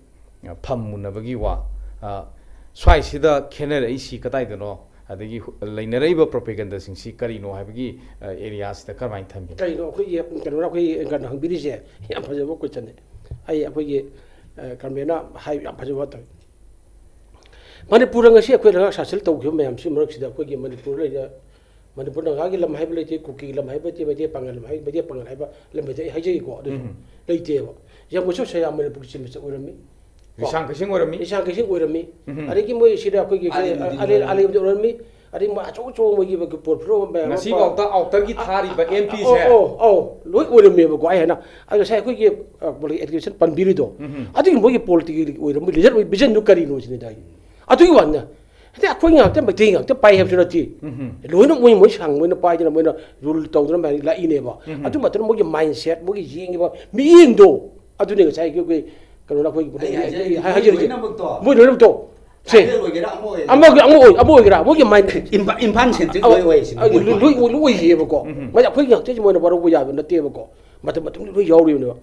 ꯑ, ꯐꯝ ꯃꯨꯟꯅꯕꯒꯤ ꯋꯥ, ꯑ, ꯁ꯭ꯋꯥꯏꯁꯤꯗ ꯈꯦꯠꯅꯔꯛꯏꯁꯤ ꯀꯗꯥꯏꯗꯅꯣ? ꯑꯗꯒꯤ ꯍꯨ-, ꯂꯩꯅꯔꯛꯏꯕ ꯄ꯭ꯔꯣꯄꯦꯒꯟꯗꯁꯤꯡꯁꯤ ꯀꯔꯤꯅꯣ ꯍꯥꯏꯕꯒꯤ, ꯑ, ꯑꯦꯔꯤꯌꯥꯁꯤꯗ ꯀꯔꯝꯍꯥꯏꯅ ꯊꯝꯕꯤ? ꯀꯩꯅꯣ ꯑꯩꯈꯣꯏꯒꯤ, ꯀꯩꯅꯣꯅ ꯑꯩꯈꯣꯏꯒꯤ ꯀꯩꯅꯣ ꯍꯪꯕꯤꯔꯤꯁꯦ ꯌꯥꯝ ꯐꯖꯕ ꯀꯣꯏꯁꯟꯅꯦ꯫ ꯑꯩ ꯑꯩꯈꯣꯏꯒꯤ, ꯑ, ꯀꯃꯦꯟꯅ ꯍꯥꯏ ꯌꯥꯝ ꯐꯖꯕ ꯋꯥ ꯇꯧꯏ꯫ ꯃꯅꯤꯄꯨꯔꯗ ꯉꯁꯤ ꯑꯩꯈꯣꯏ ꯂꯩꯉꯥꯛ ꯁꯥꯁꯟ ꯇꯧꯈꯤꯕ ꯃꯌꯥꯝꯁꯤ ꯃꯔꯛꯁꯤꯗ ꯑꯩꯈꯣꯏꯒꯤ ꯃꯅꯤꯄꯨꯔ ꯂꯩꯔꯤꯕ ꯃꯅꯤꯄꯨꯔ ꯅꯥꯒꯥꯒꯤ ꯂꯝ ꯍꯥꯏꯕ ꯂꯩꯇꯦ, ꯀꯨꯀꯤꯒꯤ ꯂꯝ ꯍꯥꯏꯕ ꯂꯩꯇꯦ, ꯃꯩꯇꯩ ꯄꯥꯉꯜ ꯂꯝ ꯍꯥꯏꯕ, ꯃꯩꯇꯩ ꯄꯥꯉꯜ ꯍꯥꯏꯕ ꯂꯝ ꯂꯩꯇꯦ, ꯑꯩ ꯍꯥꯏꯖꯒꯦꯀꯣ, ꯑꯗꯨꯁꯨ ꯎꯝ꯫ ꯂꯩꯇꯦꯕ꯫ ꯌꯥꯝꯕꯁꯨ ꯁꯌꯥꯝ ꯃꯅꯤꯄꯨꯔꯒꯤ ꯆꯤꯞ ꯃꯤꯅꯤꯁꯇꯔ ꯑꯣꯏꯔꯝꯃꯤ꯫ ꯀꯣ? ꯂꯤꯁꯥꯡ ꯀꯩꯁꯤꯡ ꯑꯣꯏꯔꯝꯃꯤ꯫ ꯂꯤꯁꯥꯡ ꯀꯩꯁꯤꯡ ꯑꯣꯏꯔꯝꯃꯤ꯫ ꯎꯝ꯫ ꯑꯗꯒꯤ ꯃꯣꯏ ꯁꯤꯗ ꯑꯩꯈꯣꯏꯒꯤ ꯑꯥꯂꯤ ꯃꯣꯗꯤ ꯑꯥꯂꯤ, ꯑꯣꯏꯔꯝꯃꯤ꯫ ꯑꯥꯂꯤ ꯃꯣꯗꯤ ꯑꯣꯏꯔꯝꯃꯤ꯫ ꯑꯗꯩ ꯃꯣꯏ ꯑꯆꯧ ꯑꯆꯧꯕ ꯃꯣꯏꯒꯤ ꯄꯣꯔꯠꯐꯣꯂꯤꯑꯣ ꯃꯌꯥꯝ ꯑꯃ ꯉꯁꯤꯐꯥꯎꯗ ꯑꯥꯎꯇꯔꯒꯤ ꯊꯥꯔꯤꯕ ꯑꯦꯝ ꯄꯤꯁꯦ꯫ ꯑꯧ, ꯑꯧ, ꯑꯧ, ꯂꯣꯏ ꯑꯣꯏꯔꯝꯃꯦꯕꯀꯣ꯫ ꯑꯩ ꯍꯥꯏꯅ, ꯑꯩ ꯉꯁꯥꯏ ꯑꯩꯈꯣꯏꯒꯤ, ꯑ, ꯄꯣꯂꯤꯇꯤꯀꯦꯜ ꯑꯦꯖꯨꯀꯦꯁꯟ ꯄꯟꯕꯤꯔꯤꯗꯣ, ꯎꯝ꯫ ꯑꯗꯨꯒꯤ ꯃꯣꯏꯒꯤ ꯄꯣꯂꯤꯇꯤꯀꯦꯜ ꯑꯣꯏꯔꯝꯕ ꯂꯤꯗꯔ ꯑꯣꯏ-, ꯚꯤꯖꯟꯗꯨ ꯀꯔꯤꯅꯣ ꯁꯤꯅꯤꯗ ꯑꯩ꯫ ꯑꯗꯨꯒꯤ ꯋꯥꯅꯤꯗ꯫ ꯍꯥꯏꯗꯤ ꯑꯩꯈꯣꯏ ꯉꯥꯛꯇ ꯃꯩꯇꯩ ꯉꯥꯛꯇ ꯄꯥꯏ ꯍꯥꯏꯕꯁꯨ ꯅꯠꯇꯦ꯫ ꯎꯝ꯫ ꯂꯣꯏꯅ ꯃꯣꯏ, ꯃꯣꯏ ꯁꯥꯡ ꯃꯣꯏꯅ ꯄꯥꯏꯗꯅ ꯃꯣꯏꯅ ꯔꯨꯜ ꯇꯧꯗꯅ ꯃꯌꯥꯝ ꯂꯥꯛꯏꯅꯦꯕ꯫ ꯎꯝ꯫ ꯑꯗꯨ ꯃꯇꯝꯗ ꯃꯣꯏꯒꯤ ꯃꯥꯏꯟꯁꯦꯠ, ꯃꯣꯏꯒꯤ ꯌꯦꯡꯉꯤꯕ ꯃꯤꯠꯌꯦꯡꯗꯣ, ꯑꯗꯨꯅꯦ ꯉꯁꯥꯏꯒꯤ ꯑꯩꯈꯣꯏ ꯀꯩꯅꯣꯅ ꯑꯩꯈꯣꯏꯒꯤ ꯑꯩ ꯍꯥꯏꯖꯔꯤꯁꯦ, ꯍꯥꯏꯖꯔꯤꯁꯦ꯫ ꯂꯣꯏꯅꯃꯛꯇꯣ꯫ ꯃꯣꯏ ꯂꯣꯏꯅꯃꯛꯇꯣ꯫ ꯁꯦ꯫ ꯇ꯭ꯔꯥꯏꯕꯦꯜ ꯑꯣꯏꯒꯦꯔꯥ ꯑꯃ ꯑꯣꯏꯒꯦꯔꯥ꯫ ꯑꯃꯒꯤ, ꯑꯃ ꯑꯣꯏ-, ꯑꯃ ꯑꯣꯏꯒꯦꯔꯥ, ꯃꯣꯏꯒꯤ ꯃꯥꯏꯟ ꯏꯝꯐꯥꯜ, ꯏꯝꯐꯥꯜ ꯁꯦꯟꯇ꯭ꯔꯤꯛ ꯑ, ꯂꯣꯏ ꯑꯣꯏ ꯁꯤꯅꯤ ꯑ, ꯃꯣꯏꯒꯤ ꯂꯣꯏ, ꯃꯥꯏꯟ꯫ ꯂꯣꯏ, ꯂꯣꯏ ꯑꯣꯏꯌꯦꯕꯀꯣ꯫ ꯎꯝ꯫ ꯃꯥꯏ ꯑꯩꯈꯣꯏꯒꯤ ꯉꯥꯛꯇꯁꯦ ꯃꯣꯏꯅ ꯋꯥꯔꯧꯕ ꯌꯥꯕ ꯅꯠꯇꯦꯕꯀꯣ꯫ ꯃꯇꯝ ꯃꯇꯝꯗꯨ ꯂꯣꯏ ꯌꯥꯎꯔꯤꯕꯅꯦꯕ꯫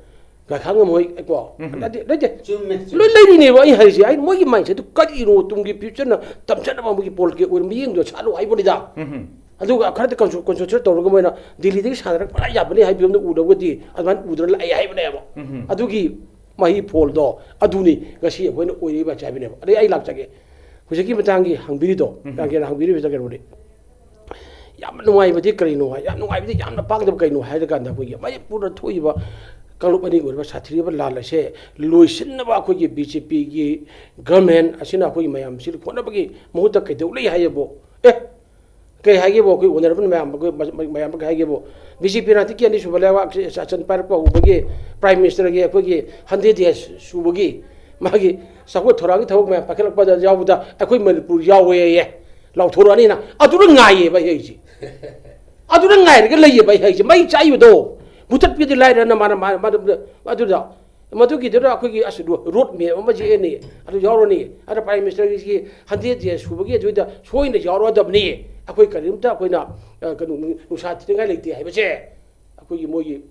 ꯉꯥꯏꯈꯥꯡ ꯉꯝꯃꯣꯏ ꯀꯣ꯫ ꯎꯝ꯫ ꯅꯠꯇꯦ, ꯅꯠꯇꯦ꯫ ꯆꯨꯝꯃꯦ, ꯆꯨꯝꯃꯦ꯫ ꯂꯣꯏ ꯂꯩꯔꯤꯅꯦꯕ ꯑꯩ ꯍꯥꯏꯔꯤꯁꯦ꯫ ꯑꯩ ꯃꯣꯏꯒꯤ ꯃꯥꯏꯟꯁꯦꯠꯇꯨ ꯀꯔꯤꯅꯣ ꯇꯨꯡꯒꯤ ꯐ꯭ꯌꯨꯆꯔꯅ ꯇꯝꯖꯅꯕ ꯃꯣꯏꯒꯤ ꯄꯣꯂꯤꯇꯤꯀꯦꯜ ꯑꯣꯏꯅ ꯃꯤꯠꯌꯦꯡꯗꯣ ꯁꯥꯠꯂꯨ ꯍꯥꯏꯕꯅꯤꯗ꯫ ꯎꯝ꯫ ꯑꯗꯨꯒ ꯈꯔꯗꯤ ꯀꯟꯁꯨ-, ꯀꯟꯁꯣꯜꯇꯦꯠ ꯇꯧꯔꯒ ꯃꯣꯏꯅ ꯗꯤꯜꯂꯤꯗꯒꯤ ꯁꯥꯟꯅꯔꯛꯄ ꯌꯥꯕꯅꯤ ꯍꯥꯏꯕ ꯐꯤꯕꯝꯗ ꯎꯅꯕꯗꯤ ꯑꯗꯨꯃꯥꯏꯅ ꯎꯗꯅ ꯂꯥꯛꯑꯦ ꯍꯥꯏꯕꯅꯦꯕ꯫ ꯎꯝ꯫ ꯑꯗꯨꯒꯤ ꯃꯍꯩ ꯐꯣꯜꯗꯣ ꯑꯗꯨꯅꯤ ꯉꯁꯤ ꯑꯩꯈꯣꯏꯅ ꯑꯣꯏꯔꯤꯕ ꯍꯥꯏꯕꯅꯦꯕ꯫ ꯑꯗꯩ ꯑꯩ ꯂꯥꯛꯆꯒꯦ꯫ ꯍꯧꯖꯤꯛꯀꯤ ꯃꯇꯥꯡꯒꯤ ꯍꯪꯕꯤꯔꯤꯗꯣ, ꯎꯝ꯫ ꯔꯥꯀꯦꯟꯅ ꯍꯪꯕꯤꯔꯤꯕꯁꯤꯗ ꯀꯩꯅꯣꯅꯤ꯫ ꯌꯥꯝꯅ ꯅꯨꯡꯉꯥꯏꯕꯗꯤ ꯀꯔꯤꯅꯣ ꯍꯥꯏ, ꯌꯥꯝ ꯅꯨꯡꯉꯥꯏꯕꯗꯤ ꯌꯥꯝꯅ ꯄꯥꯡꯗꯕ ꯀꯩꯅꯣ ꯍꯥꯏꯔ ꯀꯥꯟꯗ ꯑꯩꯈꯣꯏꯒꯤ ꯃꯅꯤꯄꯨꯔꯗ ꯊꯣꯛꯏꯕ ꯀꯥꯡꯂꯨꯞ ꯑꯅꯤꯒꯤ ꯑꯣꯏꯔꯤꯕ ꯁꯥꯊꯤꯔꯕ ꯂꯥꯟ ꯑꯁꯦ ꯂꯣꯏꯁꯤꯟꯅꯕ ꯑꯩꯈꯣꯏꯒꯤ ꯕꯤ ꯖꯦ ꯄꯤꯒꯤ ꯒꯚꯔꯟꯃꯦꯟ ꯑꯁꯤꯅ ꯑꯩꯈꯣꯏꯒꯤ ꯃꯌꯥꯝꯁꯤ ꯍꯣꯠꯅꯕꯒꯤ ꯃꯍꯨꯠꯇ ꯀꯩꯗꯧ ꯂꯩ ꯍꯥꯏꯌꯦꯕꯣ? ꯑꯦ, ꯀꯩ ꯍꯥꯏꯒꯦꯕꯨ ꯑꯩꯈꯣꯏ ꯑꯣꯅꯔꯦꯕꯜ ꯃꯌꯥꯝ, ꯑꯩꯈꯣꯏ ꯃꯌꯥꯝ ꯑꯃ ꯀꯩ ꯍꯥꯏꯒꯦꯕꯨ, ꯕꯤ ꯖꯦ ꯄꯤꯅ ꯍꯟꯗꯛꯀꯤ ꯑꯅꯤꯁꯨꯕ ꯂꯩꯕꯥꯛ ꯁꯥꯁꯟ ꯄꯥꯏꯔꯛꯄ ꯍꯧꯕꯒꯤ ꯄ꯭ꯔꯥꯏꯝ ꯃꯤꯅꯤꯁꯇꯔꯒꯤ ꯑꯩꯈꯣꯏꯒꯤ ꯍꯟꯗ꯭ꯔꯦꯠ ꯗꯦꯖ ꯁꯨꯕꯒꯤ ꯃꯥꯒꯤ ꯆꯥꯎꯈꯠ ꯊꯧꯔꯥꯡꯒꯤ ꯊꯕꯛ ꯃꯌꯥꯝ ꯄꯥꯏꯈꯠꯂꯛꯄꯗ ꯌꯥꯎꯕꯗ ꯑꯩꯈꯣꯏ ꯃꯅꯤꯄꯨꯔ ꯌꯥꯎꯋꯦꯌꯦ, ꯂꯥꯎꯊꯣꯔꯛꯑꯅꯤꯅ꯫ ꯑꯗꯨꯅ ꯉꯥꯏꯌꯦꯕ ꯑꯩ ꯍꯥꯏꯁꯦ꯫ ꯑꯗꯨꯅ ꯉꯥꯏꯔꯒ ꯂꯩꯌꯦꯕ ꯑꯩ ꯍꯥꯏꯁꯦ꯫ ꯃꯩ ꯆꯥꯛꯏꯕꯗꯣ ꯃꯨꯊꯠꯄꯤꯗꯤ ꯂꯥꯏꯔꯅ ꯃꯥꯅ, ꯃꯥꯅ, ꯃꯥꯅ, ꯑꯗꯨꯗ ꯃꯗꯨꯒꯤꯗꯨꯗ ꯑꯩꯈꯣꯏꯒꯤ ꯑꯁ ꯔꯣ-, ꯔꯣꯗ ꯃꯦꯞ ꯑꯃ ꯌꯦꯛꯑꯅꯤ, ꯑꯗꯨ ꯌꯥꯎꯔꯅꯤ꯫ ꯑꯗ ꯄ꯭ꯔꯥꯏꯝ ꯃꯤꯅꯤꯁꯇꯔꯒꯤ ꯍꯟꯗ꯭ꯔꯦꯠ ꯗꯦꯖ ꯁꯨꯕꯒꯤ ꯑꯗꯨꯏꯗ ꯁꯣꯏꯅ ꯌꯥꯎꯔꯛꯑꯗꯕꯅꯤ꯫ ꯑꯩꯈꯣꯏ ꯀꯔꯤꯝꯇ ꯑꯩꯈꯣꯏꯅ, ꯑ, ꯀꯩꯅꯣ, ꯅꯨꯡꯁꯥ ꯊꯤꯅꯤꯡꯉꯥꯏ ꯂꯩꯇꯦ ꯍꯥꯏꯕꯁꯦ ꯑꯩꯈꯣꯏꯒꯤ ꯃꯣꯏꯒꯤ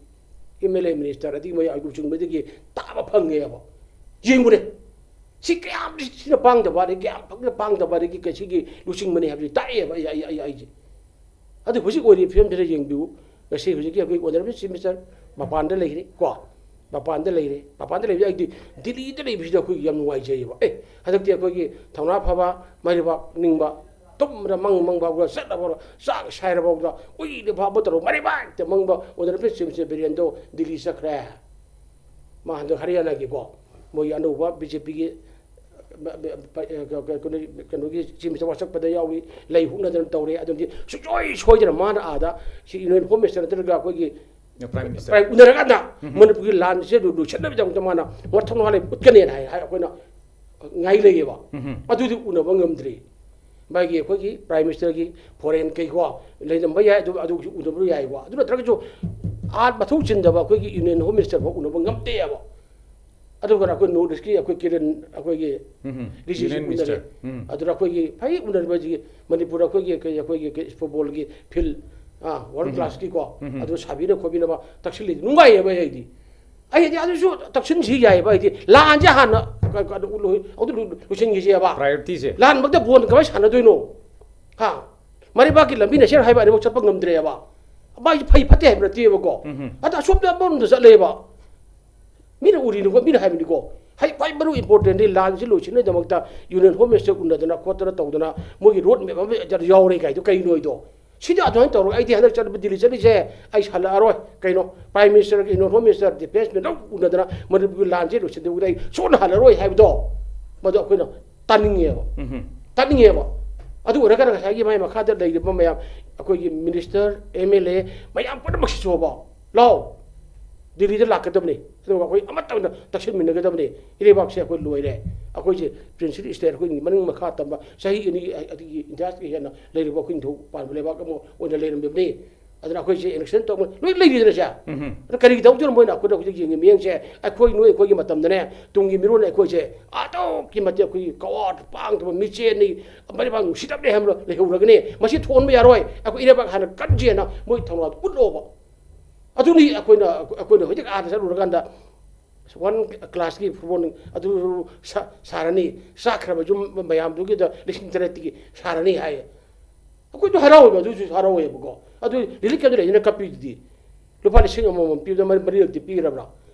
ꯑꯦꯝ ꯑꯦꯜ ꯑꯦ ꯃꯤꯅꯤꯁꯇꯔ ꯑꯗꯒꯤ ꯃꯣꯏ ꯂꯨꯆꯤꯡꯕꯗꯒꯤ ꯇꯥꯕ ꯐꯪꯉꯦꯕ꯫ ꯌꯦꯡꯉꯨꯅꯦ, ꯁꯤ ꯀꯌꯥꯝ ꯁꯤꯅ ꯄꯥꯡꯗꯕ, ꯑꯗꯒꯤ ꯀꯌꯥꯝ ꯐꯖꯅ ꯄꯥꯡꯗꯕ, ꯑꯗꯒꯤ ꯀꯁꯤꯒꯤ ꯂꯨꯆꯤꯡꯕꯅꯤ ꯍꯥꯏꯕꯁꯤ ꯇꯥꯛꯑꯦꯕ ꯑꯩ, ꯑꯩ, ꯑꯩ, ꯑꯩꯁꯦ꯫ ꯑꯗꯨ ꯍꯧꯖꯤꯛ ꯑꯣꯏꯔꯤꯕ ꯐꯤꯕꯝꯁꯤꯗ ꯌꯦꯡꯕꯤꯌꯨ꯫ ꯉꯁꯤ ꯍꯧꯖꯤꯛꯀꯤ ꯑꯩꯈꯣꯏ ꯑꯣꯅꯔꯦꯕꯜ ꯆꯤꯐ ꯃꯤꯅꯤꯁꯇꯔ ꯃꯄꯥꯟꯗ ꯂꯩꯔꯦ ꯀꯣ, ꯃꯄꯥꯟꯗ ꯂꯩꯔꯦ꯫ ꯃꯄꯥꯟꯗ ꯂꯩꯕꯁꯦ ꯑꯩꯗꯤ ꯗꯤꯜꯂꯤꯗ ꯂꯩꯕꯁꯤꯗ ꯑꯩꯈꯣꯏ ꯌꯥꯝ ꯅꯨꯡꯉꯥꯏꯖꯩꯌꯦꯕ꯫ ꯑꯦ, ꯍꯟꯗꯛꯇꯤ ꯑꯩꯈꯣꯏꯒꯤ ꯊꯧꯅꯥ ꯐꯕ, ꯃꯥꯏꯕꯥꯛ ꯅꯤꯡꯕ, ꯇꯨꯝꯕꯗ ꯃꯪ ꯃꯪꯕ ꯍꯧꯔ ꯆꯠꯂꯕ ꯆꯥꯛ ꯁꯥꯏꯔꯕ ꯍꯧꯔ ꯎꯏꯗ ꯐꯥꯎꯕ ꯇꯧꯔ ꯃꯔꯩꯕꯥꯛꯇ ꯃꯪꯕ ꯑꯣꯅꯔꯦꯕꯜ ꯆꯤꯐ ꯃꯤꯅꯤꯁꯇꯔ ꯕꯤꯔꯦꯟꯗꯣ ꯗꯤꯜꯂꯤ ꯆꯠꯈ꯭ꯔꯦ꯫ ꯃꯥ ꯍꯟꯗꯛ ꯍꯔꯤꯌꯥꯅꯥꯒꯤꯀꯣ, ꯃꯣꯏꯒꯤ ꯑꯅꯧꯕ ꯕꯤ ꯖꯦ ꯄꯤꯒꯤ ꯀꯩꯅꯣꯒꯤ ꯆꯤꯐ ꯃꯤꯅꯤꯁꯇꯔ ꯋꯥꯁꯛꯄꯗ ꯌꯥꯎꯔꯤ, ꯂꯩ ꯍꯨꯛꯅꯗꯅ ꯇꯧꯔꯦ꯫ ꯑꯗꯨꯗꯤ ꯁꯨꯡꯁꯣꯏ ꯁꯣꯏꯗꯅ ꯃꯥꯅ ꯑꯥꯗ ꯁꯤ ꯌꯨꯅꯤꯌꯟ ꯍꯣꯝ ꯃꯤꯅꯤꯁꯇꯔ ꯅꯠꯇ꯭ꯔꯒ ꯑꯩꯈꯣꯏꯒꯤ ꯄ꯭ꯔꯥꯏꯝ ꯃꯤꯅꯤꯁꯇꯔ ꯄ꯭ꯔꯥꯏꯝ ꯎꯅꯔꯀꯥꯟꯗ ꯎꯝ꯫ ꯃꯅꯤꯄꯨꯔꯒꯤ ꯂꯥꯟꯁꯦ ꯑꯗꯨ ꯂꯣꯏꯁꯤꯟꯅꯕꯒꯤꯗꯃꯛꯇ ꯃꯥꯅ ꯃꯊꯧꯅꯥ ꯂꯩ ꯎꯠꯀꯅꯦꯅ ꯍꯥꯏ, ꯍꯥꯏ ꯑꯩꯈꯣꯏꯅ ꯉꯥꯏ ꯂꯩꯌꯦꯕ꯫ ꯎꯝ꯫ ꯑꯗꯨꯗꯤ ꯎꯅꯕ ꯉꯝꯗ꯭ꯔꯤ꯫ ꯃꯥꯒꯤ ꯑꯩꯈꯣꯏꯒꯤ ꯄ꯭ꯔꯥꯏꯝ ꯃꯤꯅꯤꯁꯇꯔꯒꯤ ꯐꯣꯔꯦꯟ ꯀꯩꯀꯣ ꯂꯩꯔꯝꯕ ꯌꯥꯏ, ꯑꯗꯨ, ꯑꯗꯨꯒꯤꯁꯨ ꯎꯅꯕ ꯌꯥꯏꯀꯣ꯫ ꯑꯗꯨ ꯅꯠꯇ꯭ꯔꯒꯁꯨ ꯑꯥ ꯃꯊꯧ ꯆꯤꯟꯗꯕ ꯑꯩꯈꯣꯏꯒꯤ ꯌꯨꯅꯤꯌꯟ ꯍꯣꯝ ꯃꯤꯅꯤꯁꯇꯔ ꯐꯥꯎ ꯎꯅꯕ ꯉꯝꯗꯦꯕ꯫ ꯑꯗꯨꯒ ꯑꯩꯈꯣꯏ ꯅꯣꯔꯠ ꯏꯁꯀꯤ ꯑꯩꯈꯣꯏ ꯀꯤꯔꯟ, ꯑꯩꯈꯣꯏꯒꯤ ꯎꯝ꯫ ꯔꯤꯖꯤꯖꯨꯁꯤ ꯌꯨꯅꯤꯌꯟ ꯎꯅꯔꯦ꯫ ꯃꯤꯅꯤꯁꯇꯔ꯫ ꯎꯝ꯫ ꯑꯗꯨꯅ ꯑꯩꯈꯣꯏꯒꯤ ꯐꯩ ꯎꯅꯔꯤꯕ ꯍꯧꯖꯤꯛꯀꯤ ꯃꯅꯤꯄꯨꯔꯗ ꯑꯩꯈꯣꯏꯒꯤ, ꯑꯩꯈꯣꯏ, ꯑꯩꯈꯣꯏꯒꯤ ꯐꯨꯠꯕꯣꯜꯒꯤ ꯐꯤꯜ, ꯑꯥ, ꯋꯥꯔꯜ ꯎꯝ꯫ ꯀ꯭ꯂꯥꯁꯀꯤꯀꯣ, ꯎꯝ꯫ ꯑꯗꯨ ꯁꯥꯕꯤꯅ ꯈꯣꯠꯄꯤꯅꯕ ꯇꯛꯁꯤꯜꯂꯤꯗꯤ ꯅꯨꯡꯉꯥꯏꯌꯦꯕ ꯑꯩ ꯍꯥꯏꯗꯤ꯫ ꯑꯩꯗꯤ ꯑꯗꯨꯁꯨ ꯇꯛꯁꯤꯟꯁꯤ ꯌꯥꯏꯌꯦꯕ ꯑꯩꯗꯤ꯫ ꯂꯥꯟꯁꯦ ꯍꯥꯟꯅ ꯀ-, ꯀ-, ꯂꯣꯏ-, ꯑꯗꯨ ꯂꯣꯏ-, ꯂꯣꯏꯁꯤꯟꯈꯤꯁꯦꯕ꯫ ꯄ꯭ꯔꯥꯏꯌꯣꯔꯤꯇꯤꯁꯦ꯫ ꯂꯥꯟꯃꯛꯇ ꯕꯣꯜ ꯀꯃꯥꯏꯅ ꯁꯥꯟꯅꯗꯣꯏꯅꯣ? ꯍꯥ? ꯃꯔꯩꯕꯥꯛꯀꯤ ꯂꯝꯕꯤꯅ ꯁꯦ ꯍꯥꯏꯕ ꯑꯅꯤꯃꯛ ꯆꯠꯄ ꯉꯝꯗ꯭ꯔꯦꯕ꯫ ꯃꯥꯒꯤ ꯐꯩ ꯐꯠꯇꯦ ꯍꯥꯏꯕ ꯅꯠꯇꯦꯕꯀꯣ꯫ ꯎꯝ꯫ ꯑꯗ ꯑꯁꯣꯝꯗ ꯑꯃꯔꯣꯝꯗ ꯆꯠꯂꯦꯕ꯫ ꯃꯤꯅ ꯎꯔꯤꯅꯤꯀꯣ, ꯃꯤꯅ ꯍꯥꯏꯕꯅꯤꯀꯣ꯫ ꯍꯥꯏ, ꯈ꯭ꯋꯥꯏ ꯃꯔꯨ ꯏꯝꯄꯣꯔꯇꯦꯟꯗꯤ ꯂꯥꯟꯁꯤ ꯂꯣꯏꯁꯤꯟꯅꯕꯒꯤꯗꯃꯛꯇ ꯌꯨꯅꯤꯌꯟ ꯍꯣꯝ ꯃꯤꯅꯤꯁꯇꯔ ꯎꯅꯗꯅ ꯈꯣꯠꯇꯅ ꯇꯧꯗꯅ ꯃꯣꯏꯒꯤ ꯔꯣꯗ ꯃꯦꯞ ꯑꯃ ꯌꯥꯎꯔꯦ ꯀꯥꯏꯗꯣ ꯀꯩꯅꯣ ꯍꯥꯏꯗꯣ? ꯁꯤꯗꯤ ꯑꯗꯨꯃꯥꯏꯅ ꯇꯧꯔꯒ ꯑꯩꯗꯤ ꯍꯟꯗꯛ ꯆꯠꯄ, ꯗꯤꯜꯂꯤ ꯆꯠꯂꯤꯁꯦ ꯑꯩ ꯍꯜꯂꯛꯑꯔꯣꯏ꯫ ꯀꯩꯅꯣ, Prime Minister ꯒ Union Home Minister, Defence Minister ꯂꯣꯏ ꯎꯅꯗꯅ ꯃꯅꯤꯄꯨꯔꯒꯤ ꯂꯥꯟꯁꯦ ꯂꯣꯏꯁꯤꯟꯗꯕꯤꯗ ꯑꯩ ꯁꯨꯡꯍꯟ ꯍꯜꯂꯔꯣꯏ ꯍꯥꯏꯕꯗꯣ, ꯃꯗꯨ ꯑꯩꯈꯣꯏꯅ ꯇꯥꯅꯤꯡꯉꯦꯕ꯫ ꯎꯝꯍꯨꯝ꯫ ꯇꯥꯅꯤꯡꯉꯦꯕ꯫ ꯑꯗꯨ ꯑꯣꯏꯔꯒꯅ ꯉꯁꯥꯏꯒꯤ ꯃꯥꯏ ꯃꯈꯥꯗ ꯂꯩꯔꯤꯕ ꯃꯌꯥꯝ, ꯑꯩꯈꯣꯏꯒꯤ minister, M L A ꯃꯌꯥꯝ ꯄꯨꯝꯅꯃꯛꯁꯤꯁꯨꯕ, ꯂꯥꯎ, ꯗꯤꯜꯂꯤꯗ ꯂꯥꯛꯀꯗꯕꯅꯤ꯫ ꯑꯗꯨꯒ ꯑꯩꯈꯣꯏ ꯑꯃꯠꯇ ꯑꯣꯏꯅ ꯇꯛꯁꯤꯟꯃꯤꯟꯅꯒꯗꯕꯅꯤ꯫ ꯏꯔꯩꯕꯥꯛꯁꯦ ꯑꯩꯈꯣꯏ ꯂꯣꯏꯔꯦ꯫ ꯑꯩꯈꯣꯏꯁꯦ princely state, ꯑꯩꯈꯣꯏꯒꯤ ꯃꯅꯤꯡ ꯃꯈꯥ ꯇꯝꯕ ꯆꯍꯤ ꯑꯅꯤ ꯑꯗꯒꯤ ꯏꯟꯗꯤꯌꯥꯒꯤ ꯍꯦꯟꯅ ꯂꯩꯔꯕ ꯑꯩꯈꯣꯏ ꯅꯤꯡꯊꯧ ꯄꯥꯟꯕ ꯂꯩꯕꯥꯛ ꯑꯃ ꯑꯣꯏꯅ ꯂꯩꯔꯝꯃꯤꯕꯅꯤ꯫ ꯑꯗꯨꯅ ꯑꯩꯈꯣꯏꯁꯦ annexation ꯇꯧꯕ ꯂꯣꯏ ꯂꯩꯔꯤꯗꯅꯁꯦ꯫ ꯎꯝꯍꯨꯝ꯫ ꯑꯗꯨ ꯀꯔꯤ ꯇꯧꯗꯣꯏꯅꯣ? ꯃꯣꯏꯅ ꯑꯩꯈꯣꯏꯗ ꯍꯧꯖꯤꯛ ꯌꯦꯡꯉꯤ ꯃꯤꯠꯌꯦꯡꯁꯦ, ꯑꯩꯈꯣꯏ ꯅꯣꯏ ꯑꯩꯈꯣꯏꯒꯤ ꯃꯇꯝꯗꯅꯦ, ꯇꯨꯡꯒꯤ ꯃꯤꯔꯣꯟ ꯑꯩꯈꯣꯏꯁꯦ ꯑꯗꯨꯛꯀꯤ ꯃꯇꯤꯛ ꯑꯩꯈꯣꯏꯒꯤ ꯀꯋꯥ ꯄꯥꯡꯗꯕ ꯃꯤꯆꯦꯟꯅꯤ, ꯃꯔꯤꯕꯥꯡ ꯅꯨꯡꯁꯤꯗꯕꯅꯤ ꯍꯥꯏꯕꯗꯣ ꯂꯩꯍꯧꯔꯒꯅꯤ꯫ ꯃꯁꯤ ꯊꯣꯟꯕ ꯌꯥꯔꯣꯏ꯫ ꯑꯩꯈꯣꯏ ꯏꯔꯩꯕꯥꯛ ꯍꯥꯟꯅ ꯀꯟꯁꯦꯅ ꯃꯣꯏ ꯊꯧꯅꯥ ꯎꯠꯂꯣꯕ꯫ ꯑꯗꯨꯅꯤ ꯑꯩꯈꯣꯏꯅ, ꯑꯩꯈꯣꯏꯅ ꯍꯧꯖꯤꯛ ꯑꯥꯗ ꯆꯠꯂꯨꯔꯀꯥꯟꯗ one class ꯀꯤ football ꯑꯗꯨ ꯁꯥ-, ꯁꯥꯔꯅꯤ, ꯆꯥꯈ꯭ꯔꯕ ꯌꯨꯝ ꯃꯌꯥꯝꯗꯨꯒꯤꯗ ꯂꯤꯁꯤꯡ ꯇꯔꯦꯠꯇꯒꯤ ꯁꯥꯔꯅꯤ ꯍꯥꯏ꯫ ꯑꯩꯈꯣꯏꯁꯨ ꯍꯔꯥꯎꯋꯦꯕ, ꯑꯗꯨꯁꯨ ꯍꯔꯥꯎꯋꯦꯕꯀꯣ꯫ ꯑꯗꯨ relief camp ꯇ ꯂꯩꯗꯅ ꯀꯞꯄꯤꯗꯨꯗꯤ ꯂꯨꯄꯥ ꯂꯤꯁꯤꯡ ꯑꯃꯃꯝ ꯄꯤꯕꯗ ꯃꯔꯤ, ꯃꯔꯤꯔꯛꯇꯤ ꯄꯤꯔꯕ꯭ꯔꯥ?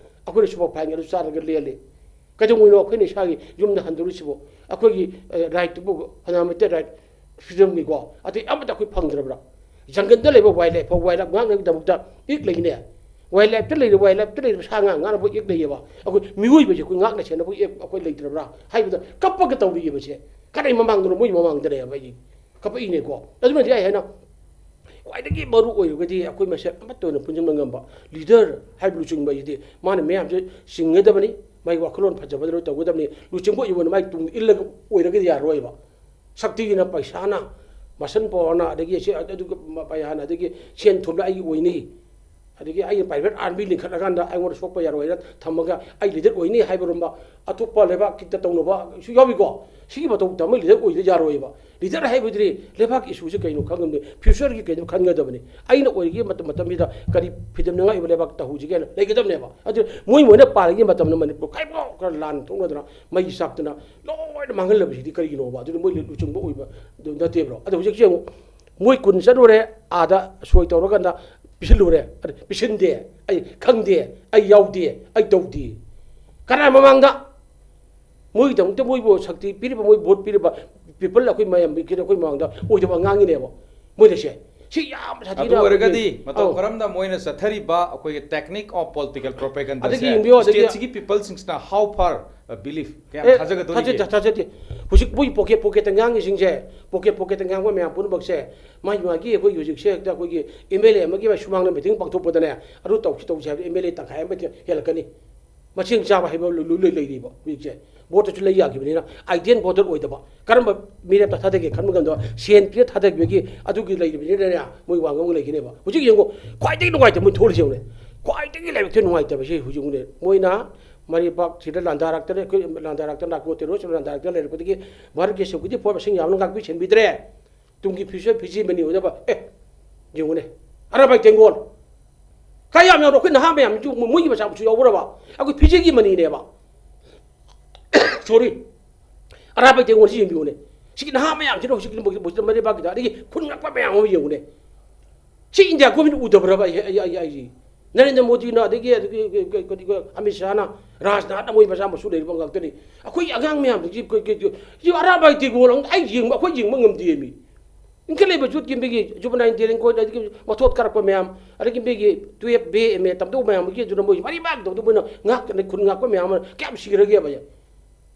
ꯑꯩꯈꯣꯏꯅ super fine ꯑꯗꯨ ꯆꯥꯔꯒ ꯂꯦꯜꯂꯤ꯫ ꯀꯩꯗꯧꯉꯩꯅꯣ ꯑꯩꯈꯣꯏꯅ ꯏꯁꯥꯒꯤ ꯌꯨꯝꯗ ꯍꯟꯗꯣꯔꯤꯁꯤꯕꯨ? ꯑꯩꯈꯣꯏꯒꯤ, ꯑ, right ꯇꯨꯕꯨ, fundamental right, freedom ꯅꯤꯀꯣ, ꯑꯇꯩ ꯑꯃꯠꯇ ꯑꯩꯈꯣꯏ ꯐꯪꯗ꯭ꯔꯕ꯭ꯔꯥ? ꯖꯪꯒꯜꯗ ꯂꯩꯕ wild life ꯐꯥꯎ wild life ꯉꯥꯛꯅꯕꯒꯤꯗꯃꯛꯇ ꯏꯛ ꯂꯩꯅꯦ꯫ Wild life ꯇ ꯂꯩꯔꯤꯕ, wild life ꯇ ꯂꯩꯔꯤꯕ ꯁꯥ ꯉꯥ ꯉꯥꯛꯅꯕ ꯏꯛ ꯂꯩꯌꯦꯕ꯫ ꯑꯩꯈꯣꯏ ꯃꯤꯑꯣꯏꯕꯁꯦ ꯑꯩꯈꯣꯏ ꯉꯥꯛꯅ ꯁꯦꯟꯅꯕ ꯏꯛ ꯑꯩꯈꯣꯏ ꯂꯩꯇ꯭ꯔꯕ꯭ꯔꯥ ꯍꯥꯏꯕꯗ ꯀꯞꯄꯒ ꯇꯧꯔꯤꯑꯕꯁꯦ꯫ ꯀꯗꯥꯏ ꯃꯃꯥꯡꯗꯅꯣ? ꯃꯣꯏ ꯃꯃꯥꯡꯗꯅꯦꯕ ꯑꯩ ꯀꯞꯄꯛꯏꯅꯦꯀꯣ꯫ ꯑꯗꯨꯅꯗꯤ ꯑꯩ ꯍꯥꯏꯅ ꯈ꯭ꯋꯥꯏꯗꯒꯤ ꯃꯔꯨ ꯑꯣꯏꯔꯒꯗꯤ ꯑꯩꯈꯣꯏ ꯃꯁꯦꯜ ꯑꯃꯠꯇ ꯑꯣꯏꯅ ꯄꯨꯟꯁꯤꯟꯕ ꯉꯝꯕ leader ꯍꯥꯏꯕ ꯂꯨꯆꯤꯡꯕ ꯑꯁꯤꯗꯤ ꯃꯥꯅ ꯃꯌꯥꯝꯁꯦ ꯆꯤꯡꯒꯗꯕꯅꯤ, ꯃꯥꯒꯤ ꯋꯥꯈꯜꯂꯣꯟ ꯐꯖꯕꯗ ꯂꯣꯏ ꯇꯧꯒꯗꯕꯅꯤ꯫ ꯂꯨꯆꯤꯡꯕ ꯑꯣꯏꯕꯅ ꯃꯥꯒꯤ ꯇꯨꯡ ꯏꯜꯂꯒ ꯑꯣꯏꯔꯒꯗꯤ ꯌꯥꯔꯣꯏꯕ꯫ ꯁꯛꯇꯤꯒꯤꯅ ꯄꯩꯁꯥꯅ, muscle power ꯅ, ꯑꯗꯒꯤ ꯁꯤ, ꯑꯗꯨꯒ ꯄꯩꯁꯥꯅ, ꯑꯗꯒꯤ ꯁꯦꯟ ꯊꯨꯝꯅ ꯑꯩꯒꯤ ꯑꯣꯏꯅꯤ, ꯑꯗꯒꯤ ꯑꯩꯅ private army ꯂꯤꯡꯈꯠꯂꯀꯥꯟꯗ ꯑꯩꯉꯣꯟꯗ ꯁꯣꯛꯄ ꯌꯥꯔꯣꯏꯅ ꯊꯝꯃꯒ ꯑꯩ leader ꯑꯣꯏꯅꯤ ꯍꯥꯏꯕꯔꯣꯝꯕ ꯑꯇꯣꯞꯄ ꯂꯩꯕꯥꯛꯀꯤꯗ ꯇꯧꯅꯕꯁꯨ ꯌꯥꯎꯏꯀꯣ꯫ ꯁꯤꯒꯤ ꯃꯇꯧ ꯇꯝꯃ leader ꯑꯣꯏꯗ ꯌꯥꯔꯣꯏꯕ꯫ Leader ꯍꯥꯏꯕꯗꯨꯗꯤ ꯂꯩꯕꯥꯛꯀꯤ issue ꯁꯦ ꯀꯩꯅꯣ ꯈꯪꯒꯗꯕꯅꯤ, future ꯒꯤ ꯀꯩꯅꯣ ꯈꯟꯒꯗꯕꯅꯤ꯫ ꯑꯩꯅ ꯑꯣꯏꯔꯤꯉꯩ ꯃꯇꯝ, ꯃꯇꯝꯁꯤꯗ ꯀꯔꯤ ꯐꯤꯗꯝꯅꯉꯥꯏ ꯑꯣꯏꯕ ꯂꯩꯕꯥꯛ ꯇꯧꯍꯧꯁꯤꯒꯦꯅ ꯂꯩꯒꯗꯕꯅꯦꯕ꯫ ꯑꯗꯨ ꯃꯣꯏ, ꯃꯣꯏꯅ ꯄꯥꯜꯂꯤꯉꯩ ꯃꯇꯝꯗ ꯃꯅꯤꯄꯨꯔ ꯀꯥꯏꯕꯣꯛ ꯈꯔ ꯂꯥꯟ ꯊꯣꯛꯅꯗꯅ ꯃꯩ ꯆꯥꯛꯇꯅ ꯂꯣꯏꯅ ꯃꯥꯡꯍꯜꯂꯕꯁꯤꯗꯤ ꯀꯔꯤꯒꯤꯅꯣꯕ? ꯑꯗꯨꯗꯤ ꯃꯣꯏ ꯂꯨꯆꯤꯡꯕ ꯑꯣꯏꯕ ꯑꯗꯨ ꯅꯠꯇꯦꯕ꯭ꯔꯣ? ꯑꯗꯣ ꯍꯧꯖꯤꯛꯁꯦ ꯌꯦꯡꯉꯨ, ꯃꯣꯏ ꯀꯨꯟ ꯆꯠꯂꯨꯔꯦ, ꯑꯥꯗ ꯁꯣꯏ ꯇꯧꯔꯀꯥꯟꯗ ꯄꯤꯁꯤꯜꯂꯨꯔꯦ꯫ ꯑꯗ ꯄꯤꯁꯤꯟꯗꯦ, ꯑꯩ ꯈꯪꯗꯦ, ꯑꯩ ꯌꯥꯎꯗꯦ, ꯑꯩ ꯇꯧꯗꯦ꯫ ꯀꯅꯥ ꯃꯃꯥꯡꯗ? ꯃꯣꯏꯒꯤꯗꯃꯛꯇ ꯃꯣꯏꯕꯨ ꯁꯛꯇꯤ ꯄꯤꯔꯤꯕ, ꯃꯣꯏ vote ꯄꯤꯔꯤꯕ people ꯑꯩꯈꯣꯏ ꯃꯌꯥꯝ, ꯑꯩꯈꯣꯏ ꯃꯃꯥꯡꯗ ꯑꯣꯏꯗꯕ ꯑꯉꯥꯡꯒꯤꯅꯦꯕ ꯃꯣꯏꯅꯁꯦ꯫ ꯁꯤ ꯌꯥꯝ ꯁꯥꯊꯤꯅ ꯑꯗꯨ ꯑꯣꯏꯔꯒꯗꯤ ꯑꯩꯈꯣꯏꯒꯤ- ꯃꯇꯧ ꯑꯧ꯫ ꯀꯔꯝꯅ ꯃꯣꯏꯅ ꯆꯠꯊꯔꯤꯕ ꯑꯩꯈꯣꯏꯒꯤ technique of political propaganda ꯑꯗꯒꯤ ꯁꯦ ꯌꯦꯡꯕꯤꯌꯣ, ꯑꯗꯒꯤ- state ꯁꯤꯒꯤ people ꯁꯤꯡꯁꯤꯅ how far believe ꯀꯌꯥꯝ ꯑꯦ, ꯊꯥꯖꯒꯗꯧꯔꯤꯒꯦ? ꯊꯥꯖꯗꯦ, ꯊꯥꯖꯗꯦ꯫ ꯍꯧꯖꯤꯛ ꯃꯣꯏ ꯄꯣꯀꯦꯠ ꯄꯣꯀꯦꯠꯇ ꯉꯥꯡꯉꯤꯁꯤꯡꯁꯦ, ꯄꯣꯀꯦꯠ ꯄꯣꯀꯦꯠꯇ ꯉꯥꯡꯕ ꯃꯌꯥꯝ ꯄꯨꯝꯅꯃꯛꯁꯦ, ꯃꯥꯒꯤ ꯃꯥꯒꯤ ꯑꯩꯈꯣꯏꯒꯤ ꯍꯧꯖꯤꯛꯁꯦ ꯍꯦꯛꯇ ꯑꯩꯈꯣꯏꯒꯤ ꯑꯦꯝ ꯑꯦꯜ ꯑꯦ ꯑꯃꯒꯤ ꯁꯨꯃꯥꯡꯗ ꯃꯤꯇꯤꯡ ꯄꯥꯡꯊꯣꯛꯄꯗꯅꯦ, ꯑꯗꯨ ꯇꯧꯁꯤ ꯇꯧꯁꯤ ꯍꯥꯏꯕꯗ ꯑꯦꯝ ꯑꯦꯜ ꯑꯦ ꯇꯪꯈꯥꯏ ꯑꯃ ꯍꯦꯜꯂꯛꯀꯅꯤ꯫ ꯃꯁꯤꯡ ꯆꯥꯕ ꯍꯥꯏꯕ ꯂꯣꯏ ꯂꯣꯏ ꯂꯩꯔꯤꯕ ꯍꯧꯖꯤꯛꯁꯦ꯫ ꯚꯣꯠꯇꯁꯨ ꯂꯩ ꯌꯥꯈꯤꯕꯅꯤꯅ, ideal voter ꯑꯣꯏꯗꯕ, ꯀꯔꯝꯕ ꯃꯤꯔꯦꯞꯇ ꯊꯥꯗꯒꯦ ꯈꯟꯕ ꯃꯇꯝꯗ ꯁꯦꯟ ꯄꯤꯔ ꯊꯥꯗꯈꯤꯕꯒꯤ ꯑꯗꯨꯒꯤ ꯂꯩꯔꯤꯕꯅꯤꯅꯅꯦ, ꯃꯣꯏ ꯋꯥ ꯉꯥꯡꯕ ꯂꯩꯈꯤꯅꯦꯕ꯫ ꯍꯧꯖꯤꯛ ꯌꯦꯡꯉꯣ, ꯈ꯭ꯋꯥꯏꯗꯒꯤ ꯅꯨꯡꯉꯥꯏꯇꯕ ꯃꯣꯏ ꯊꯣꯛꯂꯤꯁꯦ ꯌꯦꯡꯉꯨꯅꯦ꯫ ꯈ꯭ꯋꯥꯏꯗꯒꯤ ꯂꯥꯏꯕꯛ ꯊꯤꯕ ꯅꯨꯡꯉꯥꯏꯇꯕꯁꯦ ꯍꯧꯖꯤꯛ ꯌꯦꯡꯉꯨꯅꯦ꯫ ꯃꯣꯏꯅ ꯃꯔꯤꯄꯥꯛ ꯁꯤꯗ ꯂꯥꯟꯗꯥꯔꯛꯇꯅ, ꯑꯩꯈꯣꯏ ꯂꯥꯟꯗꯥꯔꯛꯇꯅ, ꯅꯥꯔꯀꯣ ꯇꯦꯔꯣꯔꯤꯁ ꯂꯥꯟꯗꯥꯔꯛꯇꯅ ꯂꯩꯔꯛꯄꯗꯒꯤ ꯚꯥꯔꯠꯀꯤ security force ꯃꯁꯤꯡ ꯌꯥꯝꯅ ꯉꯥꯛꯄꯤ ꯁꯦꯟꯕꯤꯗ꯭ꯔꯦ꯫ ꯇꯨꯡꯒꯤ future ꯐꯤꯖꯤ ꯃꯅꯤ ꯑꯣꯏꯅꯕ, ꯑꯦ, ꯌꯦꯡꯉꯨꯅꯦ, ꯑꯔꯥꯕꯥꯏ ꯇꯦꯡꯒꯣꯜ ꯀꯥꯏ ꯌꯥꯝ ꯌꯥꯎꯔꯣ? ꯑꯩꯈꯣꯏ ꯅꯍꯥ ꯃꯌꯥꯝꯁꯨ ꯃꯣꯏꯒꯤ ꯃꯆꯥ ꯃꯁꯨ ꯌꯥꯎꯕ꯭ꯔꯕ? ꯑꯩꯈꯣꯏ ꯐꯤꯖꯤꯒꯤ ꯃꯅꯤꯅꯦꯕ꯫ Sorry, ꯑꯔꯥꯕꯥꯏ ꯇꯦꯡꯒꯣꯜꯁꯤ ꯌꯦꯡꯕꯤꯌꯨꯅꯦ꯫ ꯁꯤꯒꯤ ꯅꯍꯥ ꯃꯌꯥꯝꯁꯤꯅ ꯍꯧꯖꯤꯛꯀꯤ ꯃꯣꯏꯒꯤ ꯃꯔꯤꯄꯥꯛꯀꯤꯗ, ꯑꯗꯒꯤ ꯈꯨꯟ ꯉꯥꯛꯄ ꯃꯌꯥꯝ ꯑꯃ ꯌꯦꯡꯉꯨꯅꯦ꯫ ꯁꯤ ꯏꯟꯗꯤꯌꯥ ꯒꯣꯔꯃꯦꯟ ꯎꯗꯕ꯭ꯔꯕ? ꯑꯩ ꯑꯩ ꯑꯩ ꯑꯩꯁꯤ ꯅꯔꯦꯟꯗ꯭ꯔ ꯃꯣꯗꯤꯅ, ꯑꯗꯒꯤ ꯑꯗꯒꯤ ꯀꯔꯤ ꯑꯃꯤꯠ ꯁꯥꯍꯅ, ꯔꯥꯖꯅꯥꯊꯅ, ꯃꯣꯏ ꯃꯆꯥ ꯃꯁꯨ ꯂꯩꯔꯤꯕ ꯉꯥꯛꯇꯅꯤ꯫ ꯑꯩꯈꯣꯏ ꯑꯉꯥꯡ ꯃꯌꯥꯝꯗꯒꯤ ꯁꯤ ꯑꯔꯥꯕꯥꯏ ꯇꯦꯡꯒꯣꯜ ꯑꯩ ꯌꯦꯡꯕ, ꯑꯩꯈꯣꯏ ꯌꯦꯡꯕ ꯉꯝꯗꯦ ꯃꯤ꯫ ꯏꯟꯈꯠꯂꯛꯏꯕ ꯌꯨꯠꯀꯤ ꯃꯤꯒꯤ juvenile delinquent, ꯑꯗꯒꯤ ꯃꯊꯣꯠ ꯀꯥꯔꯛꯄ ꯃꯌꯥꯝ, ꯑꯗꯒꯤ ꯃꯤꯒꯤ twelve B, M A ꯇꯝꯗꯧꯕ ꯃꯌꯥꯝ ꯑꯃꯒꯤ ꯑꯗꯨꯅ ꯃꯣꯏ ꯃꯔꯤꯕꯥꯛ ꯇꯧꯗꯧꯕ ꯃꯣꯏꯅ ꯉꯥꯛ-, ꯈꯨꯟ ꯉꯥꯛꯄ ꯃꯌꯥꯝ ꯑꯃ ꯀꯌꯥꯝ ꯁꯤꯈ꯭ꯔꯒꯦꯕ?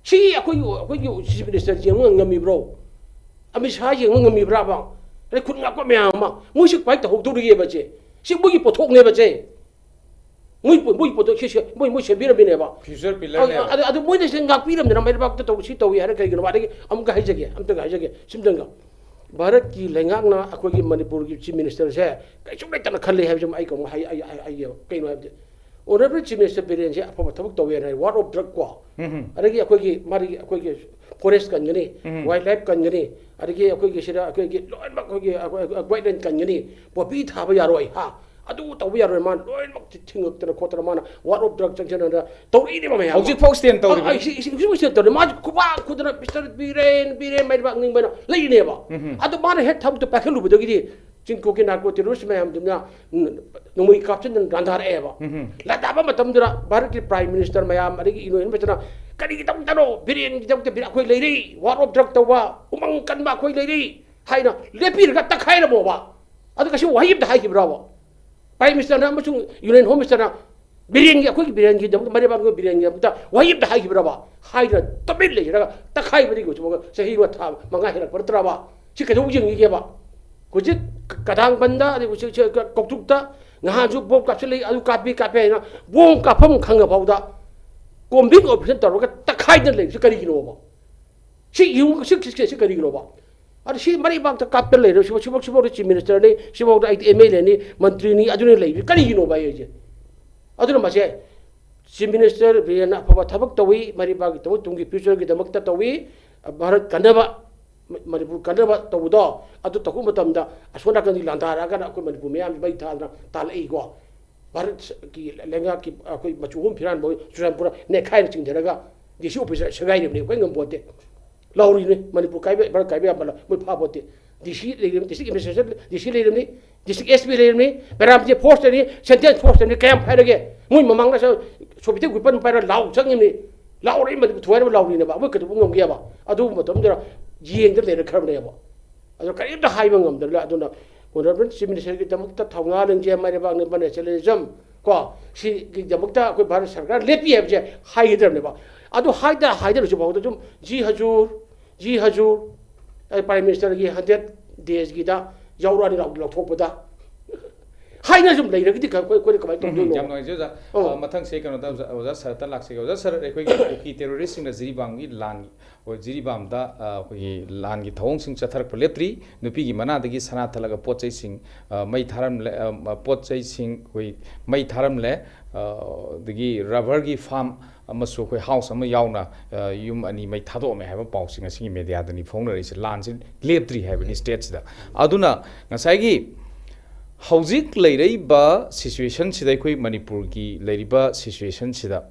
ꯁꯤ ꯑꯩꯈꯣꯏꯒꯤ, ꯑꯩꯈꯣꯏꯒꯤ chief minister ꯌꯦꯡꯕ ꯉꯝꯃꯤꯕ꯭ꯔꯣ? ꯑꯃꯤꯠ ꯁꯥꯍ ꯌꯦꯡꯕ ꯉꯝꯃꯤꯕ꯭ꯔꯥꯕ? ꯑꯗꯩ ꯈꯨꯟ ꯉꯥꯛꯄ ꯃꯌꯥꯝ ꯑꯃ ꯃꯣꯏꯁꯤ ꯀꯃꯥꯏꯅ ꯇꯧꯍꯧꯗꯧꯔꯤꯒꯦꯕ? ꯁꯦ ꯁꯤ ꯃꯣꯏꯒꯤ ꯄꯣꯠꯊꯣꯛꯅꯦꯕ꯫ ꯁꯦ ꯃꯣꯏ ꯄꯣ-, ꯃꯣꯏ ꯄꯣꯠꯊꯣꯛ ꯁꯤ, ꯁꯤ ꯃꯣꯏ, ꯃꯣꯏ ꯁꯦꯝꯕꯤꯔꯝꯃꯤꯅꯦꯕ꯫ Future pillar ꯅꯦꯕ꯫ ꯑꯗꯨ, ꯑꯗꯨ ꯃꯣꯏꯅ ꯁꯤ ꯉꯥꯛꯄꯤꯔꯝꯗꯅ ꯃꯩꯔꯩꯕꯥꯛꯇ ꯇꯧ, ꯁꯤ ꯇꯧꯏ ꯍꯥꯏꯔ ꯀꯩꯒꯤꯅꯣ? ꯑꯗꯒꯤ ꯑꯃꯨꯛꯀ ꯍꯥꯏꯖꯒꯦ, ꯑꯝꯇꯒ ꯍꯥꯏꯖꯒꯦ, ꯁꯤꯝꯇꯪꯒ꯫ ꯚꯥꯔꯠꯀꯤ ꯂꯩꯉꯥꯛꯅ ꯑꯩꯈꯣꯏꯒꯤ ꯃꯅꯤꯄꯨꯔꯒꯤ chief ministerꯁꯦ ꯀꯩꯁꯨ ꯂꯩꯇꯅ ꯈꯜꯂꯤ ꯍꯥꯏꯕꯁꯤ ꯑꯩ ꯀꯩꯅꯣ ꯍꯥꯏ-, ꯑꯩ, ꯑꯩ, ꯑꯩ, ꯀꯩꯅꯣ ꯍꯥꯏꯕꯗꯤ, honourable chief minister ꯕꯤꯔꯦꯟꯁꯦ ꯑꯐꯕ ꯊꯕꯛ ꯇꯧꯋꯦꯅ ꯍꯥꯏ, war of drug ꯀꯣ꯫ ꯎꯝ꯫ ꯑꯗꯒꯤ ꯑꯩꯈꯣꯏꯒꯤ ꯃꯥꯒꯤ, ꯑꯩꯈꯣꯏꯒꯤ forest ꯀꯟꯒꯅꯤ, ꯎꯝ꯫ wildlife ꯀꯟꯒꯅꯤ, ꯑꯗꯒꯤ ꯑꯩꯈꯣꯏꯒꯤ ꯁꯤꯗ ꯑꯩꯈꯣꯏꯒꯤ ꯂꯣꯏꯅꯃꯛ ꯑꯩꯈꯣꯏꯒꯤ, ꯑꯩꯈꯣꯏ, ꯑꯩꯈꯣꯏ wetland ꯀꯟꯒꯅꯤ, poppy ꯊꯥꯕ ꯌꯥꯔꯣꯏ, ꯍꯥ, ꯑꯗꯨ ꯇꯧꯕ ꯌꯥꯔꯣꯏ, ꯃꯥꯅ ꯂꯣꯏꯅꯃꯛ ꯊꯤ-, ꯊꯤꯡꯉꯛꯇꯅ ꯈꯣꯠꯇꯅ ꯃꯥꯅ war of drug ꯆꯪꯁꯤꯟꯅꯗꯅ ꯇꯧꯔꯛꯏꯅꯦꯕ ꯃꯌꯥꯝ ꯑꯃ꯫ ꯍꯧꯖꯤꯛꯐꯥꯎ stand ꯇꯧꯔꯤꯕꯅꯤ꯫ ꯑ, ꯑ, ꯁꯤ-, ꯁꯤ-, ꯍꯧꯖꯤꯛꯐꯥꯎ stand ꯇꯧꯔꯤ꯫ ꯃꯥꯁꯨ ꯈꯨꯕꯥꯛ ꯈꯨꯗꯅ, "Mister ꯕꯤꯔꯦꯟ, ꯕꯤꯔꯦꯟ ꯃꯩꯔꯩꯕꯥꯛ ꯅꯤꯡꯕꯅ" ꯂꯩꯔꯤꯅꯦꯕ꯫ ꯎꯝ꯫ ꯑꯗꯣ ꯃꯥꯅ ꯍꯦꯛ ꯊꯕꯛꯇꯣ ꯄꯥꯏꯈꯠꯂꯨꯕꯗꯒꯤꯗꯤ ꯆꯤꯡꯀꯣꯛꯀꯤ narco terrorist ꯃꯌꯥꯝꯗꯨꯅ, ꯎꯝ, ꯅꯣꯡꯃꯩ ꯀꯥꯞꯁꯤꯟꯗꯅ ꯂꯥꯟꯗꯥꯔꯛꯑꯦꯕ꯫ ꯎꯝ꯫ ꯂꯥꯟꯗꯥꯕ ꯃꯇꯝꯗꯨꯗ ꯚꯥꯔꯠꯀꯤ prime minister ꯃꯌꯥꯝ, ꯑꯗꯒꯤ ꯏꯅꯣꯏ ꯃꯌꯥꯝꯁꯤꯅ, "ꯀꯔꯤꯒꯤꯗꯃꯛꯇꯅꯣ? ꯕꯤꯔꯦꯟꯒꯤꯗꯃꯛꯇ ꯕꯤꯔꯦꯟ, ꯑꯩꯈꯣꯏ ꯂꯩꯔꯤ, war of drug ꯇꯧꯕ, ꯎꯃꯪ ꯀꯟꯕ ꯑꯩꯈꯣꯏ ꯂꯩꯔꯤ" ꯍꯥꯏꯅ ꯂꯦꯞꯄꯤꯔꯒ ꯇꯛꯈꯥꯏꯔꯝꯃꯣꯕ꯫ ꯑꯗꯨ ꯀꯩꯁꯨ ꯋꯥꯍꯩ ꯑꯃꯇ ꯍꯥꯏꯈꯤꯕ꯭ꯔꯕ? ꯄ꯭ꯔꯥꯏꯝ ꯃꯤꯅꯤꯁꯇꯔꯅ ꯑꯃꯁꯨꯡ ꯌꯨꯅꯤꯌꯟ ꯍꯣꯝ ꯃꯤꯅꯤꯁꯇꯔꯅ ꯕꯤꯔꯦꯟꯒꯤ, ꯑꯩꯈꯣꯏꯒꯤ ꯕꯤꯔꯦꯟꯒꯤꯗꯃꯛꯇ, ꯃꯔꯩꯕꯥꯛꯀꯤ ꯕꯤꯔꯦꯟꯒꯤꯗꯃꯛꯇ ꯋꯥꯍꯩ ꯑꯃꯇ ꯍꯥꯏꯈꯤꯕ꯭ꯔꯕ? ꯍꯥꯏꯗꯅ ꯇꯨꯃꯤꯟ ꯂꯩꯖꯔꯒ ꯇꯛꯈꯥꯏꯕꯗꯒꯤ ꯍꯧꯖꯤꯛꯐꯥꯎꯕ ꯆꯍꯤ ꯑꯃ ꯊꯥ ꯃꯉꯥ ꯍꯦꯜꯂꯛꯄ ꯅꯠꯇ꯭ꯔꯕ? ꯁꯤ ꯀꯩꯗꯧ ꯌꯦꯡꯉꯤꯒꯦꯕ? ꯍꯧꯖꯤꯛ ꯀꯗꯥꯡꯕꯟꯗ, ꯑꯗꯩ ꯍꯧꯖꯤꯛ, ꯍꯧꯖꯤꯛ ꯀꯧꯇ꯭ꯔꯨꯛꯇ ꯅꯍꯥꯟꯁꯨ ꯕꯣꯝ ꯀꯥꯞꯁꯤꯜꯂꯛꯏ, ꯑꯗꯨ ꯀꯥꯞꯄꯤ ꯀꯥꯞꯄꯤ ꯍꯥꯏꯅ ꯕꯣꯝ ꯀꯥꯞꯐꯝ ꯈꯪꯉ ꯐꯥꯎꯗ ꯀꯣꯝꯕꯤꯡ ꯑꯣꯄꯔꯦꯁꯟ ꯇꯧꯔꯒ ꯇꯛꯈꯥꯏꯗꯅ ꯂꯩꯕꯁꯤ ꯀꯔꯤꯒꯤꯅꯣꯕ? ꯁꯤ ꯌꯦꯡꯉꯨ, ꯁꯤ, ꯁꯤ, ꯁꯤ ꯀꯔꯤꯒꯤꯅꯣꯕ? ꯑꯗꯨ ꯁꯤ ꯃꯔꯩꯕꯥꯛꯇ ꯀꯥꯞꯇꯅ ꯂꯩꯔ, ꯁꯤꯐꯥꯎ, ꯁꯤꯐꯥꯎ, ꯁꯤꯐꯥꯎꯗ ꯆꯤꯐ ꯃꯤꯅꯤꯁꯇꯔꯅꯤ, ꯁꯤꯐꯥꯎꯗ ꯑꯩꯗꯤ ꯑꯦꯝ ꯑꯦꯜ ꯑꯦꯅꯤ, ꯃꯟꯇ꯭ꯔꯤꯅꯤ, ꯑꯗꯨꯅ ꯂꯩꯕꯁꯤ ꯀꯔꯤꯒꯤꯅꯣꯕ ꯑꯩ ꯍꯥꯏꯁꯦ? ꯑꯗꯨꯅ ꯃꯁꯦ ꯆꯤꯐ ꯃꯤꯅꯤꯁꯇꯔ ꯕꯤꯔꯦꯟꯅ ꯑꯐꯕ ꯊꯕꯛ ꯇꯧꯏ, ꯃꯔꯩꯕꯥꯛꯀꯤꯗꯃꯛ, ꯇꯨꯡꯒꯤ ꯐ꯭ꯌꯨꯆꯔꯒꯤꯗꯃꯛꯇ ꯇꯧꯏ, ꯚꯥꯔꯠ ꯀꯟꯅꯕ, ꯃꯅꯤꯄꯨꯔ ꯀꯟꯅꯕ ꯇꯧꯕꯗꯣ, ꯑꯗꯨ ꯇꯧꯕ ꯃꯇꯝꯗ ꯑꯁꯣꯝ ꯅꯥꯀꯟꯗꯤ ꯂꯥꯟꯗꯥꯔꯛꯑꯒꯅ ꯑꯩꯈꯣꯏ ꯃꯅꯤꯄꯨꯔ ꯃꯤꯌꯥꯝꯁꯤ ꯃꯩ ꯊꯥꯗꯅ ꯇꯥꯜꯂꯛꯏꯀꯣ꯫ ꯚꯥꯔꯠꯀꯤ ꯂꯩꯉꯥꯛꯀꯤ ꯑꯩꯈꯣꯏ ꯃꯆꯨ ꯑꯍꯨꯝ ꯐꯤꯔꯥꯟꯕ ꯆꯨꯔꯆꯥꯟꯄꯨꯔ ꯅꯦꯠꯈꯥꯏꯅ ꯆꯤꯡꯊꯔꯒ ꯗꯤ ꯁꯤ ꯑꯣꯐꯤꯁ ꯁꯦꯒꯥꯏꯔꯤꯕꯅꯤ, ꯑꯩꯈꯣꯏ ꯉꯝꯄꯣꯠꯇꯦ꯫ ꯂꯥꯎꯔꯤꯅꯤ, ꯃꯅꯤꯄꯨꯔ ꯀꯥꯏꯕ, ꯚꯥꯔꯠ ꯀꯥꯏꯕ ꯌꯥꯝꯕꯅ ꯃꯣꯏ ꯐꯥꯄꯣꯠꯇꯦ꯫ ꯗꯤ ꯁꯤ ꯂꯩꯔꯤꯕꯅꯤ, ꯗꯤꯁꯇ꯭ꯔꯤꯛ ꯑꯦꯗꯃꯤꯅꯤꯁꯇ꯭ꯔꯦꯁꯟ, ꯗꯤ ꯁꯤ ꯂꯩꯔꯤꯕꯅꯤ, ꯗꯤꯁꯇ꯭ꯔꯤꯛ ꯑꯦꯁ ꯄꯤ ꯂꯩꯔꯤꯕꯅꯤ, ꯄꯦꯔꯥꯝꯁꯦ ꯐꯣꯔꯁ ꯂꯩꯔꯤ, ꯁꯦꯟꯇ꯭ꯔꯦꯜ ꯐꯣꯔꯁ ꯂꯩꯔꯤ, ꯀꯌꯥꯝ ꯍꯥꯏꯔꯒꯦ? ꯃꯣꯏ ꯃꯃꯥꯡꯗ ꯁꯣꯚꯤꯌꯦꯠ ꯋꯤꯄꯟ ꯄꯥꯏꯔꯒ ꯂꯥꯎ ꯆꯪꯉꯤꯕꯅꯤ, ꯂꯥꯎꯔꯛꯏ, ꯃꯅꯤꯄꯨꯔ ꯊꯨꯒꯥꯏꯅꯕ ꯂꯥꯎꯔꯤꯅꯦꯕ, ꯑꯩꯈꯣꯏ ꯀꯩꯗꯧꯕ ꯉꯝꯒꯦꯕ? ꯑꯗꯨꯒꯨꯝꯕ ꯃꯇꯝꯗꯨꯗ ꯌꯦꯡꯗ ꯂꯩꯔꯛꯈ꯭ꯔꯕꯅꯦꯕ꯫ ꯑꯗꯣ ꯀꯔꯤꯝꯇ ꯍꯥꯏꯕ ꯉꯝꯗꯅ, ꯑꯗꯨꯅ ꯑꯣꯅꯔꯦꯕꯜ ꯆꯤꯐ ꯃꯤꯅꯤꯁꯇꯔꯒꯤ ꯗꯃꯛꯇ ꯊꯧꯅꯥ ꯂꯤꯡꯖꯦꯜ, ꯃꯥꯏ ꯂꯩꯕꯥꯛꯅ ꯅꯦꯁꯅꯦꯂꯤꯖꯝ ꯀꯣ, ꯁꯤꯒꯤꯗꯃꯛꯇ ꯑꯩꯈꯣꯏ ꯚꯥꯔꯠ ꯁꯔꯀꯥꯔ ꯂꯦꯞꯄꯤ ꯍꯥꯏꯕꯁꯦ ꯍꯥꯏꯒꯗꯕꯅꯦꯕ꯫ ꯑꯗꯨ ꯍꯥꯏꯗ ꯍꯥꯏꯗꯅ ꯍꯧꯖꯤꯛ ꯐꯥꯎꯗ ꯁꯨꯝ ꯖꯤ ꯍꯖꯨꯔ, ꯖꯤ ꯍꯖꯨꯔ, ꯑꯩ ꯄ꯭ꯔꯥꯏꯝ ꯃꯤꯅꯤꯁꯇꯔꯒꯤ ꯍꯟꯗ꯭ꯔꯦꯠ ꯗꯦꯖꯀꯤꯗ ꯌꯥꯎꯔꯛꯑꯅꯤ ꯂꯥꯎ-, ꯂꯥꯎꯊꯣꯛꯄꯗ ꯍꯥꯏꯅ ꯁꯨꯝ ꯂꯩꯔꯒꯗꯤ ꯀ-, ꯑꯩꯈꯣꯏ, ꯑꯩꯈꯣꯏꯅ ꯀꯃꯥꯏꯅ ꯇꯧꯗꯣꯏꯅꯣ? ꯌꯥꯝ ꯅꯨꯡꯉꯥꯏꯖꯩ ꯑꯣꯖꯥ꯫ ꯑꯣ꯫ ꯑ, ꯃꯊꯪꯁꯦ ꯀꯩꯅꯣꯗ ꯑꯣꯖꯥ, ꯑꯣꯖꯥ ꯁꯔꯠꯇ ꯂꯥꯛꯆꯒꯦ꯫ ꯑꯣꯖꯥ ꯁꯔꯠ, ꯑꯩꯈꯣꯏꯒꯤ ꯀꯨꯀꯤ ꯇꯦꯔꯣꯔꯤꯁꯁꯤꯡꯅ ꯖꯤꯔꯤꯕꯥꯝꯒꯤ ꯂꯥꯟꯒꯤ, ꯑꯣ, ꯖꯤꯔꯤꯕꯥꯝꯗ, ꯑ, ꯑꯩꯈꯣꯏꯒꯤ ꯂꯥꯟꯒꯤ ꯊꯧꯑꯣꯡꯁꯤꯡ ꯆꯠꯊꯔꯛꯄ ꯂꯦꯞꯇ꯭ꯔꯤ꯫ ꯅꯨꯄꯤꯒꯤ ꯃꯅꯥꯗꯒꯤ ꯁꯅꯥ ꯊꯠꯂꯒ ꯄꯣꯠ ꯆꯩꯁꯤꯡ, ꯑ, ꯃꯩ ꯊꯥꯔꯝꯂꯦ, ꯑ, ꯄꯣꯠ ꯆꯩꯁꯤꯡ ꯑꯩꯈꯣꯏ ꯃꯩ ꯊꯥꯔꯝꯂꯦ꯫ ꯑ, ꯑꯗꯒꯤ ꯔꯕꯔꯒꯤ ꯐꯥꯝ ꯑꯃꯁꯨ ꯑꯩꯈꯣꯏ ꯍꯥꯎꯁ ꯑꯃ ꯌꯥꯎꯅ, ꯑ, ꯌꯨꯝ ꯑꯅꯤ ꯃꯩ ꯊꯥꯗꯣꯛꯑꯝꯃꯦ ꯍꯥꯏꯕ ꯄꯥꯎꯁꯤ ꯉꯁꯤꯒꯤ ꯃꯦꯗꯤꯌꯥꯗꯅꯤ ꯐꯣꯡꯅꯔꯛꯏꯁꯦ꯫ ꯂꯥꯟꯁꯤ ꯂꯦꯞꯇ꯭ꯔꯤ ꯍꯥꯏꯕꯅꯤ ꯁ꯭ꯇꯦꯠꯁꯤꯗ꯫ ꯑꯗꯨꯅ ꯉꯁꯥꯏꯒꯤ ꯍꯧꯖꯤꯛ ꯂꯩꯔꯛꯏꯕ ꯁꯤꯆꯨꯋꯦꯁꯟꯁꯤꯗ, ꯑꯩꯈꯣꯏ ꯃꯅꯤꯄꯨꯔꯒꯤ ꯂꯩꯔꯤꯕ ꯁꯤꯆꯨꯋꯦꯁꯟꯁꯤꯗ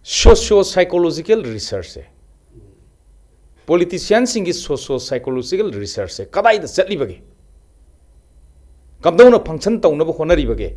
socio psychological researchꯁꯦ, ꯄꯣꯂꯤꯇꯤꯁꯤꯌꯥꯟꯁꯤꯡꯒꯤ socio psychological researchꯁꯦ ꯀꯗꯥꯏꯗ ꯆꯠꯂꯤꯕꯒꯦ? ꯀꯝꯗꯧꯅ ꯐꯪꯁꯟ ꯇꯧꯅꯕ ꯍꯣꯠꯅꯔꯤꯕꯒꯦ?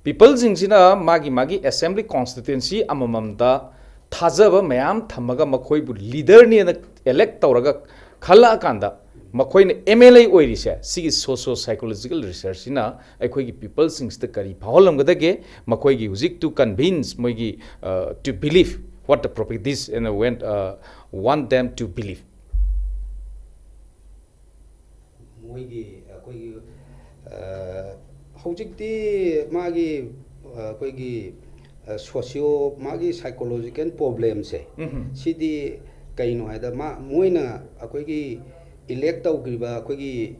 ꯄꯤꯄꯜꯁꯤꯡꯁꯤꯅ ꯃꯥꯒꯤ ꯃꯥꯒꯤ ꯑꯦꯁꯦꯝꯕ꯭ꯂꯤ ꯀꯣꯟꯁꯇꯤꯇ꯭ꯋꯦꯟꯁꯤ ꯑꯃꯃꯝꯗ ꯊꯥꯖꯕ ꯃꯌꯥꯝ ꯊꯝꯃꯒ ꯃꯈꯣꯏꯕꯨ ꯂꯤꯗꯔꯅꯦꯅ ꯑꯦꯂꯦꯛ ꯇꯧꯔꯒ ꯈꯜꯂꯛꯑꯀꯥꯟꯗ ꯃꯈꯣꯏꯅ ꯑꯦꯝ ꯑꯦꯜ ꯑꯦ ꯑꯣꯏꯔꯤꯁꯦ ꯁꯤꯒꯤ ꯁꯣꯁꯤꯌꯣ ꯁꯥꯏꯀꯣꯂꯣꯖꯤꯀꯦꯜ ꯔꯤꯁꯔꯁꯁꯤꯅ ꯑꯩꯈꯣꯏꯒꯤ ꯄꯤꯄꯜꯁꯤꯡꯁꯤꯗ ꯀꯔꯤ ꯐꯥꯎꯍꯜꯂꯝꯒꯗꯒꯦ? ꯃꯈꯣꯏꯒꯤ ꯍꯧꯖꯤꯛ to convince, ꯃꯣꯏꯒꯤ, uh, to believe what the propagate this and when, uh, want them to believe. ꯃꯣꯏꯒꯤ ꯑꯩꯈꯣꯏꯒꯤ ꯑ, ꯍꯧꯖꯤꯛꯇꯤ ꯃꯥꯒꯤ ꯑ, ꯑꯩꯈꯣꯏꯒꯤ ꯁꯣꯁꯤꯌꯣ, ꯃꯥꯒꯤ ꯁꯥꯏꯀꯣꯂꯣꯖꯤꯀꯦꯜ ꯄ꯭ꯔꯣꯕ꯭ꯂꯦꯝꯁꯦ, ꯎꯝꯍꯨꯝ. ꯁꯤꯗꯤ ꯀꯩꯅꯣ ꯍꯥꯏꯗ ꯃꯥ ꯃꯣꯏꯅ ꯑꯩꯈꯣꯏꯒꯤ ꯏꯂꯦꯛ ꯇꯧꯈ꯭ꯔꯤꯕ ꯑꯩꯈꯣꯏꯒꯤ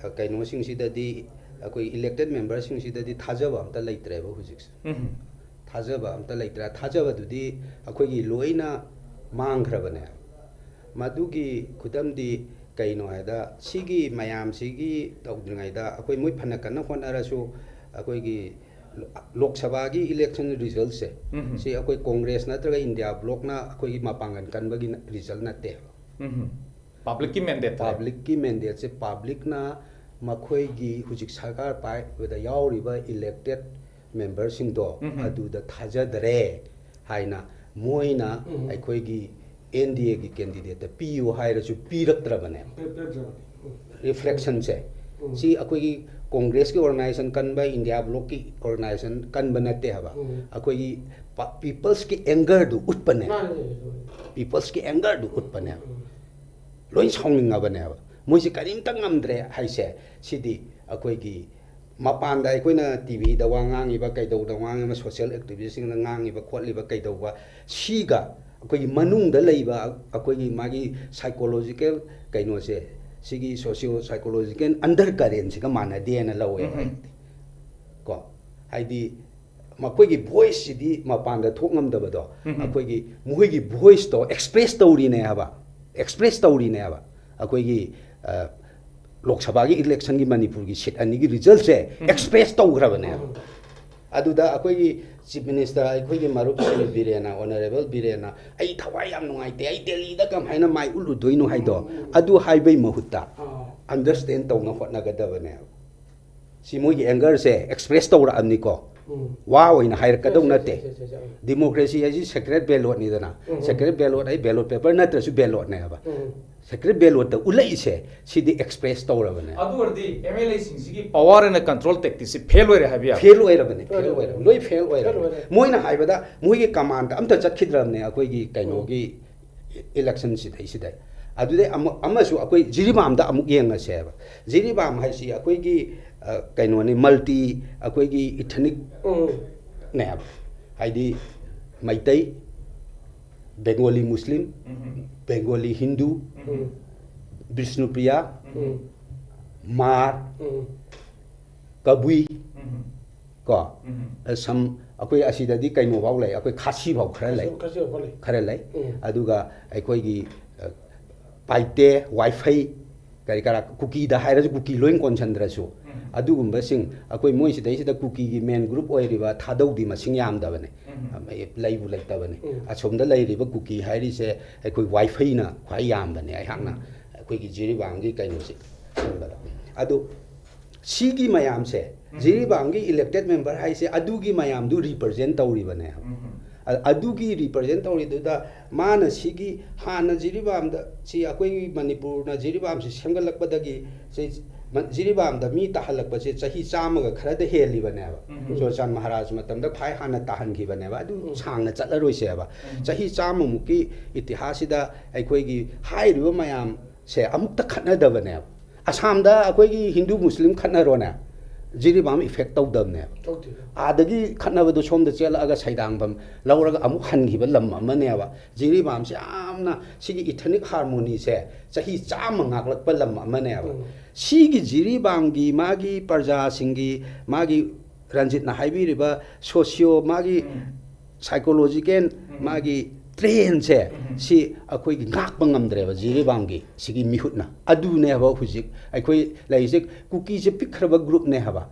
ꯑ, ꯀꯩꯅꯣꯁꯤꯡꯁꯤꯗꯗꯤ, ꯑꯩꯈꯣꯏ ꯏꯂꯦꯛꯇꯦꯠ ꯃꯦꯝꯕꯔꯁꯤꯡꯁꯤꯗꯗꯤ ꯊꯥꯖꯕ ꯑꯝꯇ ꯂꯩꯇ꯭ꯔꯦꯕ ꯍꯧꯖꯤꯛꯁꯦ꯫ ꯎꯝꯍꯨꯝ. ꯊꯥꯖꯕ ꯑꯝꯇ ꯂꯩꯇ꯭ꯔꯦ꯫ ꯊꯥꯖꯕꯗꯨꯗꯤ ꯑꯩꯈꯣꯏꯒꯤ ꯂꯣꯏꯅ ꯃꯥꯡꯈ꯭ꯔꯕꯅꯦ꯫ ꯃꯗꯨꯒꯤ ꯈꯨꯗꯝꯗꯤ ꯀꯩꯅꯣ ꯍꯥꯏꯗ, ꯁꯤꯒꯤ ꯃꯌꯥꯝꯁꯤꯒꯤ ꯇꯧꯗ꯭ꯔꯤꯉꯩꯗ ꯑꯩꯈꯣꯏ ꯃꯣꯏ ꯐꯅ ꯀꯟꯅ ꯍꯣꯠꯅꯔꯁꯨ, ꯑꯩꯈꯣꯏꯒꯤ ꯂꯣꯛ ꯁꯚꯥꯒꯤ ꯏꯂꯦꯛꯁꯟ ꯔꯤꯖꯜꯁꯦ, ꯎꯝꯍꯨꯝ. ꯁꯤ ꯑꯩꯈꯣꯏ ꯀꯣꯡꯒ꯭ꯔꯦꯁ ꯅꯠꯇ꯭ꯔꯒ ꯏꯟꯗꯤꯌꯥ ꯕ꯭ꯂꯣꯛꯅ ꯑꯩꯈꯣꯏꯒꯤ ꯃꯄꯥꯡꯒꯜ ꯀꯟꯕꯒꯤ ꯔꯤꯖꯜ ꯅꯠꯇꯦ꯫ ꯎꯝꯍꯨꯝ. ꯄꯕ꯭ꯂꯤꯛꯀꯤ ꯃꯦꯟꯗꯦꯠ ꯍꯥꯏ. ꯄꯕ꯭ꯂꯤꯛꯀꯤ ꯃꯦꯟꯗꯦꯠꯁꯦ ꯄꯕ꯭ꯂꯤꯛꯅ ꯃꯈꯣꯏꯒꯤ ꯍꯧꯖꯤꯛ ꯁꯔꯀꯥꯔ ꯄꯥꯏꯕꯗ ꯌꯥꯎꯔꯤꯕ ꯏꯂꯦꯛꯇꯦꯠ ꯃꯦꯝꯕꯔꯁꯤꯡꯗꯣ ꯎꯝꯍꯨꯝ. ꯑꯗꯨꯗ ꯊꯥꯖꯗꯔꯦ ꯍꯥꯏꯅ ꯃꯣꯏꯅ ꯎꯝ. ꯑꯩꯈꯣꯏꯒꯤ ꯑꯦꯟ ꯗꯤ ꯑꯦꯒꯤ ꯀꯦꯟꯗꯤꯗꯦꯠꯇ ꯄꯤꯌꯨ ꯍꯥꯏꯔꯁꯨ ꯄꯤꯔꯛꯇ꯭ꯔꯕꯅꯦ꯫ ꯄꯤꯔꯛꯇ꯭ꯔꯕꯅꯤ꯫ ꯎꯝ. ꯔꯤꯐ꯭ꯂꯦꯛꯁꯟꯁꯦ ꯎꯝ. ꯁꯤ ꯑꯩꯈꯣꯏꯒꯤ ꯀꯣꯡꯒ꯭ꯔꯦꯁꯀꯤ ꯑꯣꯔꯒꯅꯥꯏꯖꯦꯁꯟ ꯀꯟꯕ, ꯏꯟꯗꯤꯌꯥ ꯕ꯭ꯂꯣꯛꯀꯤ ꯑꯣꯔꯒꯅꯥꯏꯖꯦꯁꯟ ꯀꯟꯕ ꯅꯠꯇꯦ ꯍꯥꯏꯕ꯫ ꯎꯝ. ꯑꯩꯈꯣꯏꯒꯤ ꯄꯤꯄꯜꯁꯀꯤ ꯑꯦꯡꯒꯔꯗꯨ ꯎꯠꯄꯅꯦ꯫ ꯃꯥꯅꯦ, ꯃꯥꯅꯦ, ꯃꯥꯅꯦ. ꯄꯤꯄꯜꯁꯀꯤ ꯑꯦꯡꯒꯔꯗꯨ ꯎꯠꯄꯅꯦ꯫ ꯎꯝ. ꯂꯣꯏ ꯁꯥꯎꯅꯤꯡꯉꯕꯅꯦꯕ꯫ ꯃꯣꯏꯁꯦ ꯀꯔꯤꯝꯇ ꯉꯝꯗ꯭ꯔꯦ ꯍꯥꯏꯁꯦ꯫ ꯁꯤꯗꯤ ꯑꯩꯈꯣꯏꯒꯤ ꯃꯄꯥꯟꯗ ꯑꯩꯈꯣꯏꯅ ꯇꯤ ꯚꯤꯗ ꯋꯥ ꯉꯥꯡꯉꯤꯕ, ꯀꯩꯗꯧꯗ ꯋꯥ ꯉꯥꯡꯉꯤꯕ, ꯁꯣꯁꯤꯌꯦꯜ ꯑꯦꯛꯇꯤꯚꯤꯁꯁꯤꯡꯅ ꯉꯥꯡꯉꯤꯕ ꯈꯣꯠꯂꯤꯕ ꯀꯩꯗꯧꯕ, ꯁꯤꯒ ꯑꯩꯈꯣꯏꯒꯤ ꯃꯅꯨꯡꯗ ꯂꯩꯕ ꯑꯩꯈꯣꯏꯒꯤ ꯃꯥꯒꯤ ꯁꯥꯏꯀꯣꯂꯣꯖꯤꯀꯦꯜ ꯀꯩꯅꯣꯁꯦ, ꯁꯤꯒꯤ ꯁꯣꯁꯤꯌꯣ ꯁꯥꯏꯀꯣꯂꯣꯖꯤꯀꯦꯜ ꯑꯟꯗꯔ ꯀꯔꯦꯟꯁꯤꯒ ꯃꯥꯟꯅꯗꯦꯅ ꯂꯧꯋꯦꯕ ꯎꯝ. ꯑꯩꯗꯤ꯫ ꯀꯣ, ꯍꯥꯏꯗꯤ ꯃꯈꯣꯏꯒꯤ ꯚꯣꯏꯁꯁꯤꯗꯤ ꯃꯄꯥꯟꯗ ꯊꯣꯛ ꯉꯝꯗꯕꯗꯣ, ꯎꯝ. ꯑꯩꯈꯣꯏꯒꯤ ꯃꯈꯣꯏꯒꯤ ꯚꯣꯏꯁꯇꯣ ꯑꯦꯛꯁꯄ꯭ꯔꯦꯁ ꯇꯧꯔꯤꯅꯦ ꯍꯥꯏꯕ, ꯑꯦꯛꯁꯄ꯭ꯔꯦꯁ ꯇꯧꯔꯤꯅꯦ ꯍꯥꯏꯕ꯫ ꯑꯩꯈꯣꯏꯒꯤ ꯑ, ꯂꯣꯛ ꯁꯚꯥꯒꯤ ꯏꯂꯦꯛꯁꯟꯒꯤ ꯃꯅꯤꯄꯨꯔꯒꯤ ꯁꯤꯠ ꯑꯅꯤꯒꯤ ꯔꯤꯖꯜꯁꯦ ꯎꯝ. ꯑꯦꯛꯁꯄ꯭ꯔꯦꯁ ꯇꯧꯈ꯭ꯔꯕꯅꯦꯕ꯫ ꯑꯗꯨꯗ ꯑꯩꯈꯣꯏꯒꯤ ꯆꯤꯐ ꯃꯤꯅꯤꯁꯇꯔ, ꯑꯩꯈꯣꯏꯒꯤ ꯃꯔꯨꯞ ꯁ꯭ꯔꯤ ꯕꯤꯔꯦꯟꯅ, ꯑꯣꯅꯔꯦꯕꯜ ꯕꯤꯔꯦꯟꯅ, "ꯑꯩ ꯊꯋꯥꯏ ꯌꯥꯝ ꯅꯨꯡꯉꯥꯏꯇꯦ, ꯑꯩ ꯗꯦꯜꯂꯤꯗ ꯀꯃꯥꯏꯅ ꯃꯥꯏ ꯎꯠꯂꯨꯗꯣꯏꯅꯣ?" ꯍꯥꯏꯗꯣ, ꯑꯗꯨ ꯍꯥꯏꯕꯩ ꯃꯍꯨꯠꯇ ꯑꯥ. ꯑꯟꯗꯔꯁꯇꯦꯟ ꯇꯧꯅ ꯍꯣꯠꯅꯒꯗꯕꯅꯦꯕ꯫ ꯁꯤ ꯃꯣꯏꯒꯤ ꯑꯦꯡꯒꯔꯁꯦ ꯑꯦꯛꯁꯄ꯭ꯔꯦꯁ ꯇꯧꯔꯛꯑꯕꯅꯤꯀꯣ꯫ ꯎꯝ꯫ ꯋꯥ ꯑꯣꯏꯅ ꯍꯥꯏꯔꯛꯀꯗꯧ ꯅꯠꯇꯦ꯫ ꯁꯦ, ꯁꯦ, ꯁꯦ, ꯁꯦ, ꯎꯝ꯫ Democracy ꯍꯥꯏꯁꯤ secret ballot ꯅꯤꯗꯅ꯫ ꯎꯝ, ꯎꯝ꯫ Secret ballot ꯍꯥꯏ ballot paper ꯅꯠꯇ꯭ꯔꯁꯨ ballot ꯅꯦꯕ꯫ ꯎꯝ꯫ Secret ballot ꯇ ꯎꯠꯂꯛꯏꯁꯦ ꯁꯤꯗꯤ express ꯇꯧꯔꯕꯅꯦ꯫ ꯑꯗꯨ ꯑꯣꯏꯔꯗꯤ M L A ꯁꯤꯡꯁꯤꯒꯤ power and control tactics ꯁꯤ fail ꯑꯣꯏꯔꯦ ꯍꯥꯏꯕ ꯌꯥꯕ? Fail ꯑꯣꯏꯔꯕꯅꯦ, fail fail ꯑꯣꯏꯔꯦ꯫ ꯑꯣꯏꯔꯕꯅꯦ꯫ ꯂꯣꯏ fail ꯑꯣꯏꯔꯕꯅꯦ꯫ Fail ꯑꯣꯏꯔꯦ꯫ ꯃꯣꯏꯅ ꯍꯥꯏꯕꯗ ꯃꯣꯏꯒꯤ command ꯑꯝꯇ ꯆꯠꯈꯤꯗ꯭ꯔꯕꯅꯦ ꯑꯩꯈꯣꯏꯒꯤ ꯀꯩꯅꯣꯒꯤ election ꯁꯤꯗꯩꯁꯤꯗ꯫ ꯑꯗꯨꯗꯩ ꯑꯃ-, ꯑꯃꯁꯨ ꯑꯩꯈꯣꯏ ꯖꯤꯔꯤꯕꯥꯝꯗ ꯑꯃꯨꯛ ꯌꯦꯡꯉꯁꯦꯕ꯫ ꯖꯤꯔꯤꯕꯥꯝ ꯍꯥꯏꯁꯤ ꯑꯩꯈꯣꯏꯒꯤ, ꯑ, ꯀꯩꯅꯣꯅꯤ, multi, ꯑꯩꯈꯣꯏꯒꯤ ethnic ꯎꯝ꯫ ꯅꯦꯕ꯫ ꯍꯥꯏꯗꯤ ꯃꯩꯇꯩ, Bengali Muslim, ꯎꯝ꯫ Bengali Hindu, ꯎꯝ꯫ ꯕꯤꯁꯅꯨꯄ꯭ꯔꯤꯌꯥ, ꯎꯝ꯫ ꯃꯥꯔ, ꯎꯝ꯫ ꯀꯕꯨꯏ, ꯎꯝ꯫ ꯀꯣ, ꯎꯝ꯫ ꯑ, ꯁꯝ, ꯑꯩꯈꯣꯏ ꯑꯁꯤꯗꯗꯤ ꯀꯩꯅꯣꯐꯥꯎ ꯂꯩ, ꯑꯩꯈꯣꯏ ꯈꯥꯁꯤꯐꯥꯎ ꯈꯔ ꯂꯩ꯫ ꯈꯥꯁꯤ-, ꯈꯥꯁꯤꯐꯥꯎ ꯂꯩ꯫ ꯈꯔ ꯂꯩ꯫ ꯎꯝ꯫ ꯑꯗꯨꯒ ꯑꯩꯈꯣꯏꯒꯤ, ꯑ, ꯄꯥꯏꯇꯦ, ꯋꯥꯏꯐꯩ, ꯀꯔꯤ ꯀꯔꯥ, ꯀꯨꯀꯤꯗ ꯍꯥꯏꯔꯁꯨ, ꯀꯨꯀꯤ ꯂꯣꯏ ꯀꯣꯟꯁꯟꯗ꯭ꯔꯁꯨ, ꯎꯝ꯫ ꯑꯗꯨꯒꯨꯝꯕꯁꯤꯡ, ꯑꯩꯈꯣꯏ ꯃꯣꯏ ꯁꯤꯗꯩꯁꯤꯗ ꯀꯨꯀꯤꯒꯤ main group ꯑꯣꯏꯔꯤꯕ ꯊꯥꯗꯧꯗꯤ ꯃꯁꯤꯡ ꯌꯥꯝꯗꯕꯅꯦ꯫ ꯎꯝ꯫ ꯂꯩꯕꯨ ꯂꯩꯇꯕꯅꯦ꯫ ꯎꯝ꯫ ꯑꯁꯣꯝꯗ ꯂꯩꯔꯤꯕ ꯀꯨꯀꯤ ꯍꯥꯏꯔꯤꯁꯦ ꯑꯩꯈꯣꯏ ꯋꯥꯏꯐꯩꯅ ꯈ꯭ꯋꯥꯏ ꯌꯥꯝꯕꯅꯦ, ꯑꯩꯍꯥꯛꯅ ꯎꯝ꯫ ꯑꯩꯈꯣꯏꯒꯤ ꯖꯤꯔꯤꯕꯥꯝꯒꯤ ꯀꯩꯅꯣꯁꯦ ꯈꯟꯕꯗ꯫ ꯑꯗꯨ ꯁꯤꯒꯤ ꯃꯌꯥꯝꯁꯦ, ꯎꯝ꯫ ꯖꯤꯔꯤꯕꯥꯝꯒꯤ elected member ꯍꯥꯏꯁꯦ ꯑꯗꯨꯒꯤ ꯃꯌꯥꯝꯗꯨ represent ꯇꯧꯔꯤꯕꯅꯦ꯫ ꯎꯝ꯫ ꯑ-, ꯑꯗꯨꯒꯤ represent ꯇꯧꯔꯤꯗꯨꯗ ꯃꯥꯅ ꯁꯤꯒꯤ ꯍꯥꯟꯅ ꯖꯤꯔꯤꯕꯥꯝꯗ ꯁꯤ ꯑꯩꯈꯣꯏ ꯃꯅꯤꯄꯨꯔꯅ ꯖꯤꯔꯤꯕꯥꯝꯁꯤ ꯁꯦꯝꯒꯠꯂꯛꯄꯗꯒꯤ ꯁꯤ ꯃ-, ꯖꯤꯔꯤꯕꯥꯝꯗ ꯃꯤ ꯇꯥꯍꯜꯂꯛꯄꯁꯦ ꯆꯍꯤ ꯆꯥꯝꯃꯒ ꯈꯔꯗ ꯍꯦꯜꯂꯤꯕꯅꯦꯕ꯫ ꯎꯝ꯫ ꯆꯨꯔꯆꯥꯟ ꯃꯍꯥꯔꯥꯖ ꯃꯇꯝꯗ ꯈ꯭ꯋꯥꯏ ꯍꯥꯟꯅ ꯇꯥꯍꯟꯈꯤꯕꯅꯦꯕ꯫ ꯑꯗꯨ ꯎꯝ꯫ ꯁꯥꯡꯅ ꯆꯠꯂꯔꯣꯏꯁꯦꯕ꯫ ꯎꯝ꯫ ꯆꯍꯤ ꯆꯥꯝꯃꯃꯨꯛꯀꯤ ꯏꯇꯤꯍꯥꯁꯁꯤꯗ ꯑꯩꯈꯣꯏꯒꯤ ꯍꯥꯏꯔꯤꯕ ꯃꯌꯥꯝꯁꯦ ꯑꯃꯨꯛꯇ ꯈꯠꯅꯗꯕꯅꯦꯕ꯫ ꯑꯁꯥꯝꯗ ꯑꯩꯈꯣꯏꯒꯤ ꯍꯤꯟꯗꯨ ꯃꯨꯁꯂꯤꯝ ꯈꯠꯅꯔꯣꯅꯦ, ꯖꯤꯔꯤꯕꯥꯝ effect ꯇꯧꯗꯕꯅꯦꯕ꯫ ꯇꯧꯗꯦ꯫ ꯑꯥꯗꯒꯤ ꯈꯠꯅꯕꯗꯣ ꯁꯣꯝꯗ ꯆꯦꯜꯂꯛꯑꯒ ꯁꯩꯗꯥꯡꯐꯝ ꯂꯧꯔꯒ ꯑꯃꯨꯛ ꯍꯟꯈꯤꯕ ꯂꯝ ꯑꯃꯅꯦꯕ꯫ ꯖꯤꯔꯤꯕꯥꯝꯁꯦ ꯌꯥꯝꯅ ꯁꯤꯒꯤ ethnic harmony ꯁꯦ ꯆꯍꯤ ꯆꯥꯝꯃ ꯉꯥꯛꯂꯛꯄ ꯂꯝ ꯑꯃꯅꯦꯕ꯫ ꯎꯝ꯫ ꯁꯤꯒꯤ ꯖꯤꯔꯤꯕꯥꯝꯒꯤ ꯃꯥꯒꯤ ꯄ꯭ꯔꯖꯥꯁꯤꯡꯒꯤ ꯃꯥꯒꯤ ꯔꯟꯖꯤꯠꯅ ꯍꯥꯏꯕꯤꯔꯤꯕ socio ꯃꯥꯒꯤ ꯎꯝ꯫ Psychological ꯎꯝ꯫ ꯃꯥꯒꯤ train ꯁꯦ ꯎꯝ꯫ ꯁꯤ ꯑꯩꯈꯣꯏꯒꯤ ꯉꯥꯛꯄ ꯉꯝꯗ꯭ꯔꯦꯕ ꯖꯤꯔꯤꯕꯥꯝꯒꯤ ꯁꯤꯒꯤ ꯃꯤꯍꯨꯠꯅ꯫ ꯑꯗꯨꯅꯦꯕ ꯍꯧꯖꯤꯛ ꯑꯩꯈꯣꯏ ꯂꯩꯔꯤꯁꯦ꯫ ꯀꯨꯀꯤꯁꯦ ꯄꯤꯛꯈ꯭ꯔꯕ group ꯅꯦ ꯍꯥꯏꯕ,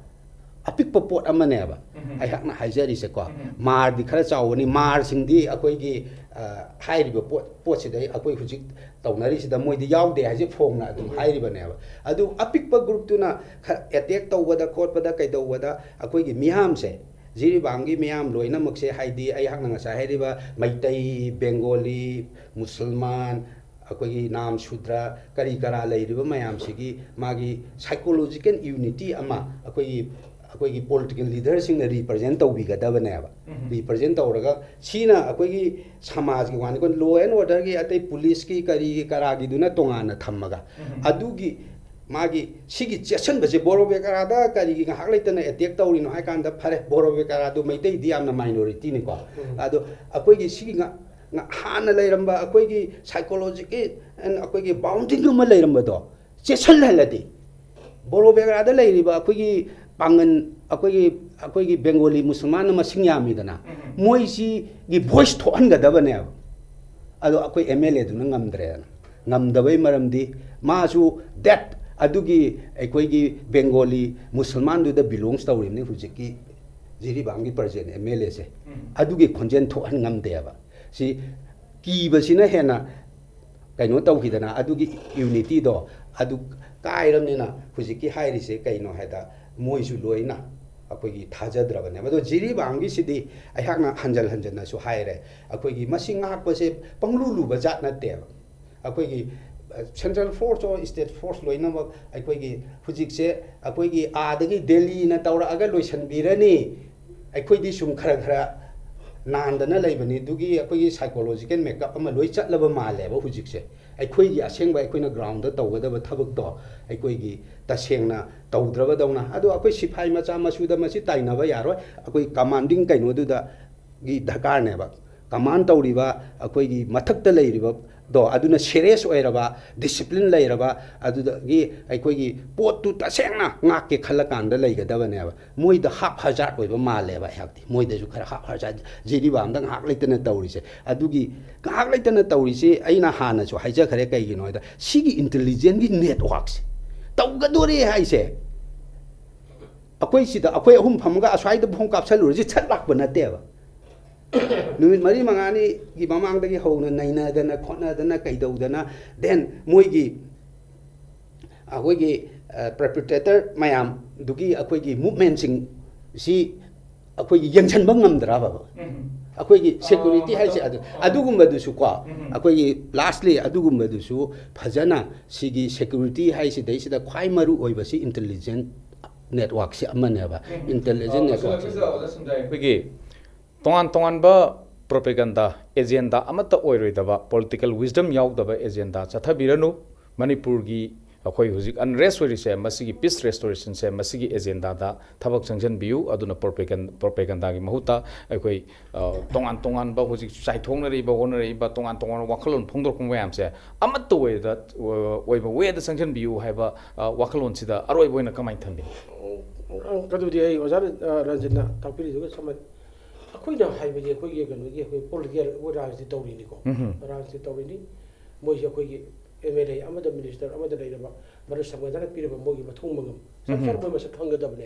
ꯑꯄꯤꯛꯄ ꯄꯣꯠ ꯑꯃꯅꯦꯕ ꯎꯝ꯫ ꯑꯩꯍꯥꯛꯅ ꯍꯥꯏꯖꯔꯤꯁꯦꯀꯣ꯫ ꯎꯝ꯫ ꯃꯥꯔꯗꯤ ꯈꯔ ꯆꯥꯎꯕꯅꯤ, ꯃꯥꯔꯁꯤꯡꯗꯤ ꯑꯩꯈꯣꯏꯒꯤ, ꯑ, ꯍꯥꯏꯔꯤꯕ ꯄꯣꯠ, ꯄꯣꯠꯁꯤꯗ ꯑꯩꯈꯣꯏ ꯍꯧꯖꯤꯛ ꯇꯧꯅꯔꯤꯁꯤꯗ ꯃꯣꯏꯗꯤ ꯌꯥꯎꯗꯦ ꯍꯥꯏꯁꯦ ꯐꯣꯡꯅ ꯑꯗꯨꯝ ꯎꯝ꯫ ꯍꯥꯏꯔꯤꯕꯅꯦꯕ꯫ ꯑꯗꯨ ꯑꯄꯤꯛꯄ group ꯇꯨꯅ ꯈꯔ attack ꯇꯧꯕꯗ ꯈꯣꯠꯄꯗ ꯀꯩꯗꯧꯕꯗ ꯑꯩꯈꯣꯏꯒꯤ ꯃꯤꯌꯥꯝꯁꯦ ꯖꯤꯔꯤꯕꯥꯝꯒꯤ ꯃꯤꯌꯥꯝ ꯂꯣꯏꯅꯃꯛꯁꯦ, ꯍꯥꯏꯗꯤ ꯑꯩꯍꯥꯛꯅ ꯉꯁꯥꯏ ꯍꯥꯏꯔꯤꯕ ꯃꯩꯇꯩ, ꯕꯦꯡꯒꯣꯂꯤ, ꯃꯨꯁꯜꯃꯥꯟ, ꯑꯩꯈꯣꯏꯒꯤ ꯅꯥꯝ ꯁꯨꯗ꯭ꯔ, ꯀꯔꯤ ꯀꯔꯥ ꯂꯩꯔꯤꯕ ꯃꯌꯥꯝꯁꯤꯒꯤ ꯃꯥꯒꯤ psychological unity ꯑꯃ ꯑꯩꯈꯣꯏꯒꯤ, ꯑꯩꯈꯣꯏꯒꯤ political leaderꯁꯤꯡꯅ represent ꯇꯧꯕꯤꯒꯗꯕꯅꯦꯕ꯫ ꯎꯝ꯫ Represent ꯇꯧꯔꯒ ꯁꯤꯅ ꯑꯩꯈꯣꯏꯒꯤ ꯁꯃꯥꯖꯀꯤ ꯋꯥꯅꯤ, ꯑꯩꯈꯣꯏ law and orderꯒꯤ ꯑꯇꯩ policeꯀꯤ ꯀꯔꯤꯒꯤ ꯀꯔꯥꯒꯤꯗꯨꯅ ꯇꯣꯉꯥꯟꯅ ꯊꯝꯃꯒ, ꯎꯝ꯫ ꯑꯗꯨꯒꯤ ꯃꯥꯒꯤ ꯁꯤꯒꯤ ꯆꯦꯠꯁꯟꯕꯁꯦ, ꯕꯣꯔꯣꯕꯦꯀꯥꯔꯥꯗ ꯀꯔꯤꯒꯤ ꯉꯥꯏꯍꯥꯛ ꯂꯩꯇꯅ attack ꯇꯧꯔꯤꯅꯣ ꯍꯥꯏ ꯀꯥꯟꯗ, ꯐꯔꯦ, ꯕꯣꯔꯣꯕꯦꯀꯥꯔꯥꯗꯨ ꯃꯩꯇꯩꯗꯤ ꯌꯥꯝꯅ minorityꯅꯤꯀꯣ꯫ ꯎꯝ꯫ ꯑꯗꯣ ꯑꯩꯈꯣꯏꯒꯤ ꯁꯤꯒꯤ ꯉ-, ꯉ-, ꯍꯥꯟꯅ ꯂꯩꯔꯝꯕ ꯑꯩꯈꯣꯏꯒꯤ psychological and ꯑꯩꯈꯣꯏꯒꯤ bounding ꯑꯃ ꯂꯩꯔꯝꯕꯗꯣ ꯆꯦꯠꯁꯜꯍꯜꯂꯗꯤ, ꯕꯣꯔꯣꯕꯦꯀꯥꯔꯥꯗ ꯂꯩꯔꯤꯕ ꯑꯩꯈꯣꯏꯒꯤ ꯄꯥꯡꯒꯟ, ꯑꯩꯈꯣꯏꯒꯤ, ꯑꯩꯈꯣꯏꯒꯤ ꯕꯦꯡꯒꯣꯂꯤ ꯃꯨꯁꯜꯃꯥꯟꯅ ꯃꯁꯤꯡ ꯌꯥꯝꯃꯤꯗꯅ, ꯎꯝ꯫ ꯃꯣꯏꯁꯤꯒꯤ voice ꯊꯣꯛꯍꯟꯒꯗꯕꯅꯦꯕ꯫ ꯑꯗꯣ ꯑꯩꯈꯣꯏ MLAꯗꯨꯅ ꯉꯝꯗ꯭ꯔꯦꯗꯅ꯫ ꯉꯝꯗꯕꯩ ꯃꯔꯝꯗꯤ ꯃꯥꯁꯨ that ꯑꯗꯨꯒꯤ ꯑꯩꯈꯣꯏꯒꯤ ꯕꯦꯡꯒꯣꯂꯤ ꯃꯨꯁꯜꯃꯥꯟꯗꯨꯗ belongs ꯇꯧꯔꯤꯕꯅꯤ ꯍꯧꯖꯤꯛꯀꯤ ꯖꯤꯔꯤꯕꯥꯝꯒꯤ present MLAꯁꯦ꯫ ꯎꯝ꯫ ꯑꯗꯨꯒꯤ ꯈꯣꯟꯖꯦꯜ ꯊꯣꯛꯍꯟ ꯉꯝꯗꯦꯕ꯫ ꯁꯤ ꯀꯤꯕꯁꯤꯅ ꯍꯦꯟꯅ ꯀꯩꯅꯣ ꯇꯧꯈꯤꯗꯅ, ꯑꯗꯨꯒꯤ unityꯗꯣ ꯑꯗꯨ ꯀꯥꯏꯔꯕꯅꯤꯅ ꯍꯧꯖꯤꯛꯀꯤ ꯍꯥꯏꯔꯤꯁꯦ ꯀꯩꯅꯣ ꯍꯥꯏꯗ, ꯃꯣꯏꯁꯨ ꯂꯣꯏꯅ ꯑꯩꯈꯣꯏꯒꯤ ꯊꯥꯖꯗ꯭ꯔꯕꯅꯦꯕ꯫ ꯑꯗꯣ ꯖꯤꯔꯤꯕꯥꯝꯒꯤꯁꯤꯗꯤ ꯑꯩꯍꯥꯛꯅ ꯍꯟꯖꯟ ꯍꯟꯖꯟꯅꯁꯨ ꯍꯥꯏꯔꯦ, ꯑꯩꯈꯣꯏꯒꯤ ꯃꯁꯤ ꯉꯥꯛꯄꯁꯦ ꯄꯪꯂꯨ ꯂꯨꯕ ꯖꯥꯠ ꯅꯠꯇꯦꯕ꯫ ꯑꯩꯈꯣꯏꯒꯤ, ꯑ, central force or state force ꯂꯣꯏꯅꯃꯛ ꯑꯩꯈꯣꯏꯒꯤ ꯍꯧꯖꯤꯛꯁꯦ ꯑꯩꯈꯣꯏꯒꯤ ꯑꯥꯗꯒꯤ ꯗꯦꯜꯂꯤꯅ ꯇꯧꯔꯛꯑꯒ ꯂꯣꯏꯁꯤꯟꯕꯤꯔꯅꯤ, ꯑꯩꯈꯣꯏꯗꯤ ꯁꯨꯝ ꯈꯔ ꯈꯔ ꯅꯥꯟꯗꯅ ꯂꯩꯕꯅꯤ꯫ ꯑꯗꯨꯒꯤ ꯑꯩꯈꯣꯏꯒꯤ psychological makeup ꯑꯃ ꯂꯣꯏ ꯆꯠꯂꯕ ꯃꯥꯜꯂꯦꯕ ꯍꯧꯖꯤꯛꯁꯦ꯫ ꯑꯩꯈꯣꯏꯒꯤ ꯑꯁꯦꯡꯕ ꯑꯩꯈꯣꯏꯅ groundꯗ ꯇꯧꯒꯗꯕ ꯊꯕꯛꯇꯣ ꯑꯩꯈꯣꯏꯒꯤ ꯇꯁꯦꯡꯅ ꯇꯧꯗ꯭ꯔꯕꯗꯧꯅ꯫ ꯑꯗꯣ ꯑꯩꯈꯣꯏ ꯁꯤꯐꯥꯏ ꯃꯆꯥ ꯃꯁꯨꯗ ꯃꯁꯤ ꯇꯥꯏꯅꯕ ꯌꯥꯔꯣꯏ꯫ ꯑꯩꯈꯣꯏ commanding ꯀꯩꯅꯣꯗꯨꯗꯒꯤ ꯗꯔꯀꯥꯔꯅꯦꯕ꯫ Command ꯇꯧꯔꯤꯕ ꯑꯩꯈꯣꯏꯒꯤ ꯃꯊꯛꯇ ꯂꯩꯔꯤꯕꯗꯣ ꯑꯗꯨꯅ serious ꯑꯣꯏꯔꯕ, discipline ꯂꯩꯔꯕ, ꯑꯗꯨꯗꯒꯤ ꯑꯩꯈꯣꯏꯒꯤ ꯄꯣꯠꯇꯨ ꯇꯁꯦꯡꯅ ꯉꯥꯛꯀꯦ ꯈꯜꯂꯀꯥꯟꯗ ꯂꯩꯒꯗꯕꯅꯦꯕ꯫ ꯃꯣꯏꯗ half hazard ꯑꯣꯏꯕ ꯃꯥꯜꯂꯦꯕ ꯑꯩꯍꯥꯛꯇꯤ꯫ ꯃꯣꯏꯗꯁꯨ ꯈꯔ half hazard, ꯖꯤꯔꯤꯕꯥꯝꯗ ꯉꯥꯏꯍꯥꯛ ꯂꯩꯇꯅ ꯇꯧꯔꯤꯁꯦ꯫ ꯑꯗꯨꯒꯤ ꯉꯥꯏꯍꯥꯛ ꯂꯩꯇꯅ ꯇꯧꯔꯤꯁꯦ ꯑꯩꯅ ꯍꯥꯟꯅꯁꯨ ꯍꯥꯏꯖꯈ꯭ꯔꯦ, ꯀꯩꯒꯤꯅꯣ ꯍꯥꯏꯗ ꯁꯤꯒꯤ intelligentꯀꯤ networkꯁꯦ ꯇꯧꯒꯗꯣꯔꯦ ꯍꯥꯏꯁꯦ꯫ ꯑꯩꯈꯣꯏ ꯁꯤꯗ ꯑꯩꯈꯣꯏ ꯑꯍꯨꯝ ꯐꯝꯃꯒ ꯑꯁ꯭ꯋꯥꯏꯗ ꯐꯣꯡ ꯀꯥꯞꯁꯜꯂꯨꯔꯁꯤ ꯁꯠ ꯂꯥꯛꯄ ꯅꯠꯇꯦꯕ꯫ ꯅꯨꯃꯤꯠ ꯃꯔꯤ ꯃꯉꯥꯅꯤꯒꯤ ꯃꯃꯥꯡꯗꯒꯤ ꯍꯧꯅ ꯅꯩꯅꯗꯅ ꯈꯣꯠꯅꯗꯅ ꯀꯩꯗꯧꯗꯅ, then ꯃꯣꯏꯒꯤ, ꯑꯩꯈꯣꯏꯒꯤ, ꯑ, perpetrator ꯃꯌꯥꯝꯗꯨꯒꯤ ꯑꯩꯈꯣꯏꯒꯤ movementꯁꯤꯡ ꯁꯤ ꯑꯩꯈꯣꯏꯒꯤ ꯌꯦꯡꯁꯤꯟꯕ ꯉꯝꯗ꯭ꯔꯕ? ꯑꯩꯈꯣꯏꯒꯤ ꯁꯦꯀ꯭ꯌꯨꯔꯤꯇꯤ ꯍꯥꯏꯁꯦ ꯑꯗꯨ, ꯑꯗꯨꯒꯨꯝꯕꯗꯨꯁꯨꯀꯣ, ꯑꯩꯈꯣꯏꯒꯤ ꯂꯥꯁꯂꯤ ꯑꯗꯨꯒꯨꯝꯕꯗꯨꯁꯨ ꯐꯖꯅ ꯁꯤꯒꯤ ꯁꯦꯀ꯭ꯌꯨꯔꯤꯇꯤ ꯍꯥꯏꯁꯤꯗꯩꯁꯤꯗ ꯈ꯭ꯋꯥꯏ ꯃꯔꯨ ꯑꯣꯏꯕꯁꯤ ꯏꯟꯇꯦꯂꯤꯖꯦꯟ ꯅꯦꯠꯋꯥꯔꯛꯁꯤ ꯑꯃꯅꯦꯕ꯫ ꯏꯟꯇꯦꯂꯤꯖꯦꯟ ꯅꯦꯠꯋꯥꯔꯛꯁꯤ ꯑꯩꯈꯣꯏꯒꯤ ꯇꯣꯉꯥꯟ ꯇꯣꯉꯥꯟꯕ ꯄ꯭ꯔꯣꯄꯦꯒꯟꯗꯥ ꯑꯦꯖꯦꯟꯗꯥ ꯑꯃꯠꯇ ꯑꯣꯏꯔꯣꯏꯗꯕ, ꯄꯣꯂꯤꯇꯤꯀꯦꯜ ꯋꯤꯁꯗꯝ ꯌꯥꯎꯗꯕ ꯑꯦꯖꯦꯟꯗꯥ ꯆꯠꯊꯕꯤꯔꯅꯨ꯫ ꯃꯅꯤꯄꯨꯔꯒꯤ ꯑꯩꯈꯣꯏ ꯍꯧꯖꯤꯛ ꯑꯟꯔꯦꯁ ꯑꯣꯏꯔꯤꯁꯦ, ꯃꯁꯤꯒꯤ ꯄꯤꯁ ꯔꯦꯁꯇꯣꯔꯦꯁꯟꯁꯦ ꯃꯁꯤꯒꯤ ꯑꯦꯖꯦꯟꯗꯥꯗ ꯊꯕꯛ ꯆꯪꯁꯤꯟꯕꯤꯌꯨ꯫ ꯑꯗꯨꯅ ꯄ꯭ꯔꯣꯄꯦꯒꯟ-, ꯄ꯭ꯔꯣꯄꯦꯒꯟꯗꯥꯒꯤ ꯃꯍꯨꯠꯇ ꯑꯩꯈꯣꯏ, ꯑ, ꯇꯣꯉꯥꯟ ꯇꯣꯉꯥꯟꯕ ꯍꯧꯖꯤꯛ ꯆꯥꯏꯊꯣꯛꯅꯔꯤꯕ, ꯍꯣꯠꯅꯔꯤꯕ ꯇꯣꯉꯥꯟ ꯇꯣꯉꯥꯟꯕ ꯋꯥꯈꯜꯂꯣꯟ ꯐꯣꯡꯗꯣꯔꯛꯄ ꯃꯌꯥꯝꯁꯦ ꯑꯃꯠꯇ ꯑꯣꯏꯗ-, ꯑꯣꯏꯕ ꯋꯦꯗ ꯆꯪꯁꯤꯟꯕꯤꯌꯨ ꯍꯥꯏꯕ, ꯑ, ꯋꯥꯈꯜꯂꯣꯟꯁꯤꯗ ꯑꯔꯣꯏꯕ ꯑꯣꯏꯅ ꯀꯃꯥꯏꯅ ꯊꯝꯕꯤ? ꯑꯗꯨꯗꯤ ꯑꯩ ꯑꯣꯖꯥ, ꯑ, ꯔꯟꯖꯟꯅ ꯇꯥꯛꯄꯤꯔꯤꯗꯨꯒ ꯆꯞ ꯃꯥꯟꯅꯩ꯫ ꯑꯩꯈꯣꯏꯅ ꯍꯥꯏꯕꯗꯤ ꯑꯩꯈꯣꯏꯒꯤ ꯀꯩꯅꯣꯒꯤ ꯑꯩꯈꯣꯏ ꯄꯣꯂꯤꯇꯤꯀꯦꯜ ꯑꯩꯈꯣꯏ ꯔꯥꯖꯅꯤꯇꯤ ꯇꯧꯔꯤꯅꯤꯀꯣ꯫ ꯎꯝ꯫ ꯔꯥꯖꯅꯤꯇꯤ ꯇꯧꯔꯤꯅꯤ꯫ ꯃꯣꯏꯁꯦ ꯑꯩꯈꯣꯏꯒꯤ ꯑꯦꯝ ꯑꯦꯜ ꯑꯦ ꯑꯃꯗ, ꯃꯤꯅꯤꯁꯇꯔ ꯑꯃꯗ ꯂꯩꯔꯕ ꯃꯔꯨꯞ ꯁꯪꯒꯗꯅ ꯄꯤꯔꯕ ꯃꯣꯏꯒꯤ ꯃꯊꯧ ꯃꯉꯝ ꯎꯝ꯫ ꯁꯔꯀꯥꯔ ꯃꯣꯏ ꯃꯁꯛ ꯈꯪꯒꯗꯕꯅꯦ꯫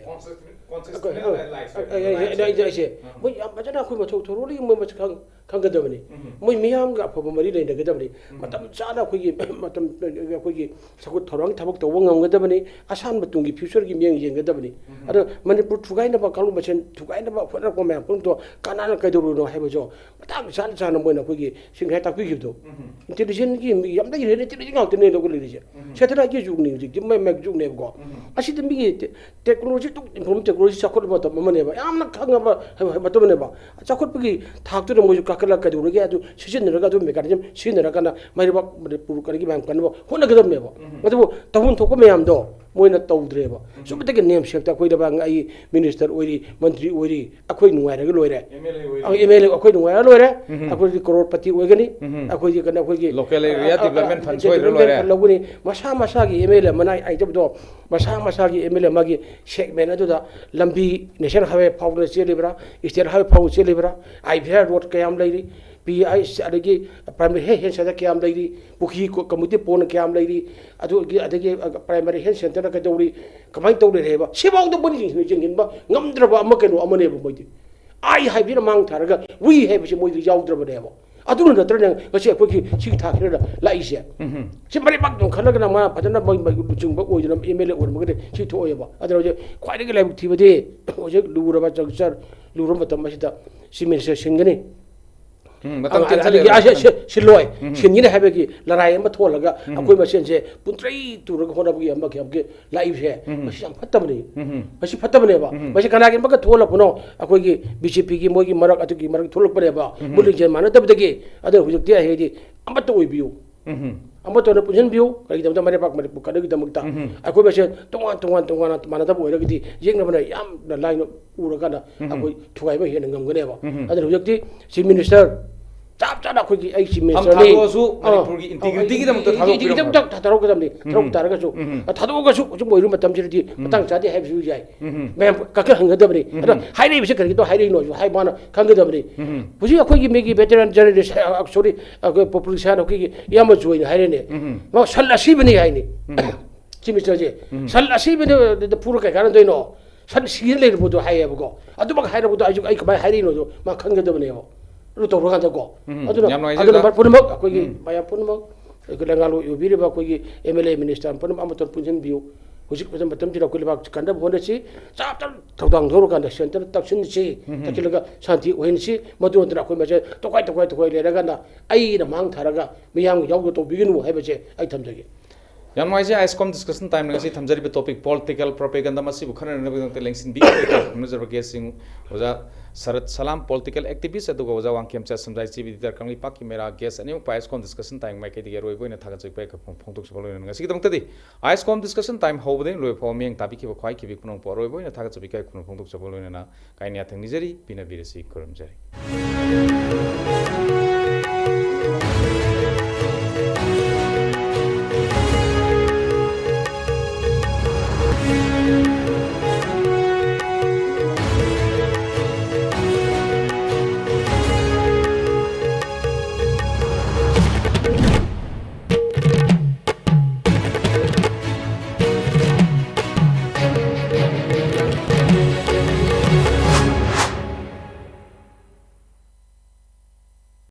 Constitutional ꯑꯩꯈꯣꯏ, rights ꯑ, ꯑ, ꯑ, ꯑ, ꯑ, ꯑ, ꯑ, ꯃꯣꯏ ꯌꯥꯝ ꯐꯖꯅ ꯑꯩꯈꯣꯏ ꯃꯊꯧ ꯊꯣꯔꯣꯂꯤ ꯃꯣꯏ ꯃꯁꯛ ꯈꯪ-, ꯈꯪꯒꯗꯕꯅꯤ꯫ ꯎꯝ꯫ ꯃꯣꯏ ꯃꯤꯌꯥꯝꯒ ꯑꯐꯕ ꯃꯔꯤ ꯂꯩꯅꯒꯗꯕꯅꯤ꯫ ꯎꯝ꯫ ꯃꯇꯝ ꯆꯥꯅ ꯑꯩꯈꯣꯏꯒꯤ, ꯃꯇꯝ, ꯑꯩꯈꯣꯏꯒꯤ ꯆꯥꯎꯈꯠ ꯊꯧꯔꯥꯡꯒꯤ ꯊꯕꯛ ꯇꯧꯕ ꯉꯝꯒꯗꯕꯅꯤ꯫ ꯑꯁꯥꯟꯕ ꯇꯨꯡꯒꯤ ꯐ꯭ꯌꯨꯆꯔꯒꯤ ꯃꯤꯠꯌꯦꯡ ꯌꯦꯡꯒꯗꯕꯅꯤ꯫ ꯎꯝ꯫ ꯑꯗꯣ ꯃꯅꯤꯄꯨꯔ ꯊꯨꯒꯥꯏꯅꯕ, ꯀꯥꯡꯂꯨꯞ ꯃꯁꯦꯟ ꯊꯨꯒꯥꯏꯅꯕ ꯍꯣꯠꯅꯔꯛꯄ ꯃꯌꯥꯝ ꯄꯨꯝꯅꯃꯛꯇꯣ ꯀꯅꯥꯅ ꯀꯩꯗꯧꯔꯨꯅꯣ ꯍꯥꯏꯕꯁꯨ ꯃꯇꯥꯡ ꯆꯥꯅ ꯆꯥꯅ ꯃꯣꯏꯅ ꯑꯩꯈꯣꯏꯒꯤ ꯁꯤꯡ ꯍꯥꯏ ꯇꯥꯛꯄꯤꯈꯤꯕꯗꯣ꯫ ꯎꯝ꯫ ꯏꯟꯇꯦꯂꯤꯖꯦꯟꯁꯀꯤ ꯃꯤ ꯌꯥꯝ ꯂꯩꯔꯦ, ꯏꯟꯇꯦꯂꯤꯖꯦꯟ ꯉꯥꯛꯇꯅꯦ ꯂꯧꯈꯠꯂꯤꯁꯦ꯫ ꯎꯝ꯫ ꯁꯦꯇꯦꯂꯥꯏꯠꯀꯤ ꯖꯨꯒꯅꯤ ꯍꯧꯖꯤꯛꯇꯤ, ꯃꯩ ꯃꯩ ꯖꯨꯒꯅꯦꯕꯀꯣ꯫ ꯎꯝ꯫ ꯑꯁꯤꯗ ꯃꯤꯒꯤ ꯇꯦ-, ꯇꯦꯛꯅꯣꯂꯣꯖꯤ ꯇꯨ ꯏꯟꯐꯣꯔꯃꯦꯁꯟ ꯇꯦꯛꯅꯣꯂꯣꯖꯤ ꯆꯥꯎꯈꯠꯂꯕ ꯃꯇꯝ ꯑꯃꯅꯦꯕ꯫ ꯌꯥꯝꯅ ꯈꯪꯉꯕ ꯃꯇꯝ ꯑꯃꯅꯦꯕ꯫ ꯆꯥꯎꯈꯠꯄꯒꯤ ꯊꯥꯛꯇꯨꯗ ꯃꯣꯏꯁꯨ ꯀꯥꯈꯠꯂꯒ ꯀꯩꯗꯧꯔꯒꯦ ꯑꯗꯨ ꯁꯤꯖꯤꯟꯅꯔꯒ, ꯑꯗꯨ ꯃꯦꯀꯥꯅꯤꯖꯝ ꯁꯤꯖꯤꯟꯅꯔꯀꯥꯟꯗ ꯃꯩꯔꯩꯕꯥꯛ ꯃꯅꯤꯄꯨꯔ ꯀꯔꯤꯒꯤ ꯃꯌꯥꯝ ꯀꯟꯅꯕ ꯍꯣꯠꯅꯒꯗꯕꯅꯦꯕ꯫ ꯎꯝ꯫ ꯑꯗꯨꯕꯨ ꯇꯧꯐꯝ ꯊꯣꯛꯄ ꯃꯌꯥꯝꯗꯣ ꯃꯣꯏꯅ ꯇꯧꯗ꯭ꯔꯦꯕ꯫ ꯎꯝ꯫ ꯁꯨꯝꯕꯗꯒꯤ ꯅꯦꯝ ꯁꯦꯞꯇ ꯑꯩꯈꯣꯏꯗ ꯕꯥ-, ꯑꯩ ꯃꯤꯅꯤꯁꯇꯔ ꯑꯣꯏꯔꯤ, ꯃꯟꯇ꯭ꯔꯤ ꯑꯣꯏꯔꯤ, ꯑꯩꯈꯣꯏ ꯅꯨꯡꯉꯥꯏꯔꯒ ꯂꯣꯏꯔꯦ꯫ ꯑꯦꯝ ꯑꯦꯜ ꯑꯦ ꯑꯣꯏꯔꯤ꯫ ꯑ, ꯑꯦꯝ ꯑꯦꯜ ꯑꯦ ꯑꯩꯈꯣꯏ ꯅꯨꯡꯉꯥꯏꯔ ꯂꯣꯏꯔꯦ꯫ ꯎꯝ꯫ ꯑꯩꯈꯣꯏꯗꯤ ꯀꯔꯣꯔꯄꯇꯤ ꯑꯣꯏꯒꯅꯤ꯫ ꯎꯝ꯫ ꯑꯩꯈꯣꯏꯗꯤ ꯀꯩꯅꯣ, ꯑꯩꯈꯣꯏꯒꯤ ꯂꯣꯀꯦꯜ ꯑꯦꯔꯤꯌꯥ ꯑ, ꯑ, ꯗꯤꯕ꯭ꯂꯞꯃꯦꯟ ꯐꯟ ꯗꯤꯕ꯭ꯂꯞꯃꯦꯟ ꯁꯣꯏꯗ꯭ꯔ ꯂꯣꯏꯔꯦ꯫ ꯐꯟ ꯂꯧꯒꯅꯤ꯫ ꯃꯁꯥ ꯃꯁꯥꯒꯤ ꯑꯦꯝ ꯑꯦꯜ ꯑꯦ ꯃꯅꯥꯏ ꯍꯥꯏꯖꯕꯗꯣ, ꯃꯁꯥ ꯃꯁꯥꯒꯤ ꯑꯦꯝ ꯑꯦꯜ ꯑꯦ ꯃꯥꯒꯤ ꯁꯦꯒꯃꯦꯟ ꯑꯗꯨꯗ ꯂꯝꯕꯤ ꯅꯦꯁꯅꯦꯜ ꯍꯥꯏꯋꯦ ꯐꯥꯎꯗꯅ ꯆꯦꯜꯂꯤꯕ꯭ꯔꯥ, ꯏꯁꯇꯦꯠ ꯍꯥꯏꯋꯦ ꯐꯥꯎ ꯆꯦꯜꯂꯤꯕ꯭ꯔꯥ, ꯑꯥꯏ ꯚꯤ ꯑꯥꯔ ꯔꯣꯗ ꯀꯌꯥꯝ ꯂꯩꯔꯤ, ꯄꯤ ꯑꯥꯏ ꯁꯤ, ꯑꯗꯒꯤ ꯄ꯭ꯔꯥꯏꯃꯔꯤ ꯍꯦꯜꯊ ꯁꯦꯟꯇꯔ ꯀꯌꯥꯝ ꯂꯩꯔꯤ, ꯄꯨꯈ꯭ꯔꯤ ꯀꯣ-, ꯀꯝꯃ꯭ꯌꯨꯅꯤꯇꯤ ꯄꯣꯟ ꯀꯌꯥꯝ ꯂꯩꯔꯤ, ꯑꯗꯨꯒꯤ, ꯑꯗꯒꯤ, ꯑ, ꯄ꯭ꯔꯥꯏꯃꯔꯤ ꯍꯦꯜꯊ ꯁꯦꯟꯇꯔꯗ ꯀꯩꯗꯧꯔꯤ, ꯀꯃꯥꯏꯅ ꯇꯧꯔꯤ ꯂꯩꯔꯦꯕ, ꯁꯤꯐꯥꯎꯗ ꯃꯣꯏꯅ ꯌꯦꯡꯁꯤꯟ-, ꯌꯦꯡꯁꯤꯟꯕ ꯉꯝꯗ꯭ꯔꯕ ꯑꯃ ꯀꯩꯅꯣ ꯑꯃꯅꯦꯕ ꯃꯣꯏꯗꯤ꯫ ꯑꯥꯏ ꯍꯥꯏꯕꯁꯤꯅ ꯃꯥꯡ ꯊꯥꯔꯒ ꯋꯤ ꯍꯥꯏꯕꯁꯤ ꯃꯣꯏꯗꯤ ꯌꯥꯎꯗ꯭ꯔꯕꯅꯦꯕ꯫ ꯑꯗꯨꯅ ꯅꯠꯇ꯭ꯔꯅꯦ ꯉꯁꯤ ꯑꯩꯈꯣꯏꯒꯤ ꯁꯤꯒꯤ ꯊꯥꯛꯁꯤꯗ ꯂꯥꯛꯏꯁꯦ꯫ ꯎꯝ꯫ ꯁꯤ ꯃꯔꯩꯕꯥꯛꯇꯪ ꯈꯜꯂꯒꯅ ꯃꯥ ꯐꯖꯅ ꯃꯣꯏ, ꯃꯣꯏ ꯂꯨꯆꯤꯡꯕ ꯑꯣꯏꯗꯅ ꯑꯦꯝ ꯑꯦꯜ ꯑꯦ ꯑꯣꯏꯔꯝꯃꯒꯗꯤ ꯁꯤ ꯊꯣꯛꯑꯣꯏꯕ꯫ ꯑꯗꯨꯅ ꯍꯧꯖꯤꯛ ꯈ꯭ꯋꯥꯏꯗꯒꯤ ꯂꯥꯏꯕꯛ ꯊꯤꯕꯗꯤ ꯍꯧꯖꯤꯛ ꯂꯨꯔꯕ ꯖꯪꯁꯟ, ꯂꯨꯔꯕ ꯃꯇꯝ ꯑꯁꯤꯗ ꯆꯤꯐ ꯃꯤꯅꯤꯁꯇꯔ ꯁꯤꯟꯒꯅꯤ꯫ ꯎꯝ, ꯃꯇꯝ ꯑ, cancel ꯑꯗꯒꯤ ꯂꯩꯔꯕ ꯑꯁꯦ ꯃꯇꯝ꯫ ꯁꯤ-, ꯁꯤꯜꯂꯣꯏ, ꯎꯝ꯫ ꯁꯤꯟꯒꯅꯤ ꯍꯥꯏꯕꯒꯤ ꯂꯔꯥꯏ ꯑꯃ ꯊꯣꯛꯍꯜꯂꯒ ꯎꯝ꯫ ꯑꯩꯈꯣꯏ ꯃꯁꯦꯟꯁꯦ ꯄꯨꯟꯇ꯭ꯔꯩ ꯇꯨꯔꯒ ꯍꯣꯠꯅꯕꯒꯤ ꯑꯃꯒꯤ, ꯑꯃꯒꯤ ꯂꯥꯛꯏꯕꯁꯦ, ꯎꯝ꯫ ꯃꯁꯤ ꯌꯥꯝ ꯐꯠꯇꯕꯅꯤ꯫ ꯎꯝ꯫ ꯃꯁꯤ ꯐꯠꯇꯕꯅꯦꯕ꯫ ꯎꯝ꯫ ꯃꯁꯤ ꯀꯅꯥꯒꯤ ꯑꯃꯒ ꯊꯣꯛꯍꯜꯂꯛꯄꯅꯣ? ꯑꯩꯈꯣꯏꯒꯤ ꯕꯤ ꯖꯦ ꯄꯤꯒꯤ ꯃꯣꯏꯒꯤ ꯃꯔꯛ, ꯑꯗꯨꯒꯤ ꯃꯔꯛ ꯊꯣꯛꯂꯛꯄꯅꯦꯕ꯫ ꯎꯝ꯫ ꯃꯣꯏ ꯂꯤꯡꯖꯦꯜ ꯃꯥꯟꯅꯗꯕꯗꯒꯤ꯫ ꯑꯗꯨꯅ ꯍꯧꯖꯤꯛꯇꯤ ꯑꯩ ꯍꯥꯏꯗꯤ ꯑꯃꯠꯇ ꯑꯣꯏꯕꯤꯌꯨ꯫ ꯎꯝ꯫ ꯑꯃꯠꯇ ꯑꯣꯏꯅ ꯄꯨꯟꯁꯤꯟꯕꯤꯌꯨ꯫ ꯀꯔꯤꯒꯤꯗꯃꯛꯇ? ꯃꯔꯩꯕꯥꯛ ꯃꯅꯤꯄꯨꯔ ꯀꯟꯅꯕꯒꯤꯗꯃꯛꯇ꯫ ꯎꯝ꯫ ꯑꯩꯈꯣꯏ ꯃꯁꯦꯟ ꯇꯣꯉꯥꯟ ꯇꯣꯉꯥꯟ ꯇꯣꯉꯥꯟꯅ ꯃꯥꯟꯅꯗꯕ ꯑꯣꯏꯔꯒꯗꯤ ꯌꯦꯛꯅꯕꯅ ꯌꯥꯝꯅ ꯂꯥꯏꯅ ꯎꯔꯀꯥꯟꯗ ꯎꯝ꯫ ꯑꯩꯈꯣꯏ ꯊꯨꯒꯥꯏꯕ ꯍꯦꯟꯅ ꯉꯝꯒꯅꯦꯕ꯫ ꯎꯝ꯫ ꯑꯗꯨꯅ ꯍꯧꯖꯤꯛꯇꯤ ꯆꯤꯐ ꯃꯤꯅꯤꯁꯇꯔ ꯆꯞ ꯆꯥꯅ ꯑꯩꯈꯣꯏꯒꯤ ꯑꯩ ꯆꯤꯐ ꯑꯝ ꯃꯤꯅꯤꯁꯇꯔꯅꯤ꯫ ꯊꯥꯗꯣꯛꯑꯁꯨ ꯑꯥ꯫ ꯃꯅꯤꯄꯨꯔꯒꯤ ꯑꯧ, integrityꯒꯤꯗꯃꯛꯇ ꯊꯥꯗꯣꯛꯄꯤꯔꯝꯃꯣ꯫ Integrityꯒꯤꯗꯃꯛꯇ ꯊꯥꯗꯣꯛꯀꯗꯕꯅꯤ꯫ ꯎꯝ꯫ ꯊꯥꯗꯣꯛ ꯇꯥꯔꯒꯁꯨ, ꯎꯝ꯫ ꯊꯥꯗꯣꯛꯑꯒꯁꯨ ꯍꯧꯖꯤꯛ ꯑꯣꯏꯔꯤꯕ ꯃꯇꯝꯁꯤꯗꯗꯤ ꯎꯝ꯫ ꯃꯇꯥꯡ ꯆꯥꯗꯦ ꯍꯥꯏꯕꯁꯨ ꯌꯥꯏ꯫ ꯎꯝ꯫ ꯃꯌꯥꯝ ꯀꯛꯀ ꯍꯪꯒꯗꯕꯅꯤ꯫ ꯎꯝ꯫ ꯑꯗꯣ ꯍꯥꯏꯔꯛꯏꯕꯁꯤ ꯀꯔꯤꯒꯤꯅꯣ ꯍꯥꯏꯔꯛꯏꯅꯣꯁꯨ ꯍꯥꯏ ꯃꯥꯅ ꯈꯪꯒꯗꯕꯅꯤ꯫ ꯎꯝ꯫ ꯍꯧꯖꯤꯛ ꯑꯩꯈꯣꯏꯒꯤ ꯃꯤꯒꯤ veteran journalist, ꯑ, sorry, ꯑꯩꯈꯣꯏ population ꯑꯩꯈꯣꯏꯒꯤ ꯏꯌꯥꯝꯕ ꯖꯣꯏꯅ ꯍꯥꯏꯔꯦꯅꯦ꯫ ꯎꯝ꯫ ꯃꯥ ꯁꯟ ꯑꯁꯤꯕꯅꯤ ꯍꯥꯏꯅꯤ꯫ ꯎꯝ꯫ ꯆꯤꯐ ꯃꯤꯅꯤꯁꯇꯔꯁꯦ꯫ ꯎꯝ꯫ ꯁꯟ ꯑꯁꯤꯕꯅ ꯐꯨꯔ ꯀꯩ ꯀꯥꯟꯅꯗꯣꯏꯅꯣ? ꯁꯟ ꯁꯤꯔ ꯂꯩꯔꯕꯗꯣ ꯍꯥꯏꯌꯦꯕꯀꯣ꯫ ꯑꯗꯨꯃꯛ ꯍꯥꯏꯔꯕꯗꯣ ꯑꯩꯁꯨ, ꯑꯩ ꯀꯃꯥꯏꯅ ꯍꯥꯏꯔꯛꯏꯅꯣꯗꯣ ꯃꯥ ꯈꯪꯒꯗꯕꯅꯦꯕ꯫ ꯑꯗꯨ ꯇꯧꯔꯀꯥꯟꯗꯀꯣ꯫ ꯎꯝ, ꯑꯗꯨꯅ, ꯌꯥꯝ ꯅꯨꯡꯉꯥꯏꯖꯩ ꯑꯗꯨꯅ ꯑꯣꯖꯥ꯫ ꯄꯨꯝꯅꯃꯛ ꯑꯩꯈꯣꯏꯒꯤ ꯎꯝ꯫ ꯃꯌꯥꯝ ꯄꯨꯝꯅꯃꯛ ꯑꯩꯈꯣꯏ ꯂꯩꯉꯥꯛꯂꯣꯏ ꯑꯣꯏꯕꯤꯔꯤꯕ ꯑꯩꯈꯣꯏꯒꯤ ꯑꯦꯝ ꯑꯦꯜ ꯑꯦ, ꯃꯤꯅꯤꯁꯇꯔ ꯄꯨꯝꯅꯃꯛ ꯑꯃꯠꯇ ꯄꯨꯟꯁꯤꯟꯕꯤꯌꯨ꯫ ꯍꯧꯖꯤꯛ ꯃꯇꯝ, ꯃꯇꯝꯁꯤꯗ ꯑꯩꯈꯣꯏ ꯂꯩꯕꯥꯛ ꯀꯟꯅꯕ ꯍꯣꯠꯅꯁꯤ꯫ ꯆꯞ ꯆꯞ ꯊꯧꯗꯥꯡ ꯂꯧꯔꯀꯥꯟꯗ ꯁꯦꯟꯇꯔ ꯇꯛꯁꯤꯟꯁꯤ꯫ ꯎꯝ꯫ ꯇꯛꯁꯤꯜꯂꯒ ꯁꯥꯟꯇꯤ ꯑꯣꯏꯍꯟꯁꯤ꯫ ꯃꯗꯨ ꯅꯠꯇꯅ ꯑꯩꯈꯣꯏ ꯃꯁꯦꯜ ꯇꯣꯈꯥꯏ, ꯇꯣꯈꯥꯏ, ꯇꯣꯈꯥꯏ ꯂꯩꯔꯀꯥꯟꯗ ꯑꯩꯅ ꯃꯥꯡ ꯊꯥꯔꯒ ꯃꯤꯌꯥꯝꯒꯤ ꯌꯥꯎꯗ ꯇꯧꯕꯤꯒꯅꯨ ꯍꯥꯏꯕꯁꯦ ꯑꯩ ꯊꯝꯖꯒꯦ꯫ ꯌꯥꯝ ꯅꯨꯡꯉꯥꯏꯖꯩ, ꯑꯥꯏꯁꯀꯣꯝ discussion time ꯉꯁꯤ ꯊꯝꯖꯔꯤꯕ topic political propaganda ꯃꯁꯤꯕꯨ ꯈꯟꯅꯅꯕꯒꯤꯗꯃꯛꯇ ꯂꯦꯡꯁꯤꯟꯕꯤꯈꯤꯕ ꯈꯪꯅꯖꯔꯕ guestꯁꯤꯡ ꯑꯣꯖꯥ ꯁꯔꯠ ꯁꯂꯥꯝ, political activist, ꯑꯗꯨꯒ ꯑꯣꯖꯥ ꯋꯥꯡꯈꯦꯝꯆꯥ ꯁꯝꯖꯥꯏ ꯆꯦꯕꯤ ꯗꯤꯇꯔ ꯀꯪꯂꯩꯄꯥꯛꯀꯤ ꯃꯦꯔꯥ guest ꯑꯅꯤꯃꯛꯄꯨ ꯑꯥꯏꯁꯀꯣꯝ discussion time ꯃꯥꯏꯀꯩꯗꯒꯤ ꯑꯔꯣꯏꯕ ꯑꯣꯏꯅ ꯊꯥꯒꯠꯆꯔꯤꯕ ꯐꯣꯡꯗꯣꯛꯆꯕ ꯂꯣꯏꯅꯅ ꯉꯁꯤꯒꯤꯗꯃꯛꯇꯗꯤ ꯑꯥꯏꯁꯀꯣꯝ discussion time ꯍꯧꯕꯗꯒꯤ ꯂꯣꯏꯕ ꯐꯥꯎꯕ ꯃꯤꯠꯌꯦꯡ ꯇꯥꯕꯤꯈꯤꯕ ꯈ꯭ꯋꯥꯏ ꯈꯤꯕꯤ ꯄꯨꯝꯅꯃꯛꯄꯨ ꯑꯔꯣꯏꯕ ꯑꯣꯏꯅ ꯊꯥꯒꯠꯆꯕ ꯏꯀꯥꯏ ꯈꯨꯝꯅꯕ ꯐꯣꯡꯗꯣꯛꯆꯕ ꯂꯣꯏꯅꯅ ꯀꯥꯏꯅ ꯌꯥꯊꯪ ꯅꯤꯖꯔꯤ, ꯄꯤꯅꯕꯤꯔꯁꯤ, ꯈꯨꯔꯨꯝꯖꯔꯤ꯫